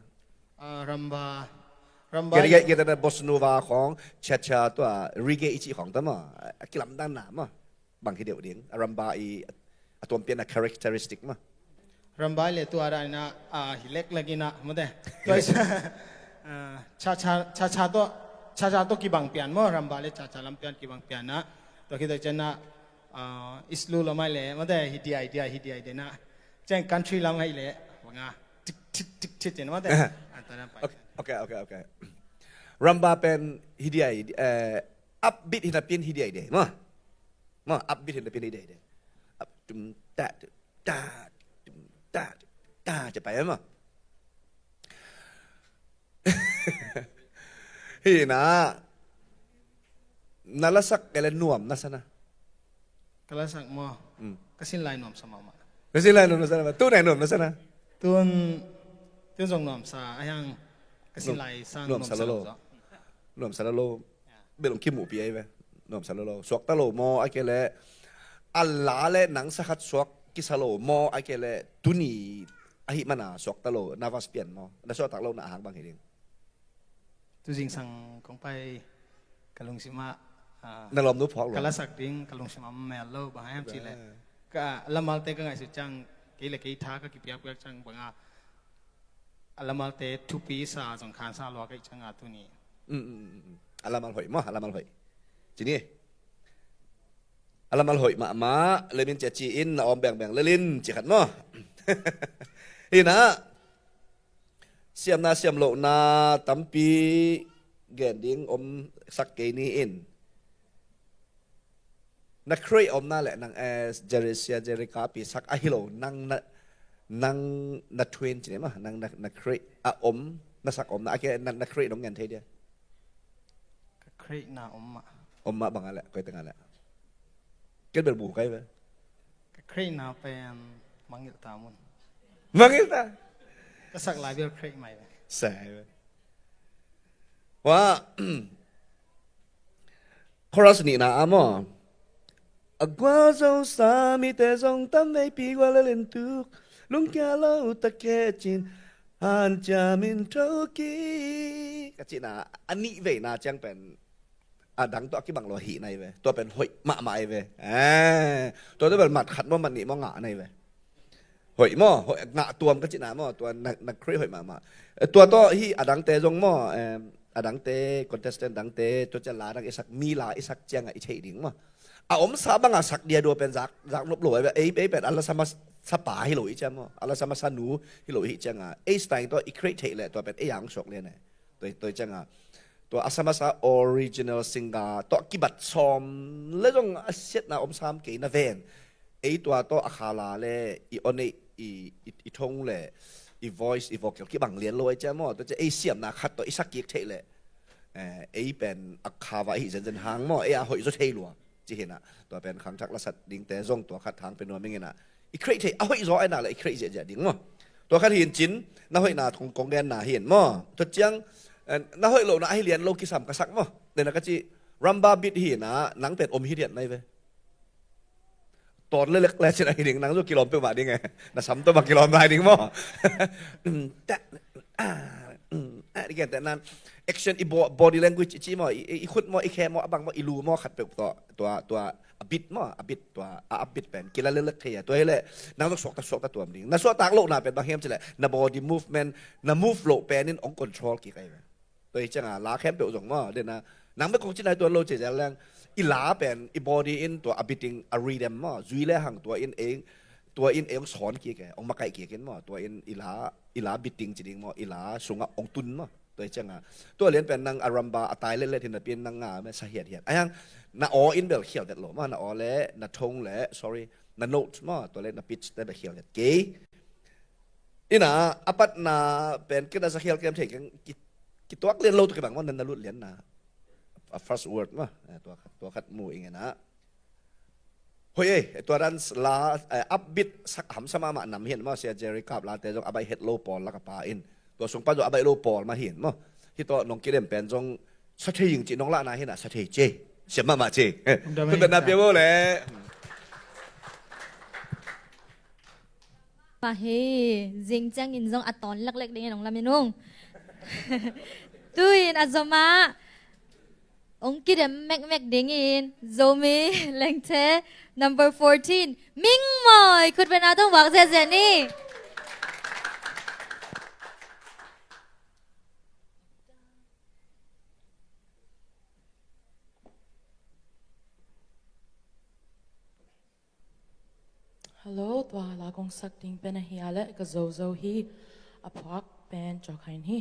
Ah, ramba, ramba. Gede, gede, gede, bossa nova khawng, cha-cha tua, reggae i cih khawng ta maw, a kilamdanna maw. Bang hi deuh ding, a ramba i a tuampian a characteristic maw. Ramba i le tua dan ina, ah, hi leklek ina, mawte. Tua i sa, ah, cha-cha, cha-cha tawh, cha-cha tawh kibang pian maw, ramba le cha-cha lam pian kibang pian na. Tua khit tua ciang na, ah, East Lulu lam ai le, mawte, hi diai diai, hi diai diai na. Ciang country lam ai le, banga, tik, tik, tik, tik, mawte. Ah, tua dan pai. Ok, ok, ok, ok. Ramba pen hi diai, eh, upbeat hi napi in hi diai diai maw. Maw, upbeat hi napi in hi diai diai. Up, tum, ta, tum, ta, tum, ta, tum, ta, ci pai maw. Hi na, na lasak kei le nuam na sa na? Ka lasak maw? Mm. Ka sin lai nuam sa mahmah. Ka sin lai nuam na sa na? Tu nai nuam na sa na? Tun, tun zong nuam sa, a hiang ka sin lai sang nuam sa lo lo. Nuam sa lo lo. Ya. Bel ong kimuhpi ai ve. Nuam sa lo lo. Suakta lo maw, ai kei le a la le nang sa khat suak kisa lo maw, ai kei le tuni ahih mana suakta lo, nervous pian maw. Na suaktak lo na a hang bang hi ding? Tu zingsang kong pai ka lungsim ah, ah, na lawmnu phawk lo. Ka lasak ding ka lungsim ah mel lo, bang hiam cih leh. Ka lamalte ka ngaihsut ciang, kei le kei tha ka kipiakpiak ciang banga, a lamalte thupi sa zong khansa lua ka hih cianga tuni. Mm, mm, mm, mm. A lamal hoih maw, a lamal hoih. Ci ni. A lamal hoih mahmah, lemin cia ci-in na awm bengbeng lelin, ci khat maw. Hi na, siamna siam lohna tampi gen ding om sak kei ni in. Na create omna le nang, eh, Jerry sia, Jerry kapi sak ahi lo, nang na, nang na twin ci ni maw, nang na, na create a om, na sak omna, a kei na, na create nong ngen thei dia? Ka create na om mah. Om mah bang a le, koi teng a le. Ken bel bu kai ve. Ka create na pen mangngilh ta mun. Mangngilh ta? Ka sak lai bel create mai ve. Sai ve. Wa, chorus nihna ah maw. A gualzo sa mite zong tam veipi gual le lentuk, lungkia lo ta kecin, hanciam in tho kik. Ka cihna, a nih veina ciang pen a dang tawh a kibang lo ahih nai ve. Tua pen hoih mahmah ai ve. Eh, tua tawh bel mat khat maw, mat nih maw ngah nai ve. Hoih maw, hoih, ngah tuam ka cihna maw, tua na, na create hoih mahmah. Eh, tua tawh hi a dangte zong maw, em, a dangte, contestant dangte, tua cia la dang i sak, mi la i sak ciangah i theih ding maw. A omsa bangah sak dia dua pen zak, zak nop lo ai ve, ei, ei pen a lasa masa pa hi lo i cia maw, a lasa masa nu hi lo i ciangah, ei style tawh i create theih leh tua pen ei ang suak lian ai. Tua, tua ciangah, tua a sa masa original singer tawh kibat sawm le zong a siatna om sam kei na ven. Ei tua tawh a khala le i on ei i, i, i thong le i voice, i vocal kibang lian lo ai cia maw. Tua cia ei siamna khat tawh i sak kik theih le, eh, ei pen a khava ahi zenzen hang maw, ei a hoih zaw thei lua. Ci hi na, tua pen khangthak lasat dingte zong tua khat hang pen nuam ing hi na. I create thei, a hoih zaw ai na le i create ziahziah ding maw. Tua khat hi in cin, na hoihna kong, kong genna hi in maw. Tua ciang, eh, na hoih lohna ahi lian lo kisam ka sak maw. Dena ka ci, ramba beat hi na, nang pen om hi diat nai ve. Tawt lelek le cin ahi ding, nang zu kilawm peuhmah ding e. Na sam tawh bang kilawm lai ding maw. Ta, ah, mm, ah, ding e, te nan, action i bo-, body language i ci maw, i, i, i khut maw, i khe maw, a bang maw, i lu maw, khat peuh tawh, tua, tua, a beat maw, a beat tua, a, a beat pen kila lelek thei a, tua hi leh, nang zu suakta, suakta tuam ding. Na suaktak lohna pen bang hiam ci leh, na body movement, na move loh pen in ong control kik ai ve. Tua hi cianga la khempeuh zong maw, dena, nang bek kong ci nai tuan lo ci zel leng, i la pen, i body in tua a beating, a rhythm maw, zui le hang tua in ei, tua in ei ong sawn kik e, ong makaih kik in maw, tua in i la, i la beating ci ding maw, i la sungah ong tun maw. Tua hi cianga, tua lian pen nang a ramba a tai letlet hi napi in nang nga me sa hiathiat. Ai hang, na aw in bel khial vet lo maw, na aw le, na thong le, sorry, na note maw, tua le na pitch te bel khial vet kei. Ina, a patna pen kei na sa khial kem thei keng ki, kituak lian lo tu kibang maw, na, na lut lian na. A first word maw, eh, tua, tua khat mu ing ina. Hoi ei, tua dan la, eh, upbeat sak hamsa mahmah nam hi in maw, sia Jerry Kap late zong a baih het lo pawl lak a pa in. Tua sung pan zong a baih lo pawl mah hi in maw. Hi tawh nong kidem pen zong sa thei ing cih nong lahna hi na, sa thei ci. Siam mahmah ci. Khutbetna pia bo le. Mah hi, zing ciangin zong a tawn leklek dingin hong lamen ung. Tu-in a zom ah hong kidem mekmek dingin Zomi Lengthe number fourteen, Ming Mawi, khutbetna tawh vak ziahziah ni. Hello, tua la kong sak ding pen ahi a leh ka zozo hi, a phuak pen Cawkhain hi.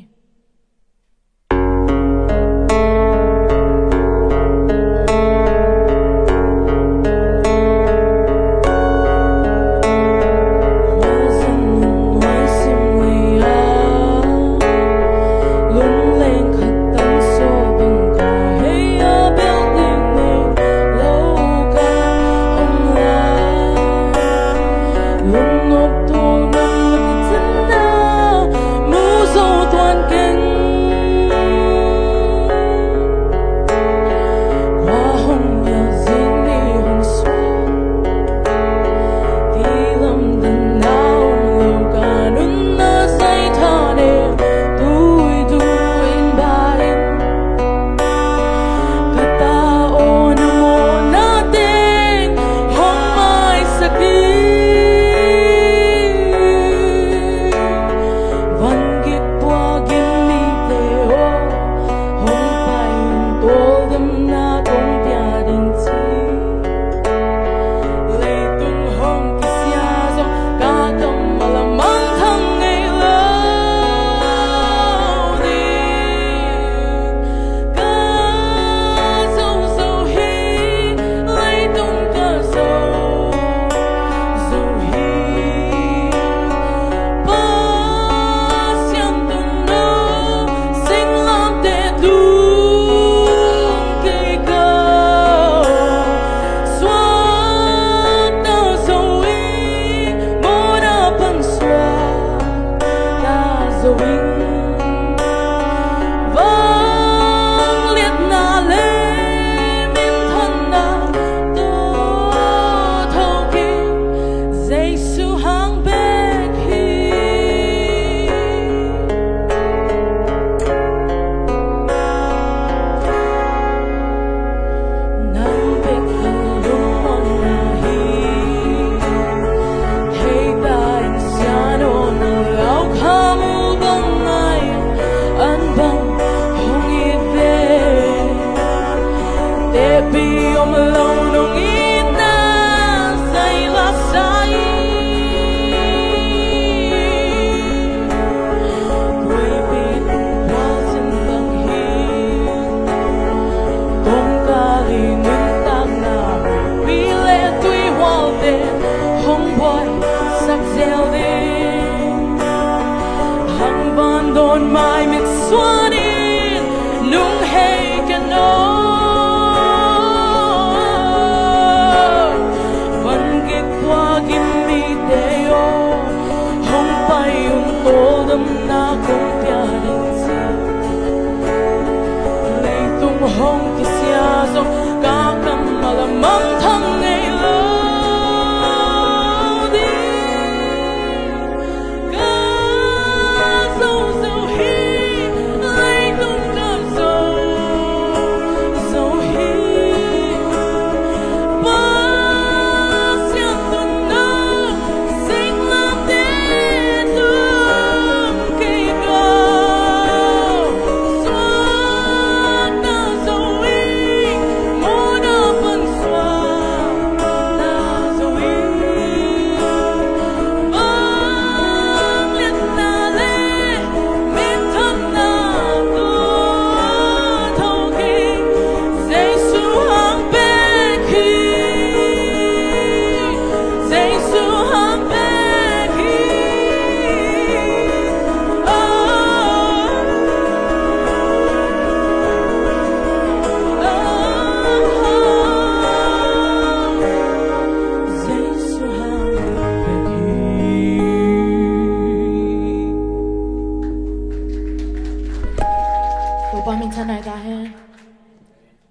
Topa minthanna hi ta hen.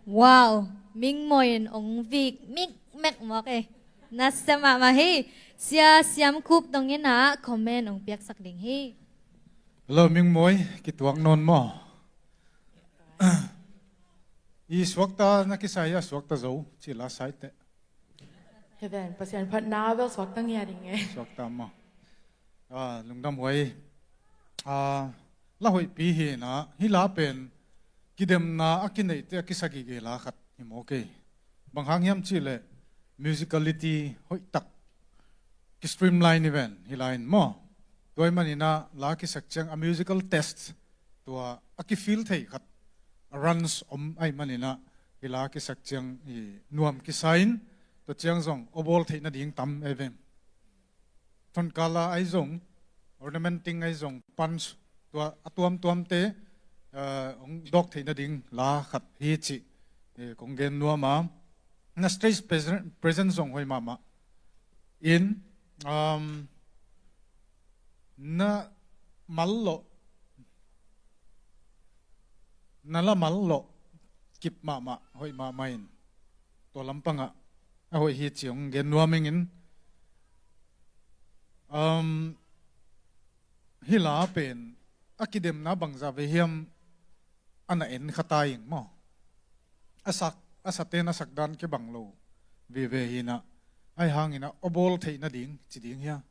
Wow, Mingmawi in ong vik mikmek mawk e. Nasia mahmah hi. Sia Siam Khup dongin ah comment ong piaksak ding hi. Hello Mingmawi, kituak nawn maw? I suakta na kisai a suakta zo ci la sai teh. Hi ven, Pasian phatna bel suakta ngia ding e. Suakta maw? Ah, lungdam huai. Ah, la hoihpi hi na, hi la pen kidemna a kineihte a kisa gige la khat hi mawk e. Bang hang hiam cihleh musicality hoih tak ki streamline hi ven hi la in maw? Tua ahih manin ah la kisak ciang a musical test tua a kifeel thei khat a runs om ahih manin ah hi la kisak ciang hi nuam kisa in tua ciang zong awbawl theih nading tam e ve. Thonkala ahi zong, ornamenting ahi zong, punch tua a tuamtuamte, eh, hong dawk theih nading la khat hi cih, eh, kong gen nuam a. Na stage present, present zong hoih mahmah. In, um, na mal loh, na la mal loh kip mahmah, hoih mahmah in. Tua lampangah a hoih hi ci hong gen nuam ing in. Um, hi la pen a kidemna bangza ve hiam a na en khata ing maw? A sak, a saten a sak dan kibang lo vive hi na. Ahi hangin ah awbawl theih nading ci ding hia?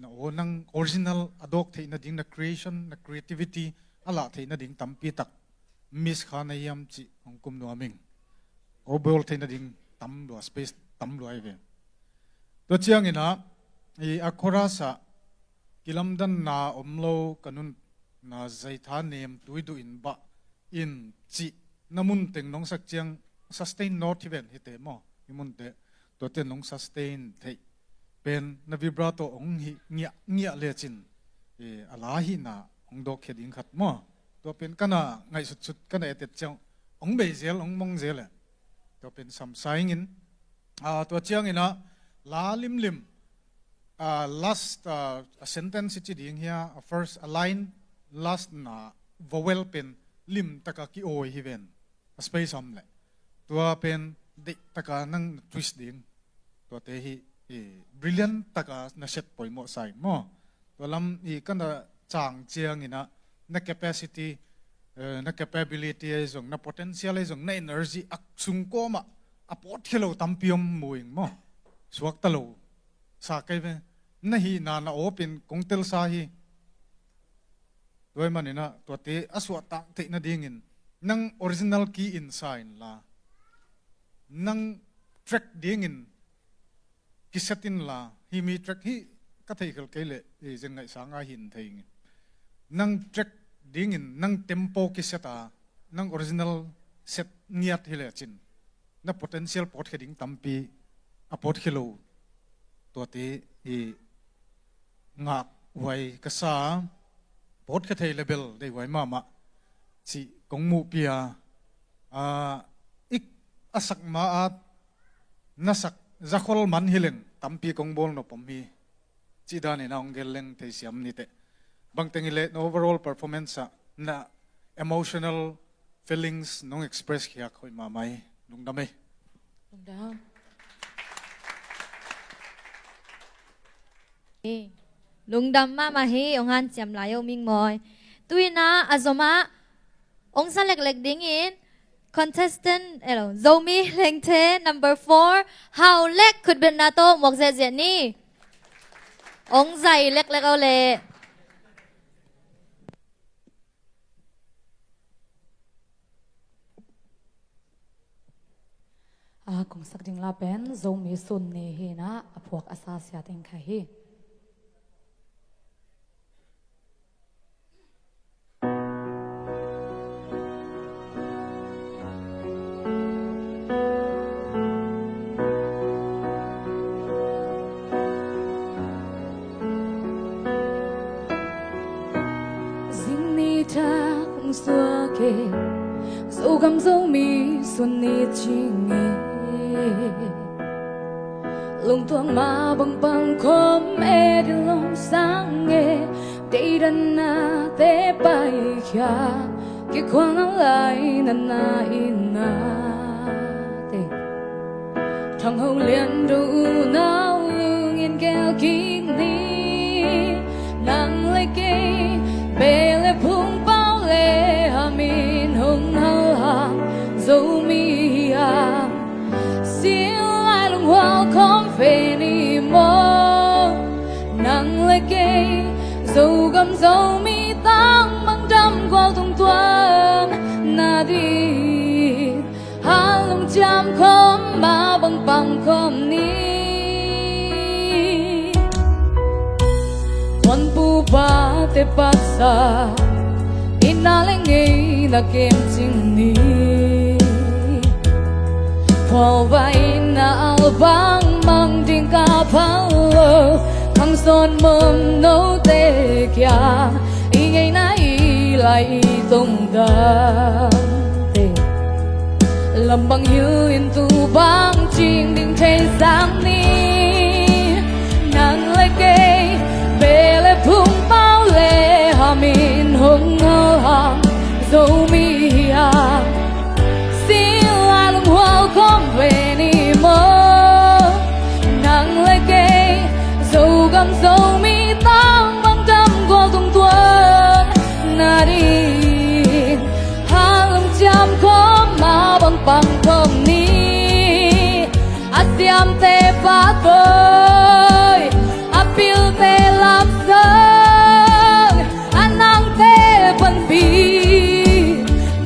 Na aw nang original a dawk theih nading, na creation, na creativity a lah theih nading tampi tak miss kha na hiam cih hong kum nuam ing. Awbawl theih nading tam lua, space tam lua hi ve. Tua ciangin ah i a chorus ah kilamdanna om lo ka nunna zaitha nem tuiduh in bah in cih na mun teng nong sak ciang sustain note hi ven hite maw? Hi munte tuate nong sustain theih pen na vibrato hong hi ngiah, ngiah lecin, eh, a la hihna hong dawkkhia ding khat maw? Tua pen ka na ngaihsutsut, ka na etet ciang hong bei zel, hong mong zel e. Tua pen samsa ing in, ah, tua ciangin ah la limlim, ah, last, ah, a sentence ci ding hia, a first, a line last na vowel pen lim taka ki-awi hi ven. A space om leh tua pen deih taka nang twist ding. Tuate hi, i, brilliant taka na set poimawh sa ing maw? Tua lam i ka na cang ciangin ah na capacity, eh, na capability ahi zong, na potential ahi zong, na energy a sungkawmah a pawtkhia lo tampi om mu ing maw? Suakta lo sa kei ve. Na hihna na awpin kong telsa hi. Tua ahih manin ah tuate a suahtak theih nadingin nang original key in sa inla, nang track dingin kiset inla, hih mi track hih ka theihkhial kei leh, eh, zen ngaihsa ngai hi in thei ing. Nang track dingin nang tempo kiset a, nang original set ngiat hi lecin na potential pawtkhia ding tampi a pawtkhia lo. Tuate i ngakhuai ka sa, pawtkhia thei le bel deihhuai mahmah cih kong muhpih a, ah, i a sak ma-at na sak zakhol man hi leng tampi kong bawl nop om hi. Cih danin a hong gel leng theisiam niteh. Bangteng hi leh na overall performance ah na emotional feelings nong express khiak hoih mahmah hi. Lungdam ei. Lungdam. Lungdam mahmah hi, hong hanciam lai o Mingmawi. Tu-in ah a zom ah hong sa leklek dingin contestant, elo, Zomi Lengthe number four, Hau Lek, khutbetna tawh muak ziahziah ni. Hong zai leklek o leh. A, kong sak ding la pen Zomi Sun Ni hi-in ah a phuak a sa sia teng kha hi. Zing ni thak hong suak e, Zogam Zomi Sun Ni cing e. Lungtuak mah bang pang khawm e, din lom sang e. Deidanna te paikhia, kikhual na lai na na in ah. Khangno lian do unau lungin gelkik ni. Nang le kei, beh le phung, pau le hamin hong hal hang, Zomi hi hang. Sin lai lunghual khawm ve ni maw. Nang le kei, Zogam Zomi tangmang damgual tungtuan nading, hang lungciam khawm mah bang pang khawm ni. Tuanpu pate pasal, itna le ngeina kemcing ni. Phualvai itna albang mang ding ka phal lo, khang sawn mawm note kiang, i ngeina i lai i tongdamte, lambang hilh in tu bang cing ding thei sang ni. Nang le kei, beh le phung, pau le hamin hong hal hang, Zomi hi hang. Sin lai lunghual khawm ve ni maw. Nang le kei, Zogam Zomi tangmang damgual tungtuan nading, hang lungciam khawm mah bang pang khawm ni. A siamte pahtawi, a pilte lamsang, a nangte panpi,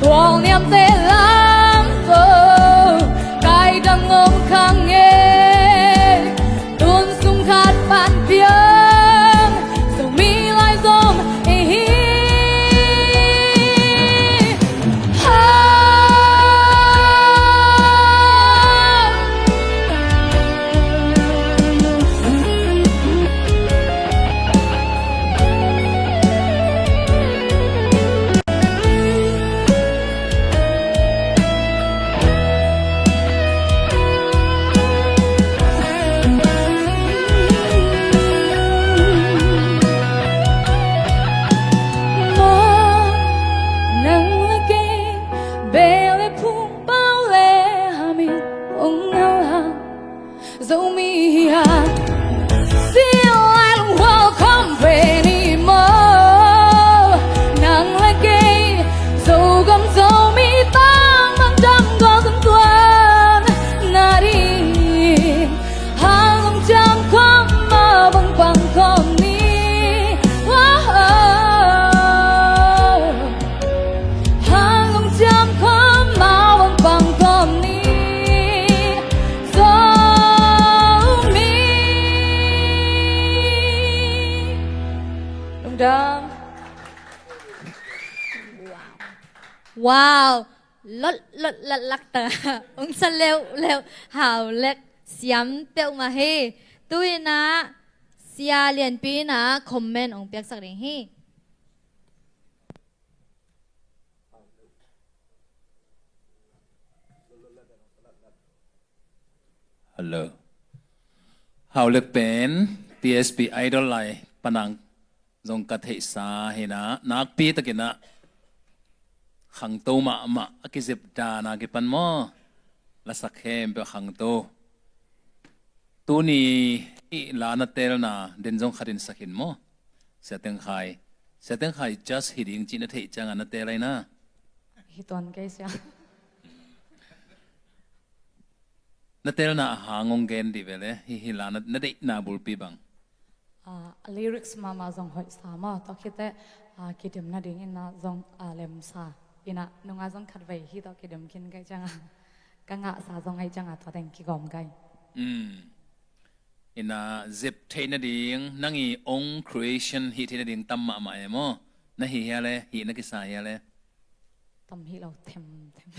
tualniamte lamto, kaidang om kha ngei. Tun sung khat pan piang, Zomi laizom i hi. Ha. Maw, nang le kei, beh le phung, pau le hamin hong hal hang, Zomi hi hang. Sin lai lunghual khawm ve ni maw. Nang le kei, Zogam Zomi tangmang damgual tungtuan nading, hang lungciam khawm mah bang pang khawm ni. Wah, oh. Hang lungciam khawm mah bang pang khawm ni. Zomi. Lungdam. Wow. Lot lot latlak ta. Ong sa leuhleuh. Hau lek. Siam peuhmah hi. Tu-in ah Sia Lianpi in ah comment ong piaksak ding hi. Hello. Hau lek pen T S P Idol lai panang zong ka theihsa hi-in ah, nakpi takin ah khangto mahmah, a kizep dan a kipan maw, lasak khempeuh khangto. Tuni i la na telna den zong khatin sa khin maw. Sia Teng Khai, Sia Teng Khai judge hi ding cih na theih ciangin na tel ahi na. Hi tuan kei sia. Na telna a hang ong gen dih ve le, hih hih la na, na deihna bulpi bang. Ah, lyrics mahmah zong hoihsa maw, tua khit teh, ah, kidim nadingin ah zong, ah, lemsa. In ah nungah zong khatvei hih tawh kidim khin ka hih ciangin, ka ngahsa zong ahih ciangin tua teng kigawm ka hi. Mm. In ah zep theih nading, nang i own creation hih theih nading tam mahmah e maw. Na hih hia le, hih na kisa hia le. Tam hi lo, themthem.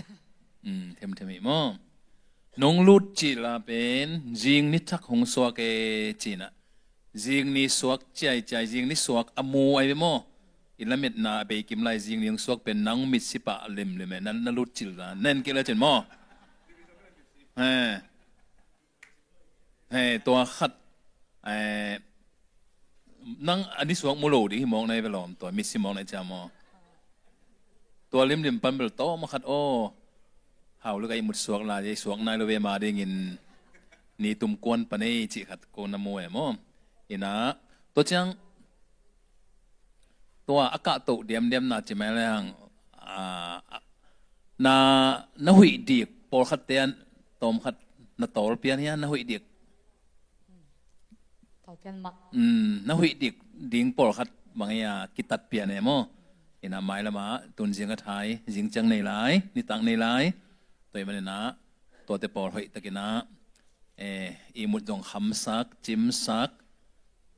Mm, themthem hi maw. Nong lut cil a pen, zing ni thak hong suak e ci-in ah. Zing ni suak ciaiciai, zing ni suak a mu ahi ve maw. I lametna a bei kim lai, zing ni hong suak pen nang mitsi pah limlim e, na, na lut cil a. Na en kei le cin maw. Eh. Hei, tua khat, eh, nang a ni suak mu lo ding hi mawk na hi ve lawm, tua mitsi mawk na hi cia maw. Tua limlim pan bel tawm a khat aw. Hau lek a i mut suak lai, i suak nai lo ve ma dingin. ni tum kuan pan ei cih khat ko na mu e maw? Ina, tua ciang tua a kahtoh diamdiam na ci mai leng, a, a, na, na huih dik pawlkhat te an tawmkhat na tawl pian hia, na huih dik. Tawl pian mah. Mm, na huih dik ding pawlkhat bang hia kitat pian e maw? Ina mai lama tun zing a thai, zing ciang nei lai, nitak nei lai. Tua i manina tuate pawl hoih takina, eh, i mut zong khamsak, cimsak,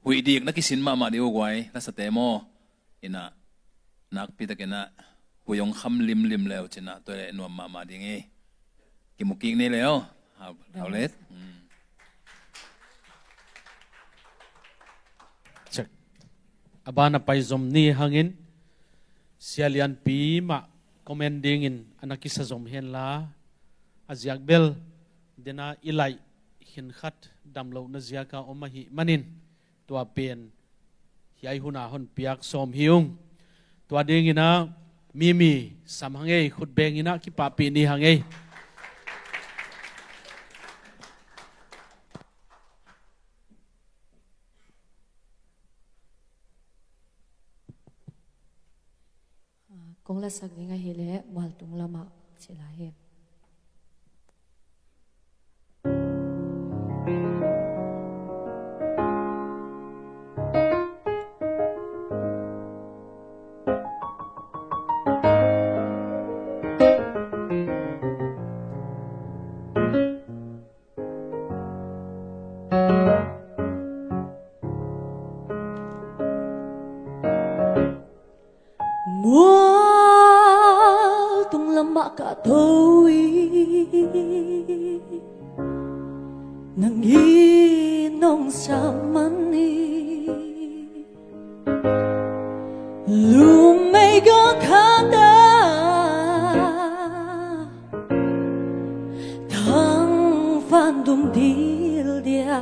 huih dik na kisin mahmah dih uh guai, lasate maw? Ina, nakpi takina, huih hong kham limlim leu cina, tua le nuam mahmah ding i. Kimu kik nei leu, hau, hau let. Mm. Check. A ban a pai zom ni hangin, Sia Lianpi mah comment dingin a na kisa zom henla, a ziak bel, dena i laih khin khat damlohna ziaka om ahih manin, tua pen hiai huna hon piak sawm hi ung. Tua dingina, Mimi, sam hang ei, khut bengina kipahpih ni hang ei. Ah, kong lasak ding ahih leh mualtung lamah ci lai hi. Mualtung lamah ka tho i, nang in nong sam man i, lumei ka khata thangvan dum dil dia,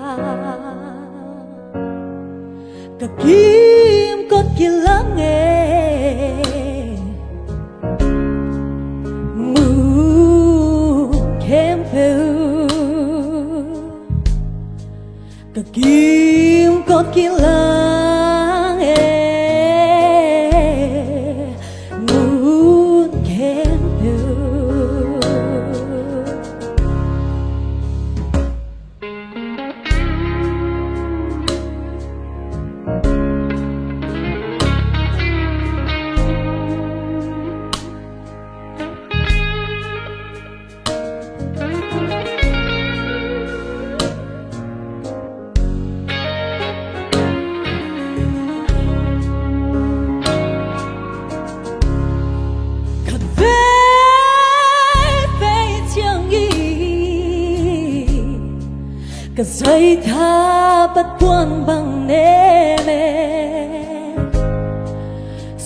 ka kimkot kilang e, mun khempeuh ka kimkot kilang e, mun khempeuh. Khat veivei ciang i, ka zaitha pat puan bang nem e.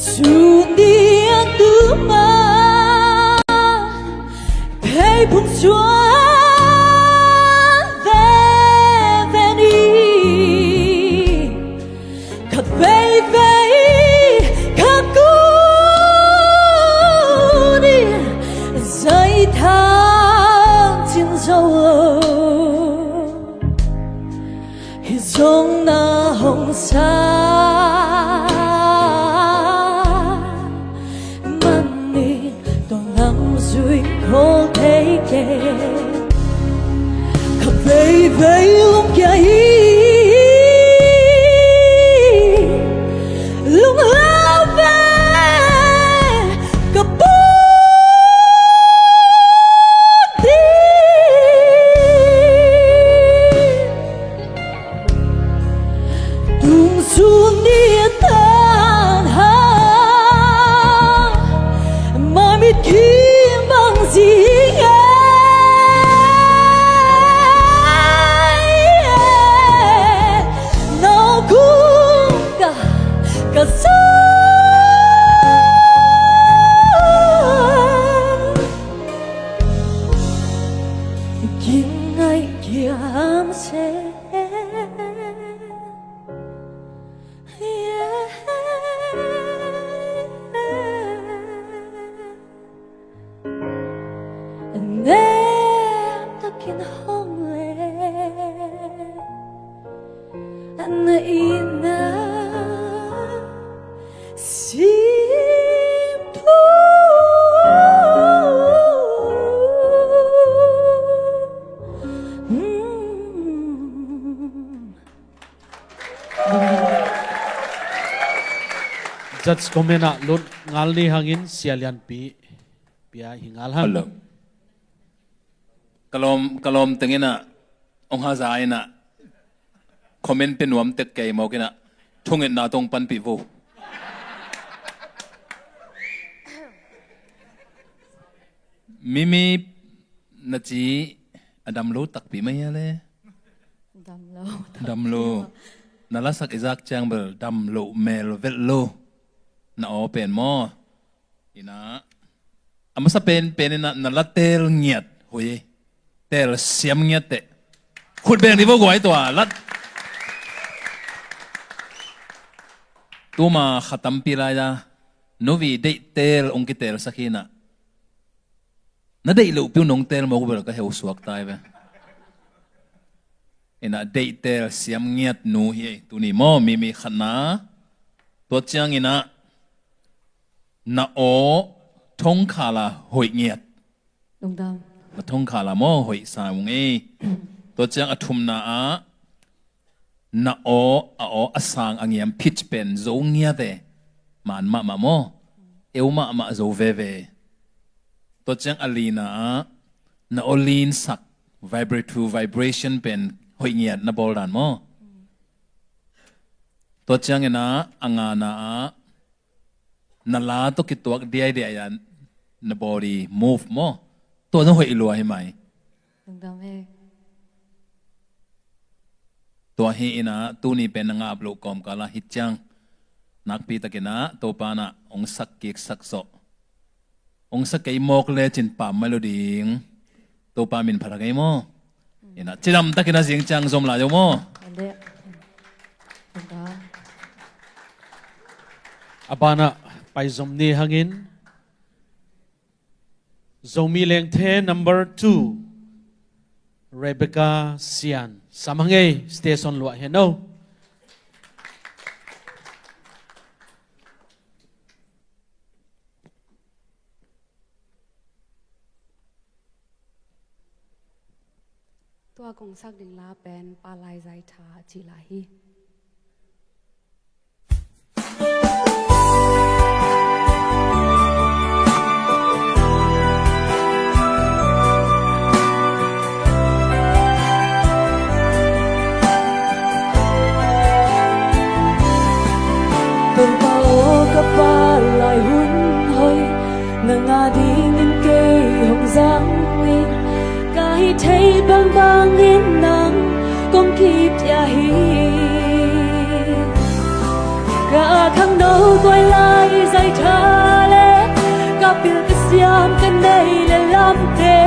Sun ding a tuma pei phung suan veve ni. Khat veivei ka kun in zaitha cin zo lo. Hih zong na hong sa manin tua lam zui khol thei kei. Khat veivei lungkia hi, lunglau ve ka put ding. Tung sun ni a tan ha, ma mit kim bang zing e. Nau kum ka, ka sa kin ngai kiam se. Nem takin hong le Na itna simthu. Judge comment ah lut ngal ni hangin Sia Lianpi pia hi ngal hang. Hello. Ka lawm, ka lawm teng in ah, ong haza in ah, comment pe nuam tek kei mawk in ah, thungetna tawh panpih vo. Mimi, na ci a dam lo takpi mah hia le? Dam lo. Dam lo. Na lasak i zak ciang bel dam lo mel velh lo. Na aw pen maw? Ina, a masa pen, pen ina, na la teel ngiat, hui, teel siam ngiat teh. Khut beng ni vo guai tua, lat. Tuma kha tampi lai a, nuvi deih teel ong kiteelsak hi ina. Na deih loh piu nong teel mawk uh bel ka heu suak tai ve. Ina, deih teel siam ngiat nu hi ei, tuni maw, Mimi khatna. Tua ciang ina, na aw thongkhala hoih ngiat. Lungdam. Na thongkhala maw hoih sa ung ei. Tua ciang a thumna ah, na aw, a aw a sang a ngiam pitch pen zo ngiat e. Man mahmah maw. Eu mahmah zo veve. Tua ciang a lina ah, na aw linsak, vibratory vibration pen hoih ngiat na bawl dan maw. Tua ciang ina a ngana ah, na la tawh kituak diaidiai a na body move maw. Tua zong hoih lua hi mai. Lungdam e. Tua hi ina tuni pen na ngap loh kawmkal ah hi ciang nakpi takin ah Topa na ong sak kik sak sawh. Ong sak kei mawk lecin pam mai lo ding. Topa min phat a kei maw. Ina, cidam takin a zing ciang zom lai uh maw. A banah pai zom ni hangin Zomi Lengthe number two, Rebecca Sian. Sam hang ei, station luah hen o. Tua kong sak ding la pen Pa Lai Zai Tha a ci la hi. Topa aw, ka Pa lai hun hoih, nang a dingin kei hong zang ning. Ka hih theih bangbangin nang kong kipia hi. Ka khangno tuai lai Zai Tha le, ka pil ka siam ka neih le lamte,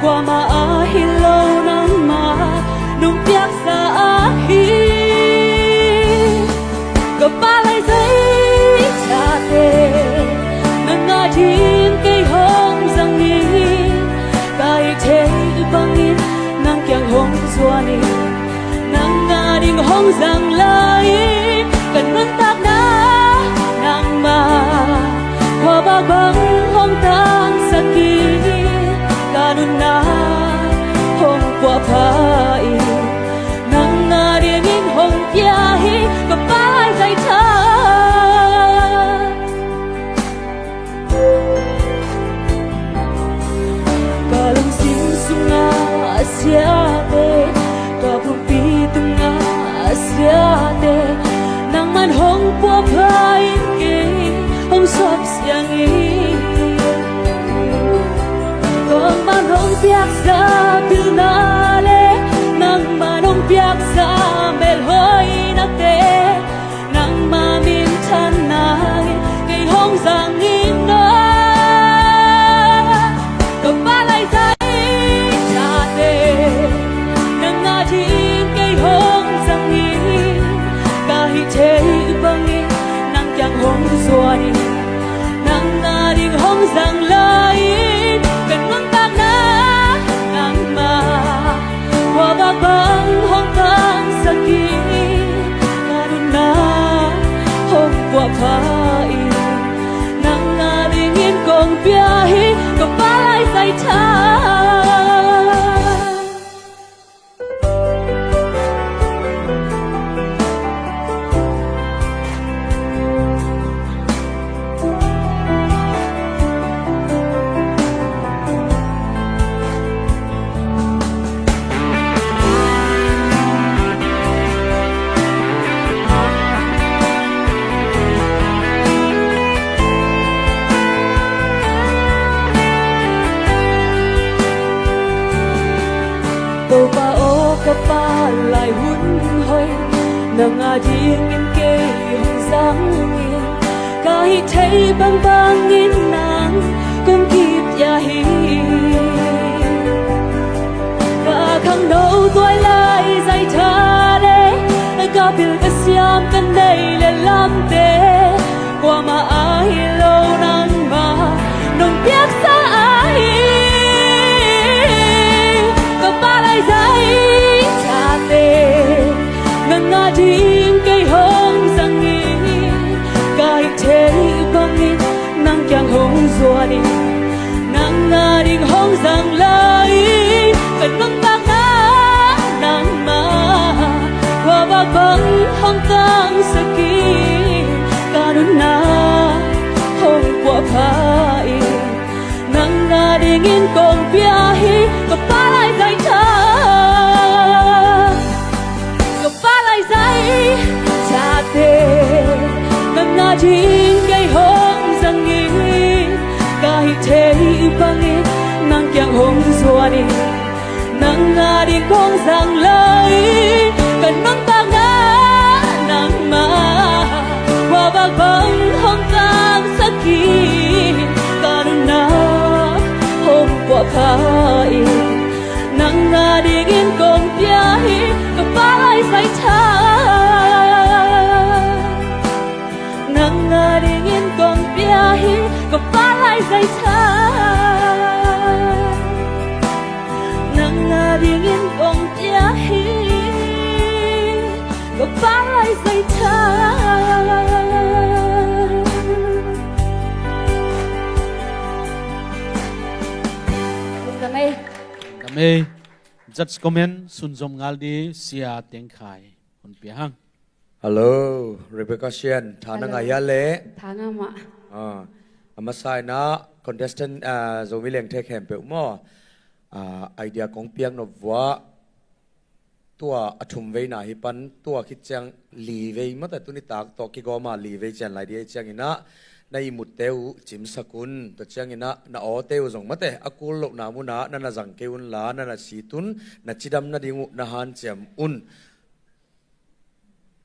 kuamah a hi lo nangmah nong piaksa ahi. Ka Pa lai Zai Thate, nang a ding kei hong zang ning. Ka hih theih bangin nang kiang hong zuan ning. Nang a ding hong zang lai-in ka nuntakna nangmah khuavak bang hong tangsak in, ka nunna hong puahpha in, nang a dingin hong pia hi ka Pa lai Zai Tha. Ka lungsim sungah a siate, ka pumpi tungah a siate, nangman hong puahpha in kei hong suak siang in. Nangman hong piaksa pilna le, nangman hong piaksa melhoihnate, nangma minthanna in kei hong zang ning aw. Ka Pa lai Zai Thate, nang a ding kei hong zang ning. Ka hih theih bangin nang kiang hong zuan ning. Nang a ding hong zang lai-in ka nuntakna nangmah Ka pa lai hun hoih, nang a dingin kei hong zangin, ka hih theih bangbangin nang kong kipia hi. Ka khangno tuai lai zai tha le, ka pil ka siam ka nei le lamte, kuamah ahi lo nangmah nong piaksa ahi. Ka pa lai zai thate, nang a ding kei hong zangin, ka hih theih bangin nang kiang hong zuanin, nang a ding hong zang lai, ka nuntakna nangmah khuavak bang hong tangsakin, ka nunna hong puahpha in, nang a dingin kong pia hi. Ka pa lai zai tha, ka pa lai zai thate, nang a ding kei hong zangin, ka hih theih bangin nang kiang hong zuanin, nang a ding kong zang lai, ka nuntakna nangmah khuavak bang hong tangsakin, ka nunna hong puahpha in, nang a dingin kong pia hi. Ka pa lai zai tha, nang a dingin kong pia hi. Ka pa lai zai tha, nang a dingin kong pia hi. Ka pa lai zai tha. Lungdam ei. Lungdam ei. Judge comment sunzom ngal di Sia Teng Khai hun pia hang. Hello, Rebecca Sian, tha na ngah hia le? Tha ngah mah. Ah, a masa in ah contestant, ah, Zomi Lengthe khempeuh maw, ah, idea kong piak nop vua, tua a thum veina hi pan, tua khit ciang li vei maw, ta tuni tak tawh kigawm a li vei cian lai di ei ciangin ah, na ihmutte uh cimsak un, tua ciangin ah na awte uh zong mate a kul lohna munah na na zang kei un la, na na sit un, na cidam nading uh na hanciam un.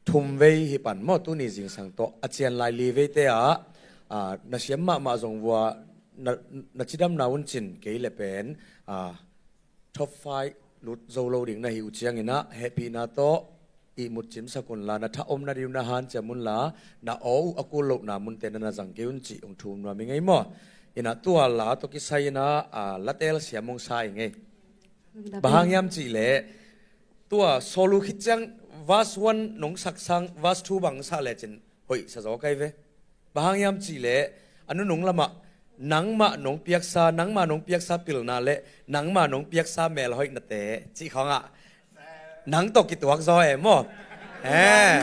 Thum vei hi pan maw, tuni zingsang tawh a cian lai li veite ah, ah, na siam mahmah zong vua, na, na cidamna un cin kei le pen, ah, top five lut zo lo ding na hi uh ciangin ah, hehpihna tawh ihmut cimsak un la, na tha om nading uh na hanciam un la, na aw uh a kul lohna munte na na zang kei un cih hong thum nuam i ngei maw. In ah tua la tawh kisai in ah, ah, la tel siam hong sa i ngei. Bang hang hiam cih leh, tua solo khit ciang verse one nong sak sang verse two bang sa lecin hoih sa zaw kai ve. Bang hang hiam cih leh a nunung lamah nangmah nong piaksa, nangmah nong piaksa pilna le nangmah nong piaksa melhoihnate cih khawngah nang tawh kituak zaw e maw? Eh.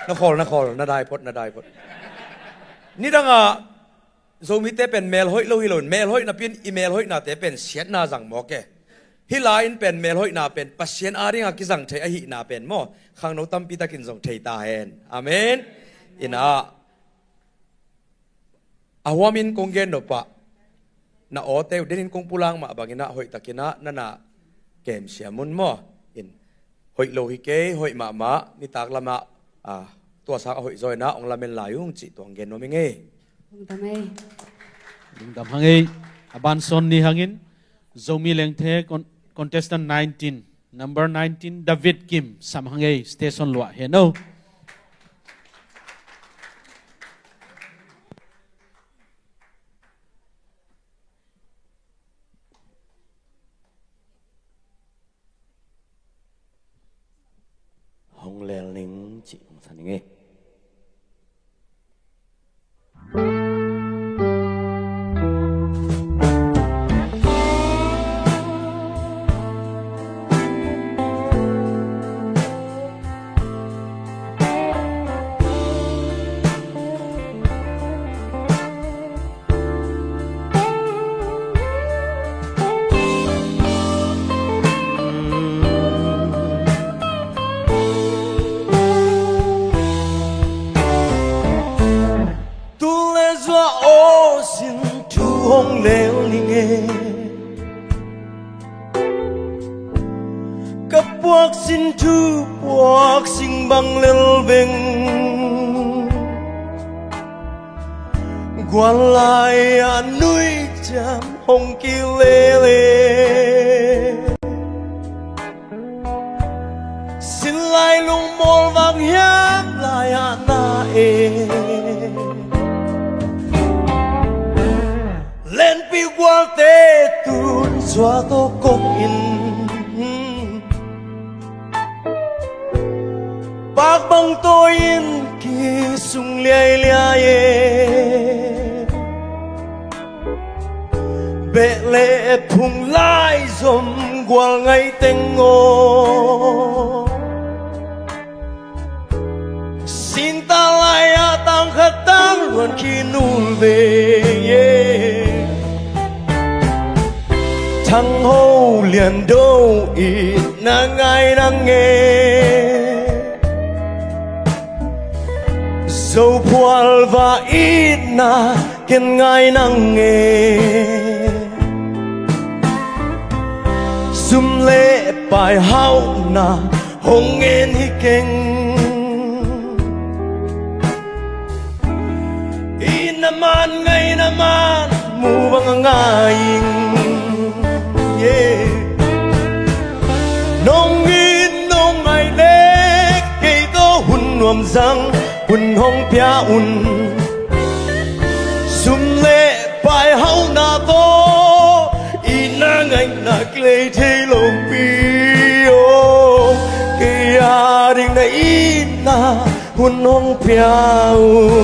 Na khawl, na khawl, na dai phot, na dai phot. Nidangah Zomite pen melhoih lo hi lo in, melhoih napi in i melhoihnate pen siatna zang mawk e. Hih lai-in pen melhoihna pen Pasian adingah kizang thei ahihna pen maw, khangno tampi takin zong thei ta hen. Amen. In ah, a huamin kong gen nop ah, na awte uh denin kong pulak mah bangin ah hoihtakin ah na na kemsiam un maw. In hoih lo hi kei, hoih mahmah, nitak lamah, ah, tua sang a hoih zaw in ah hong lamen lai ung cih tuang gen nuam i ngei. Lungdam ei. Lungdam hang ei. A ban sawn ni hangin Zomi Lengthe con-, contestant nineteen, number nineteen, David Kim, sam hang ei, station luah hen o. Hong lel ning cih hong sa ning ei. Tul le zua aw sin thu hong lel ning e. Sin thu puak sing bang lel veng, gual lai-ah nui ciam hong kilele. Sin lai lungmual vang hiam lai-ah na e, lenpi gualte tun suak tawh kong in. Pak bang tawi in kisung liailiai e, beh le phung lai zom gual ngai teng aw. Sinta lai-ah tang khat tang luan khin ul ve e. Thang Ho Lian Do i na ngai nang e, Zo Phual Va itna ken ngai nang e. Sum le pai hauhna hong ngen hi keng. Itna man ngaina man mu bang a ngai ing. Yeah. Nong it nong ngai le kei tawh hun nuam zang hun hong pia un. Sum le pai hauhna tawh itna ngaihna kilei thei lopi aw. Kei a ding na itna hun hong pia un.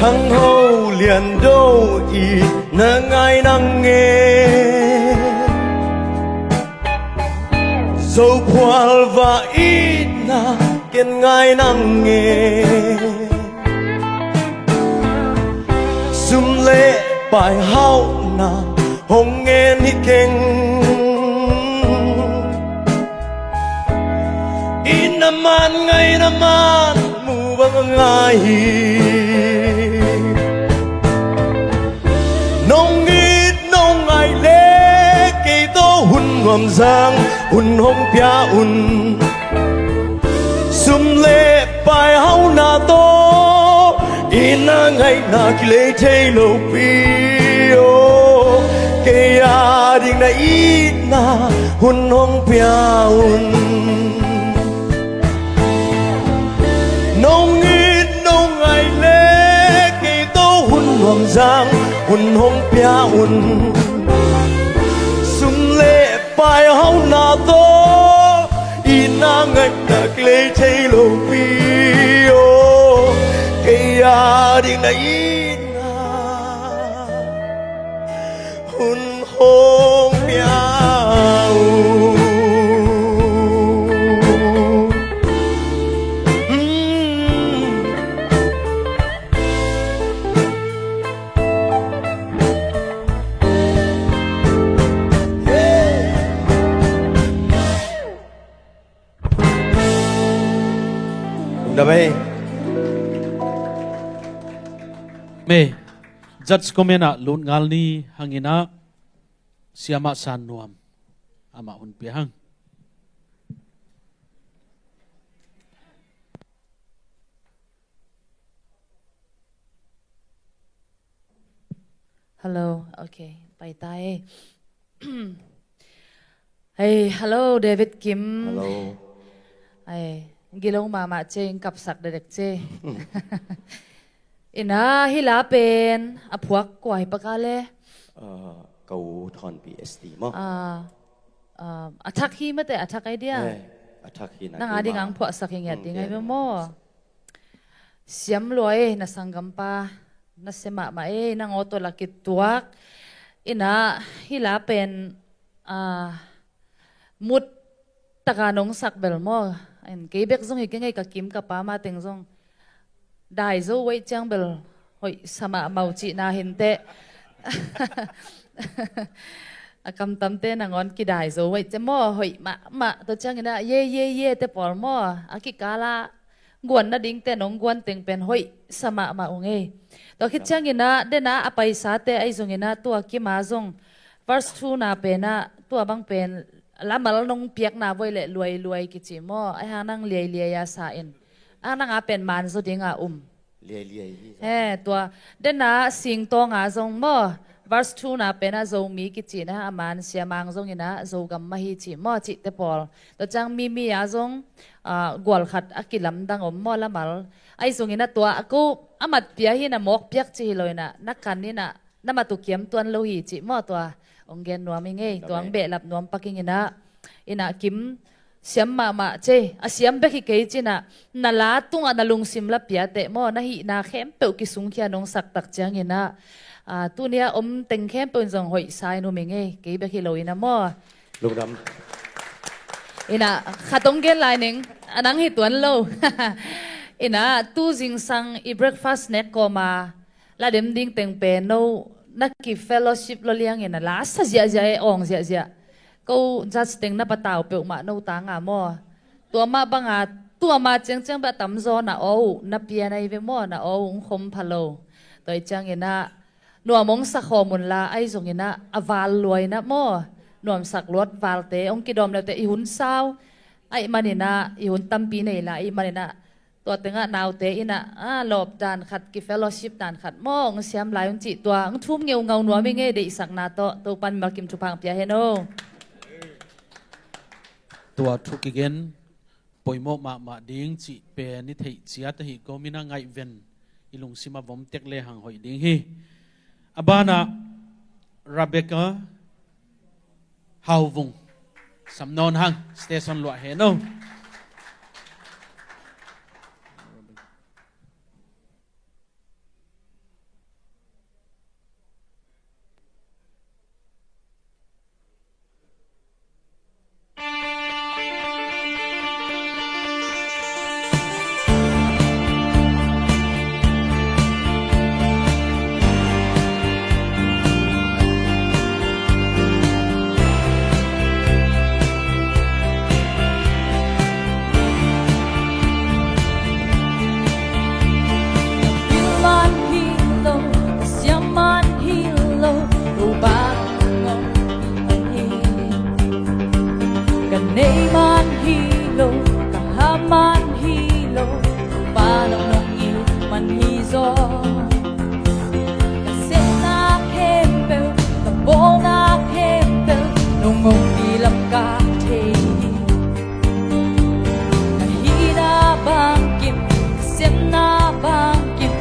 Thang Ho Lian Do i na ngai nang e, Zo Phual Va itna ken ngai nang e. Sum le pai hauhna hong ngen hi keng. Itna man ngaina man mu bang a ngai hi. Nong it nong ngai le kei tawh hun nuam zang hun hong pia un. Sum le pai hauhna tawh itna ngaihna kilei thei lopi aw. Kei a ding na itna hun hong pia un. Nong it nong ngai le kei tawh hun nuam zang hun hong pia un. Sum le pai hauhna tawh itna ngaihna kilei thei lopi aw. Kei a ding na itna hun hong pia un. Lungdam ei. Mei, judge comment ah lut ngal ni hang in ah, Siamah San Nuam, amah hun pia hang. Hello, okay, pai ta e. Hei, hello, David Kim. Hello. Hei, gilo mahmah ce, ing kapsak dedek ce. Ina, hi la pen a phuak kua hi paka le? Ah, ka u Thawnpi S T maw? Ah, ah, a thak hi mate, a thak ai dia. Eh, a thak hi na. Nang a ding ang phuaksak hi ngiat ding ai maw? Siam lua e, na sanggampa, na sia mahmah e, nang aw tawh la kituak. Inah hih la pen, ah, mut taka nong sak bel maw. Kei bek zong hi kei ngei, ka kim ka pa ma teng zong dai zo uh ahih ciang bel hoih sa mahmah uh cihna hi inteh. A kamtamte nangawn kidai zo uh ahih ciang maw, hoih mahmah. Tua cianginah ye ye ye te pawl maw, a kikala guan nadingte nong guan teng pen hoih sa mahmah uh ngei. Tua khit cianginah dena a paisate ahi zonginah tua kima zong verse two na penah tua bang pen lamal nong piakna voi le luailuai kici maw, ahi hang nang liailiai a sa in, a nang a pen man zaw dinga um. Liailiai hi. He, tua dena singtawnga zong maw, verse two na penah Zomi kici na a man siamang zonginah Zogam mah hi ci maw, cihte pawl. Tua ciang mimi a zong, ah, gual khat a kilamdang om maw lamal. Ahi zonginah tua a ko a mat pia hi na mawk piak ci hi lo inah, na kan inah na mat uh kiam tuan lo hi ci maw, tua ong gen nuam i ngei, tua ong behlap nuam pak inginah. Inah kim siam mahmah cei, a siam bek hi kei cinah, na la tungah na lungsim la pia teh maw, na hihna khempeuh kisungkhia nong sak tak cianginah, ah, tunia om teng khempeuh in zong hoih sa in um i ngei, kei bek hi lo inah maw. Lungdam. Inah khat ong gen lai ning, a nang hi tuan lo. Inah tu zingsang i breakfast nek kawma la dem ding teng pen no na ki fellowship lo liangin a la sa ziahziah e, awng ziahziah. Ko judge teng na patau peuhmah no tanga maw. Tua mah banga tua ma ciangciang beh a tamzaw na aw uh na pia na hi ve maw, na aw uh ong khom pha lo. Tua i cianginah nuam ong sa khawm unla, ahi zonginah a val luainah maw, nuamsak luat valte ong kidawm leute i hun sau ahih maninah, i hun tampi nei la ahih maninah, tua tengah naute inah, ah, lawp dan khat, ki fellowship dan khat maw ong siam lai un cih, tua ong thum ngeungau nuam i ngei, deihsakna tawh. Topan mimal kim thupha ong pia hen aw. Tua thu kigen poimawh mahmah ding cih pen i theih ciat ahi ko, mina ngaihven i lungsim a vom tek lehang hoih ding hi. A banah Rebecca Hauvung, sam nawn hang, station luah hen aw. Ka bil man hi lo, ka siam man hi lo, Topa nong ngawh man hi. Ka nei man hi lo, ka hap man hi lo, Topa nong nong it man hi zaw. Ka sepna khempeuh, ka bawlna khempeuh, nong ngongpi lam ka thei hi. Ka hihna bangkim, ka sepna bangkim,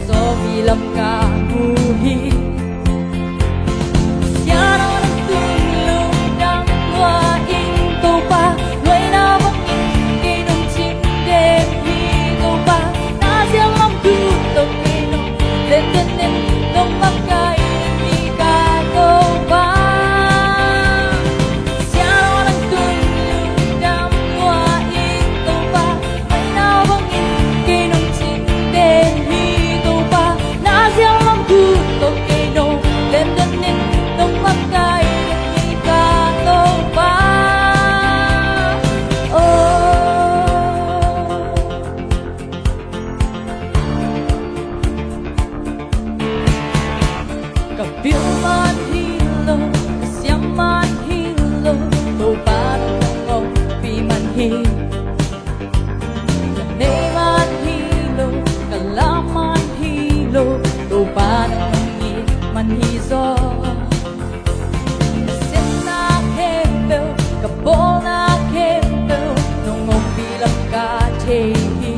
zawpi lam ka mu hi. Siangtho nang tung lungdam lua ing Topa, nuaina bangin kei nong cing den hi Topa, na zial lam tu tawh kei nong lemden in nong makaih hi ka Topa. Siangtho nang tung lungdam lua ing Topa, nuaina bangin kei nong cing den hi Topa, na zial lam tu tawh kei nong lemden in nong makaih hi ka Topa. Oh. Ka bil man hi lo, ka siam man hi lo, Topa nong ngongpi man hi. Ka nei man hi lo, ka la man hi lo, Topa nong it man hi zaw. Ka sepna khempeuh, ka bawlna khempeuh, nong ngongpi lam ka thei hi.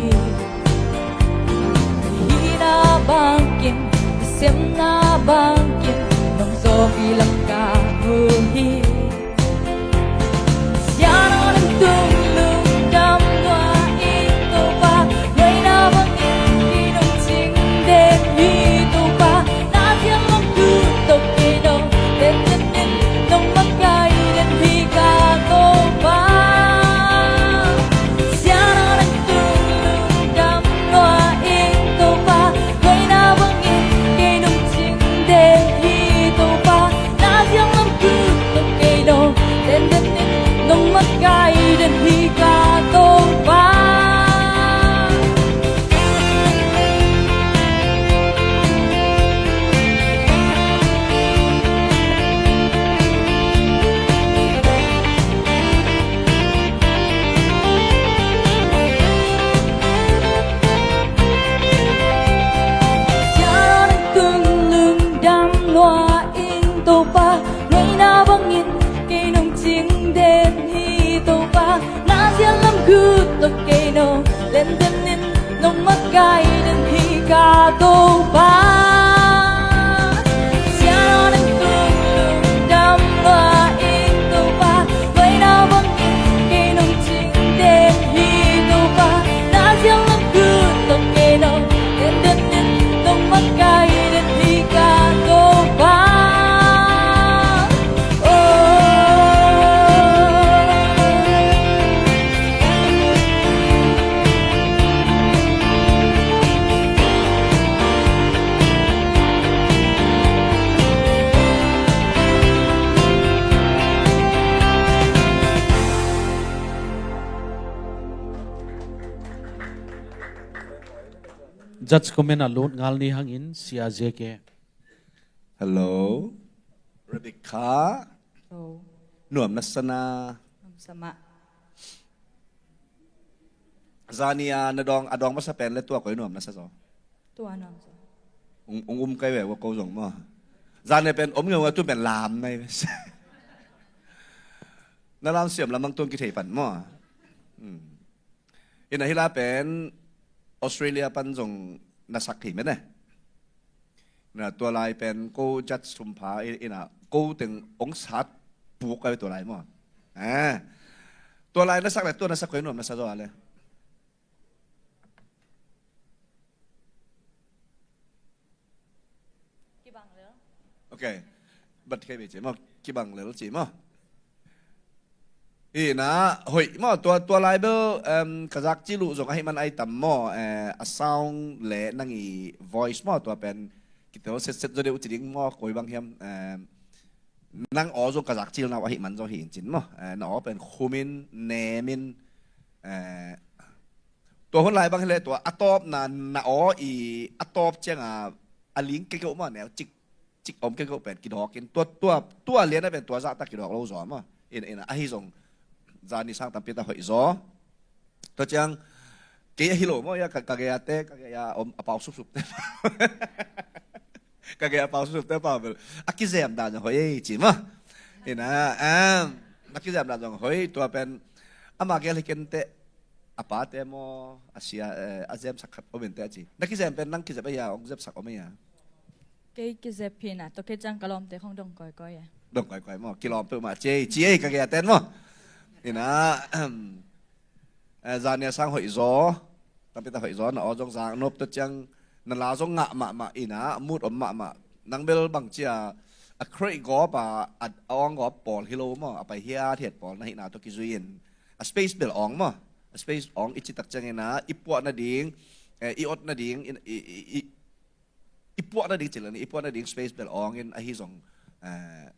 Ka hihna bangkim, ka sepna bangkim, nong zawpi lam ka mu hi. Siangtho nang tung lungdam lua ing Topa, nuaina bangin kei nong cing den hi Topa, na zial lam tu tawh kei nong Judge comment a lut ngal ni hangin Sia J K. Hello. Rebecca. Hello. Nuam na sa na. Nuam sa mah. Zani a na dawng, a dawng masa pen le tua koi nuam na sa zaw. Tua nuam zaw. Ung, ung um kai ve ua ko zong maw. Zani pen om ngeu ngeu tu pen lam nai ve. Na lam siam lam mang tuang kithei pan maw. Hmm. Ina hila pen Australia pan zong na sak hi mene. Na tua lai pen ko judge sumpha i-, ina ko teng ong sat puk ai tua lai maw. Eh. Tua lai na sak le tua na sak koi nuam na sa zaw le. Kibang lel. Ok. Bat khe be ci maw, kibang lel ci maw. Hi na, hoih maw, tua, tua lai bel, em, ka zak ci luh zong ahi man ai tam maw, eh, a sound le nang i voice maw, tua pen kitel set set zaw deuh ci ding maw, koi bang hiam, em, nang aw zong ka zak cil nau ahi man zaw hi in cin maw, eh, na aw pen khumin, nemin, eh, tua hun lai bang hi le tua a tawpna na aw i a tawp cianga a ling kekeuh maw neu cik cik om kekeuh pen kidawkin tua tua tua liana pen tua zahta kidawk lo zaw maw. Ina ina ahi zong zani sang tampi ta hoih zaw. Tua ciang kei ahi lo maw ia ka, ka gei a te ka gei a om a pau supsup te. Ka gei a pau supsup te pau bel a kizem dan zong hoih ei ci maw. Ina em a kizem dan zong hoih tua pen ama gel hi ken te a pa te maw a sia, eh, a zem sak khat om in te a ci. Na kizem pen nang kizep a ia ong zep sak om a ia. Kei kizep hi na, tua kei ciang ka lawmte khong dong koikoi e. Dong koikoi maw, kilawm peuhmah ci ei, ci ei ka gei a ten maw. Ina, eh, zania sang hoih zaw, tampi ta hoih zaw, na aw zong zang nop tua ciang, na la zong ngah mahmah ina, mut om mahmah. Nang bel bang cia, a create gawp a, a awng gawp pawl hi lo maw, a pai hiat hiat pawl, na hihna tua kizui in. A space bel awng maw, a space awng i citak ciang ina, i puah nading, eh, i ot nading, i, i, i, i puah nading cil, i puah nading space bel awng in ahi zong, eh,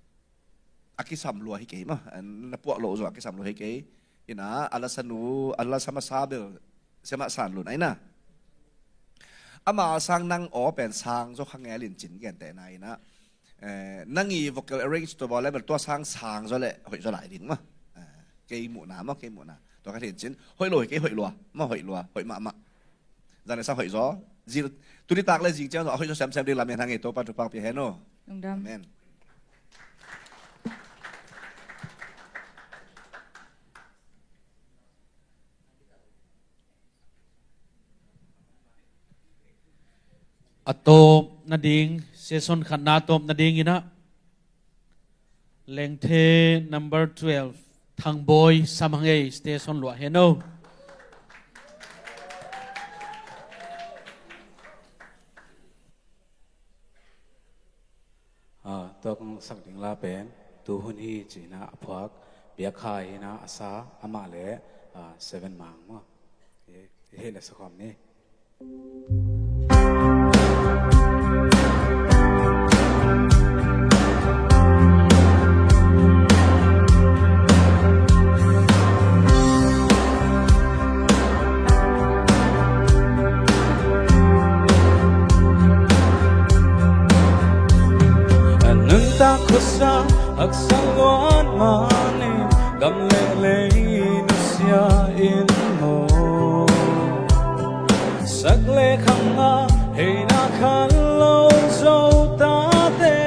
a kisam lua hi kei maw, eh, na puah loh zong a kisam lua hi kei. Ina, a lasa nu, a lasa masa bel, siamah san lun aina. Ama sang nang aw pen sang zaw kha ngel in cin gente na ina. Eh, nang i vocal arrange tua bawl le bel tua sang sang zaw le hoih zaw lai ding maw. Eh, kei muhna maw, kei muhna. Tua ka thin cin, hoih lo hi kei hoih lua, maw hoih lua, hoih mahmah. Zan le sang hoih zaw. Zil, tuni tak le zing ciang zaw a hoih zaw semsem ding lam en hang ei Topa thupha pia hen aw. Lungdam. Amen. A tawp nading, session khatna a tawp nading ina Lengthe number twelve, Thangboi Sam Hang Ei, station luah hen o. Ah, tua kong sak ding la pen, tu hun hi cina a phuak, biakha hina a sa, amah le, ah, seven mang maw. Eh, hei le sakhom ni. A nuntak khuasa haksa luat manin gam le lei nusia in maw. Sak le khang a heina khan lo zo tate.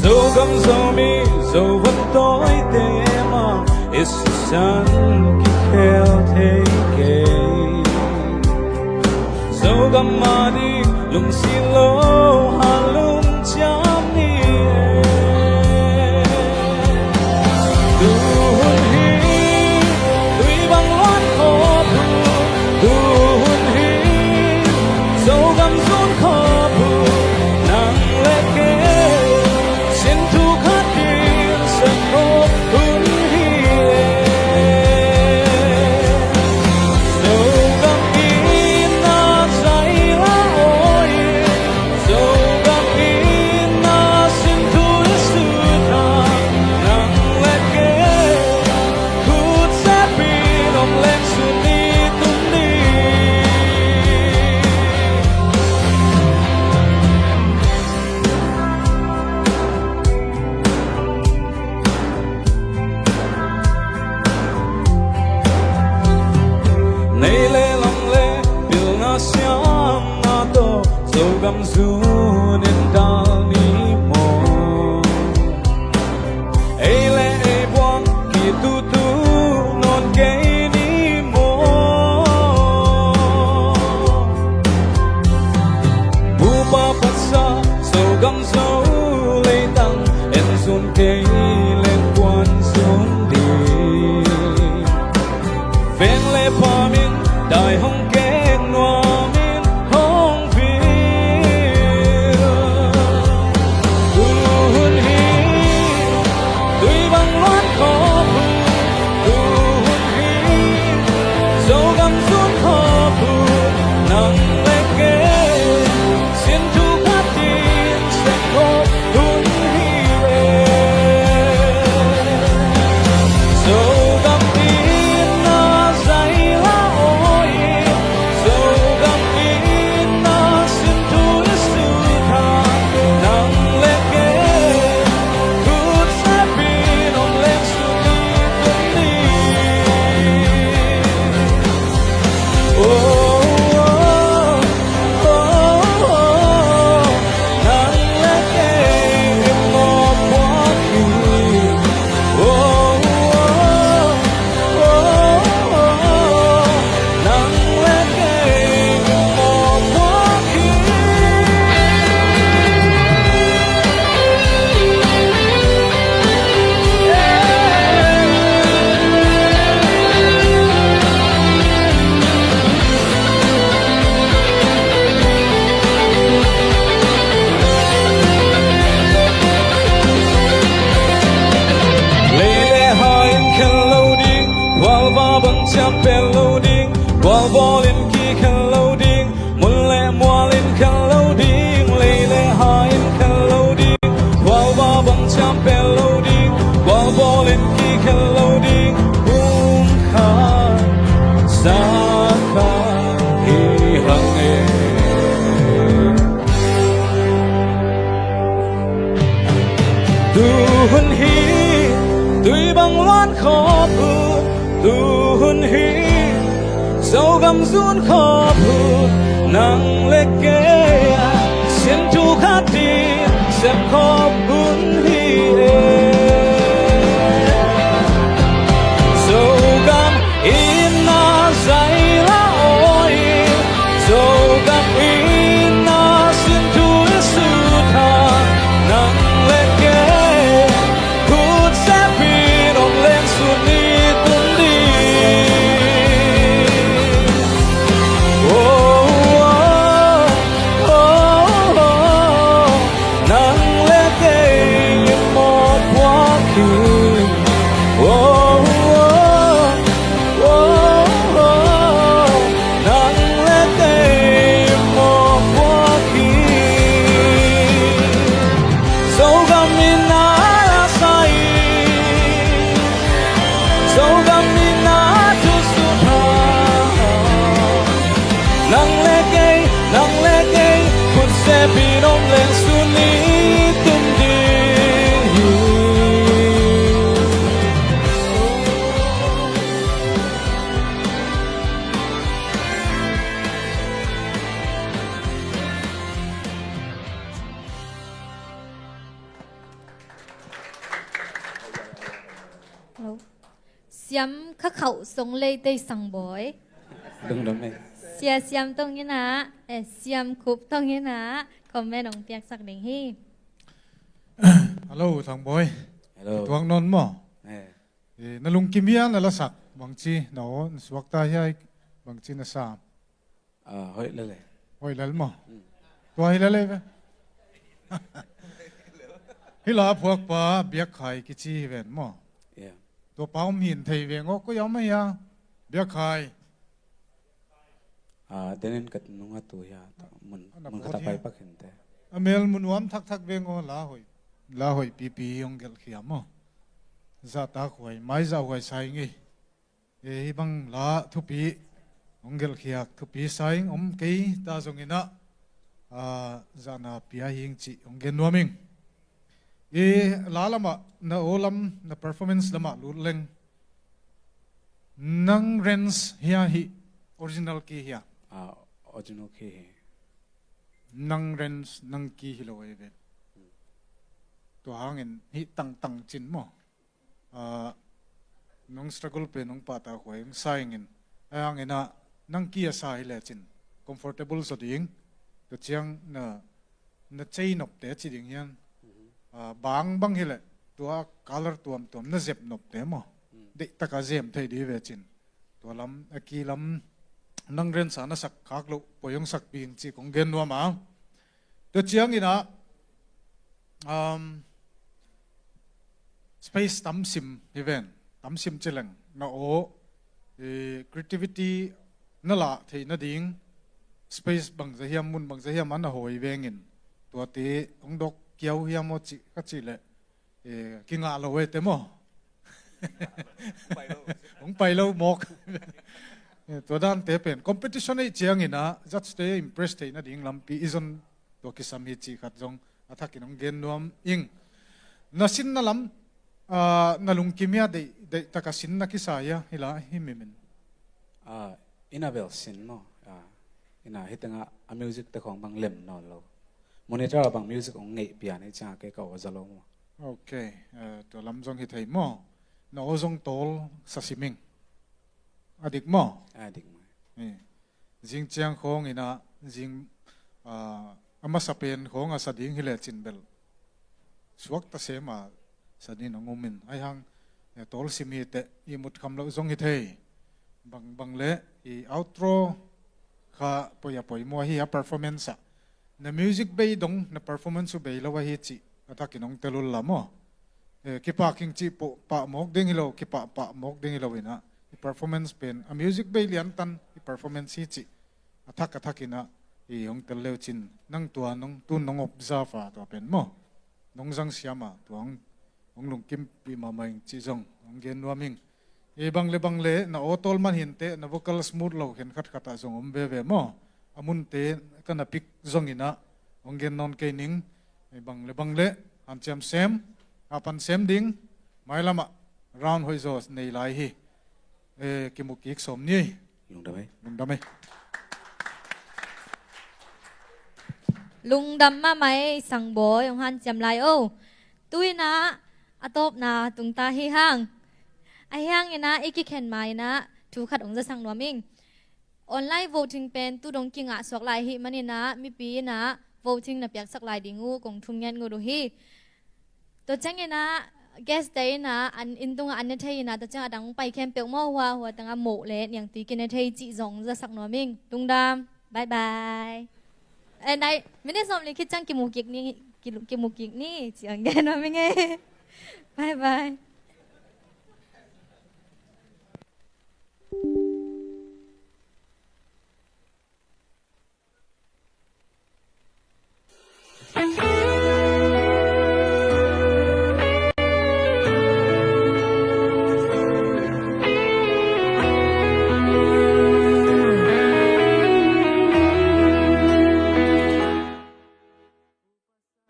Zogam Zomi Zovan tawite ma i sisan kikhel thei kei. Zogam mah ding lungsi lo halum ciam ni e. Tu hun hi tui bang luan khawp uh, tu hun hi Zogam zun khawp uh, nang le kei sin thu khat ding sak khawp hun hi e. Zogam in na zai la aw in, Gamzun in dal ni maw? Ei le ei buang kitutu nawn kei ni maw? Bupa pasa Zogam Zo leitang en zun kei leng kuan zun ding. Veng le pam in dai hong kek nuam in hong vil. Tu hun hi tui bang luan khawm hun, tu hun hi Zogam zun khawm hun, nang le kei sin thu khat in sem khawm hun hi e. Zogam in na zai la aw in, Zogam in na sin thu i sut a, nang le kei khut sepin om leng sut ni tun ni. Oh, oh, oh, oh, nang le kei i mawk puak hi. Oh, oh, oh, oh, nang le kei i mawk puak hi. Lei le hai in khen lo ding, gualva bang ciam pel lo ding, gualbawl in kikhel lo ding, mun le mual in khen lo ding, lei le hai in khen lo ding, gualva bang ciam pel lo ding, gualbawl in kikhel lo ding, hun khat sa khat hi hang e. Tu hun hi tui bang luan khawm hun, tu hun hi Zogam zun khawm hun, nang le kei a sin thu khat in sem khawm hun hi e. Zogam in na zai la aw in, Zogam in na sin thu i sut a, nang le kei khut sepin om leng sut ni tun ding. Oh, oh, oh, oh, nang le kei i mawk puak hi. Oh, oh, oh, oh, nang le kei i mawk puak hi. Zogam in na sa in, Zogam in na thu sut a, nang le kei, nang le kei khut sepin om leng sut ni tun ding hi. Hello. Siam kha khauh song lei tei sang bawi. Lungdam e. Sia Siam tong in ah, eh, Siam Khup tong in ah, comment hong piaksak ding hi. Hello, Thang Bawi. Hello. Tuak nawn maw? Eh. Eh, na lungkim hia na lasak? Bangci na aw na suakta hia, bangci na sa? Ah, hoih lel e. Hoih lel maw? Mm. Tua hi lel e ve. Hih la phuakpa Biakkhai kici hi ven maw? Yeah. Tua pa om hin thei veng aw, koi a om a hia? Biakkhai. Ah, denin ka nunga tu hia, ta mun, a na mun pawt khata hia? Pai pak hin te. A mel mun nuam thakthak veng aw, la hoih. La hoih pipi hong gelh khia maw? Zahtak huai, mai zah huai sa ing ei. E, hih bang la thupi hong gelhkhiak thupi sa ing, om kei ta zongin ah, ah, zahna pia hi ing cih hong gen nuam ing. E, la lamah na aw lam, na performance lamah lut leng, nang range hia hih original key hia? Ah, original key hi. nang range, nang key hi lo ei ve. Tua hangin hih tangtang cin maw? Ah, nong struggle pen nong pahtakhuai hong sa ingin. Ahi hangin ah nang key a sa hi lecin comfortable zaw ding. Tua ciang na, na cei nopte ci ding hian. Ah, bang bang hi leh tua color tuamtuam na zep nopte maw? Deih taka zem thei dih ve cin. Tua lam, a key lam nang range a na sak khak loh poi hong sak ding ci kong gen nuam a. Tua ciangin ah, um, space tam sim hi ven, tam sim ci leng na aw, eh, creativity na lah theih nading space bangzah hiam, mun bangzah hiam a na hawi vengin tuate hong dok kiau hiam aw cih ka cih leh, eh, kingah lo ei te maw? Hong pai lo mawk. Eh, tua dante pen competition ei ciangin ah judge te impress theih nading lampi i zon tua kisam hi cih khat zong a thakin hong gen nuam ing. Na sinna lam, ah, na lungkim hia, deih, deih taka sinna kisa hia, hi la hi mimin? Ah, ina bel sin maw? Ah, ina hitengah a music te khong bang lem nawn lo. Monitor a bang music hong ngeih pian ei ciangah kei ka aw za lo maw? Ok, eh, tua lam zong hi thei maw? Na aw zong tawl sa siming. A dik maw? A dik maw? Eh. Zing ciang khawng inah, zing, ah, a masa pen khawng a sa ding hi lecin bel suak ta sem a sa ding hong um in. Ahi hang, eh, tawlsim hi teh, ihmut kham loh zong hi thei. Bang, bang le, i outro kha poi a poimaw hi a performance ah. Na music bei dong, na performance uh bei lo ahi cih a thakin hong tel ul la maw? Eh, kipah king cih pah mawk ding hi lo, kipah pah mawk ding hi lo inah, i performance pen a music bei liantan i performance hi cih a thak a thak inah i hong tel leu cin, nang tua nong, tun nong observe a tua pen maw? Nong zang siam a tua hong, hong lungkimpih mahmah ing cih zong hong gen nuam ing. I bang le bang le na aw tawl man hi inteh, na vocal smooth lo khen khat khat ah zong om veve maw? A munte ka na pick zong inah hong gen nawn kei ning. I bang le bang le hanciam sem, hapan sem ding, mailam ah round hoih zaw nei lai hi. Eh, kimu kik sawm ni. Lungdam ei. Lungdam ei. Lungdam mahmah ei, Sangbawi, hong hanciam lai o. Tu inah a tawpna tung ta hi hang. Ahi hang inah i kikhen ma inah thu khat hong zasak nuam ing. Online voting pen tu dong kingah suak lai hi man inah mipi inah voting na piaksak lai ding uh kong thum ngiat ngut uh hi. Tua ciang inah guest te inah an inn tungah an ne thei inah tua ciang a dang pai khempeuh maw, hua hua tangah moh le niangtui kine thei cih zong zasak nuam ing. Lungdam. Bye bye. Eh, nai, minute sawm li khit ciang kimu kik ni, ki-, kimu kik ni, ci ang gen nuam ing e. Bye bye.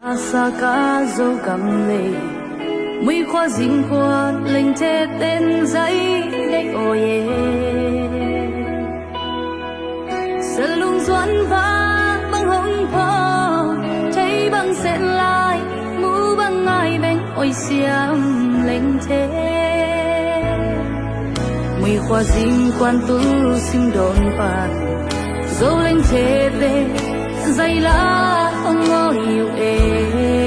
A sa ka Zogam le Muikhua zingkuan lengthe ten zai dek aw ye. Salung zuan va bang hong pho, thei bang sen lai, mu bang ngai beng oi siam lengthe. Muikhua zingkuan tul sim dawn pan, Zo lengthe te zai la hong aw uh e.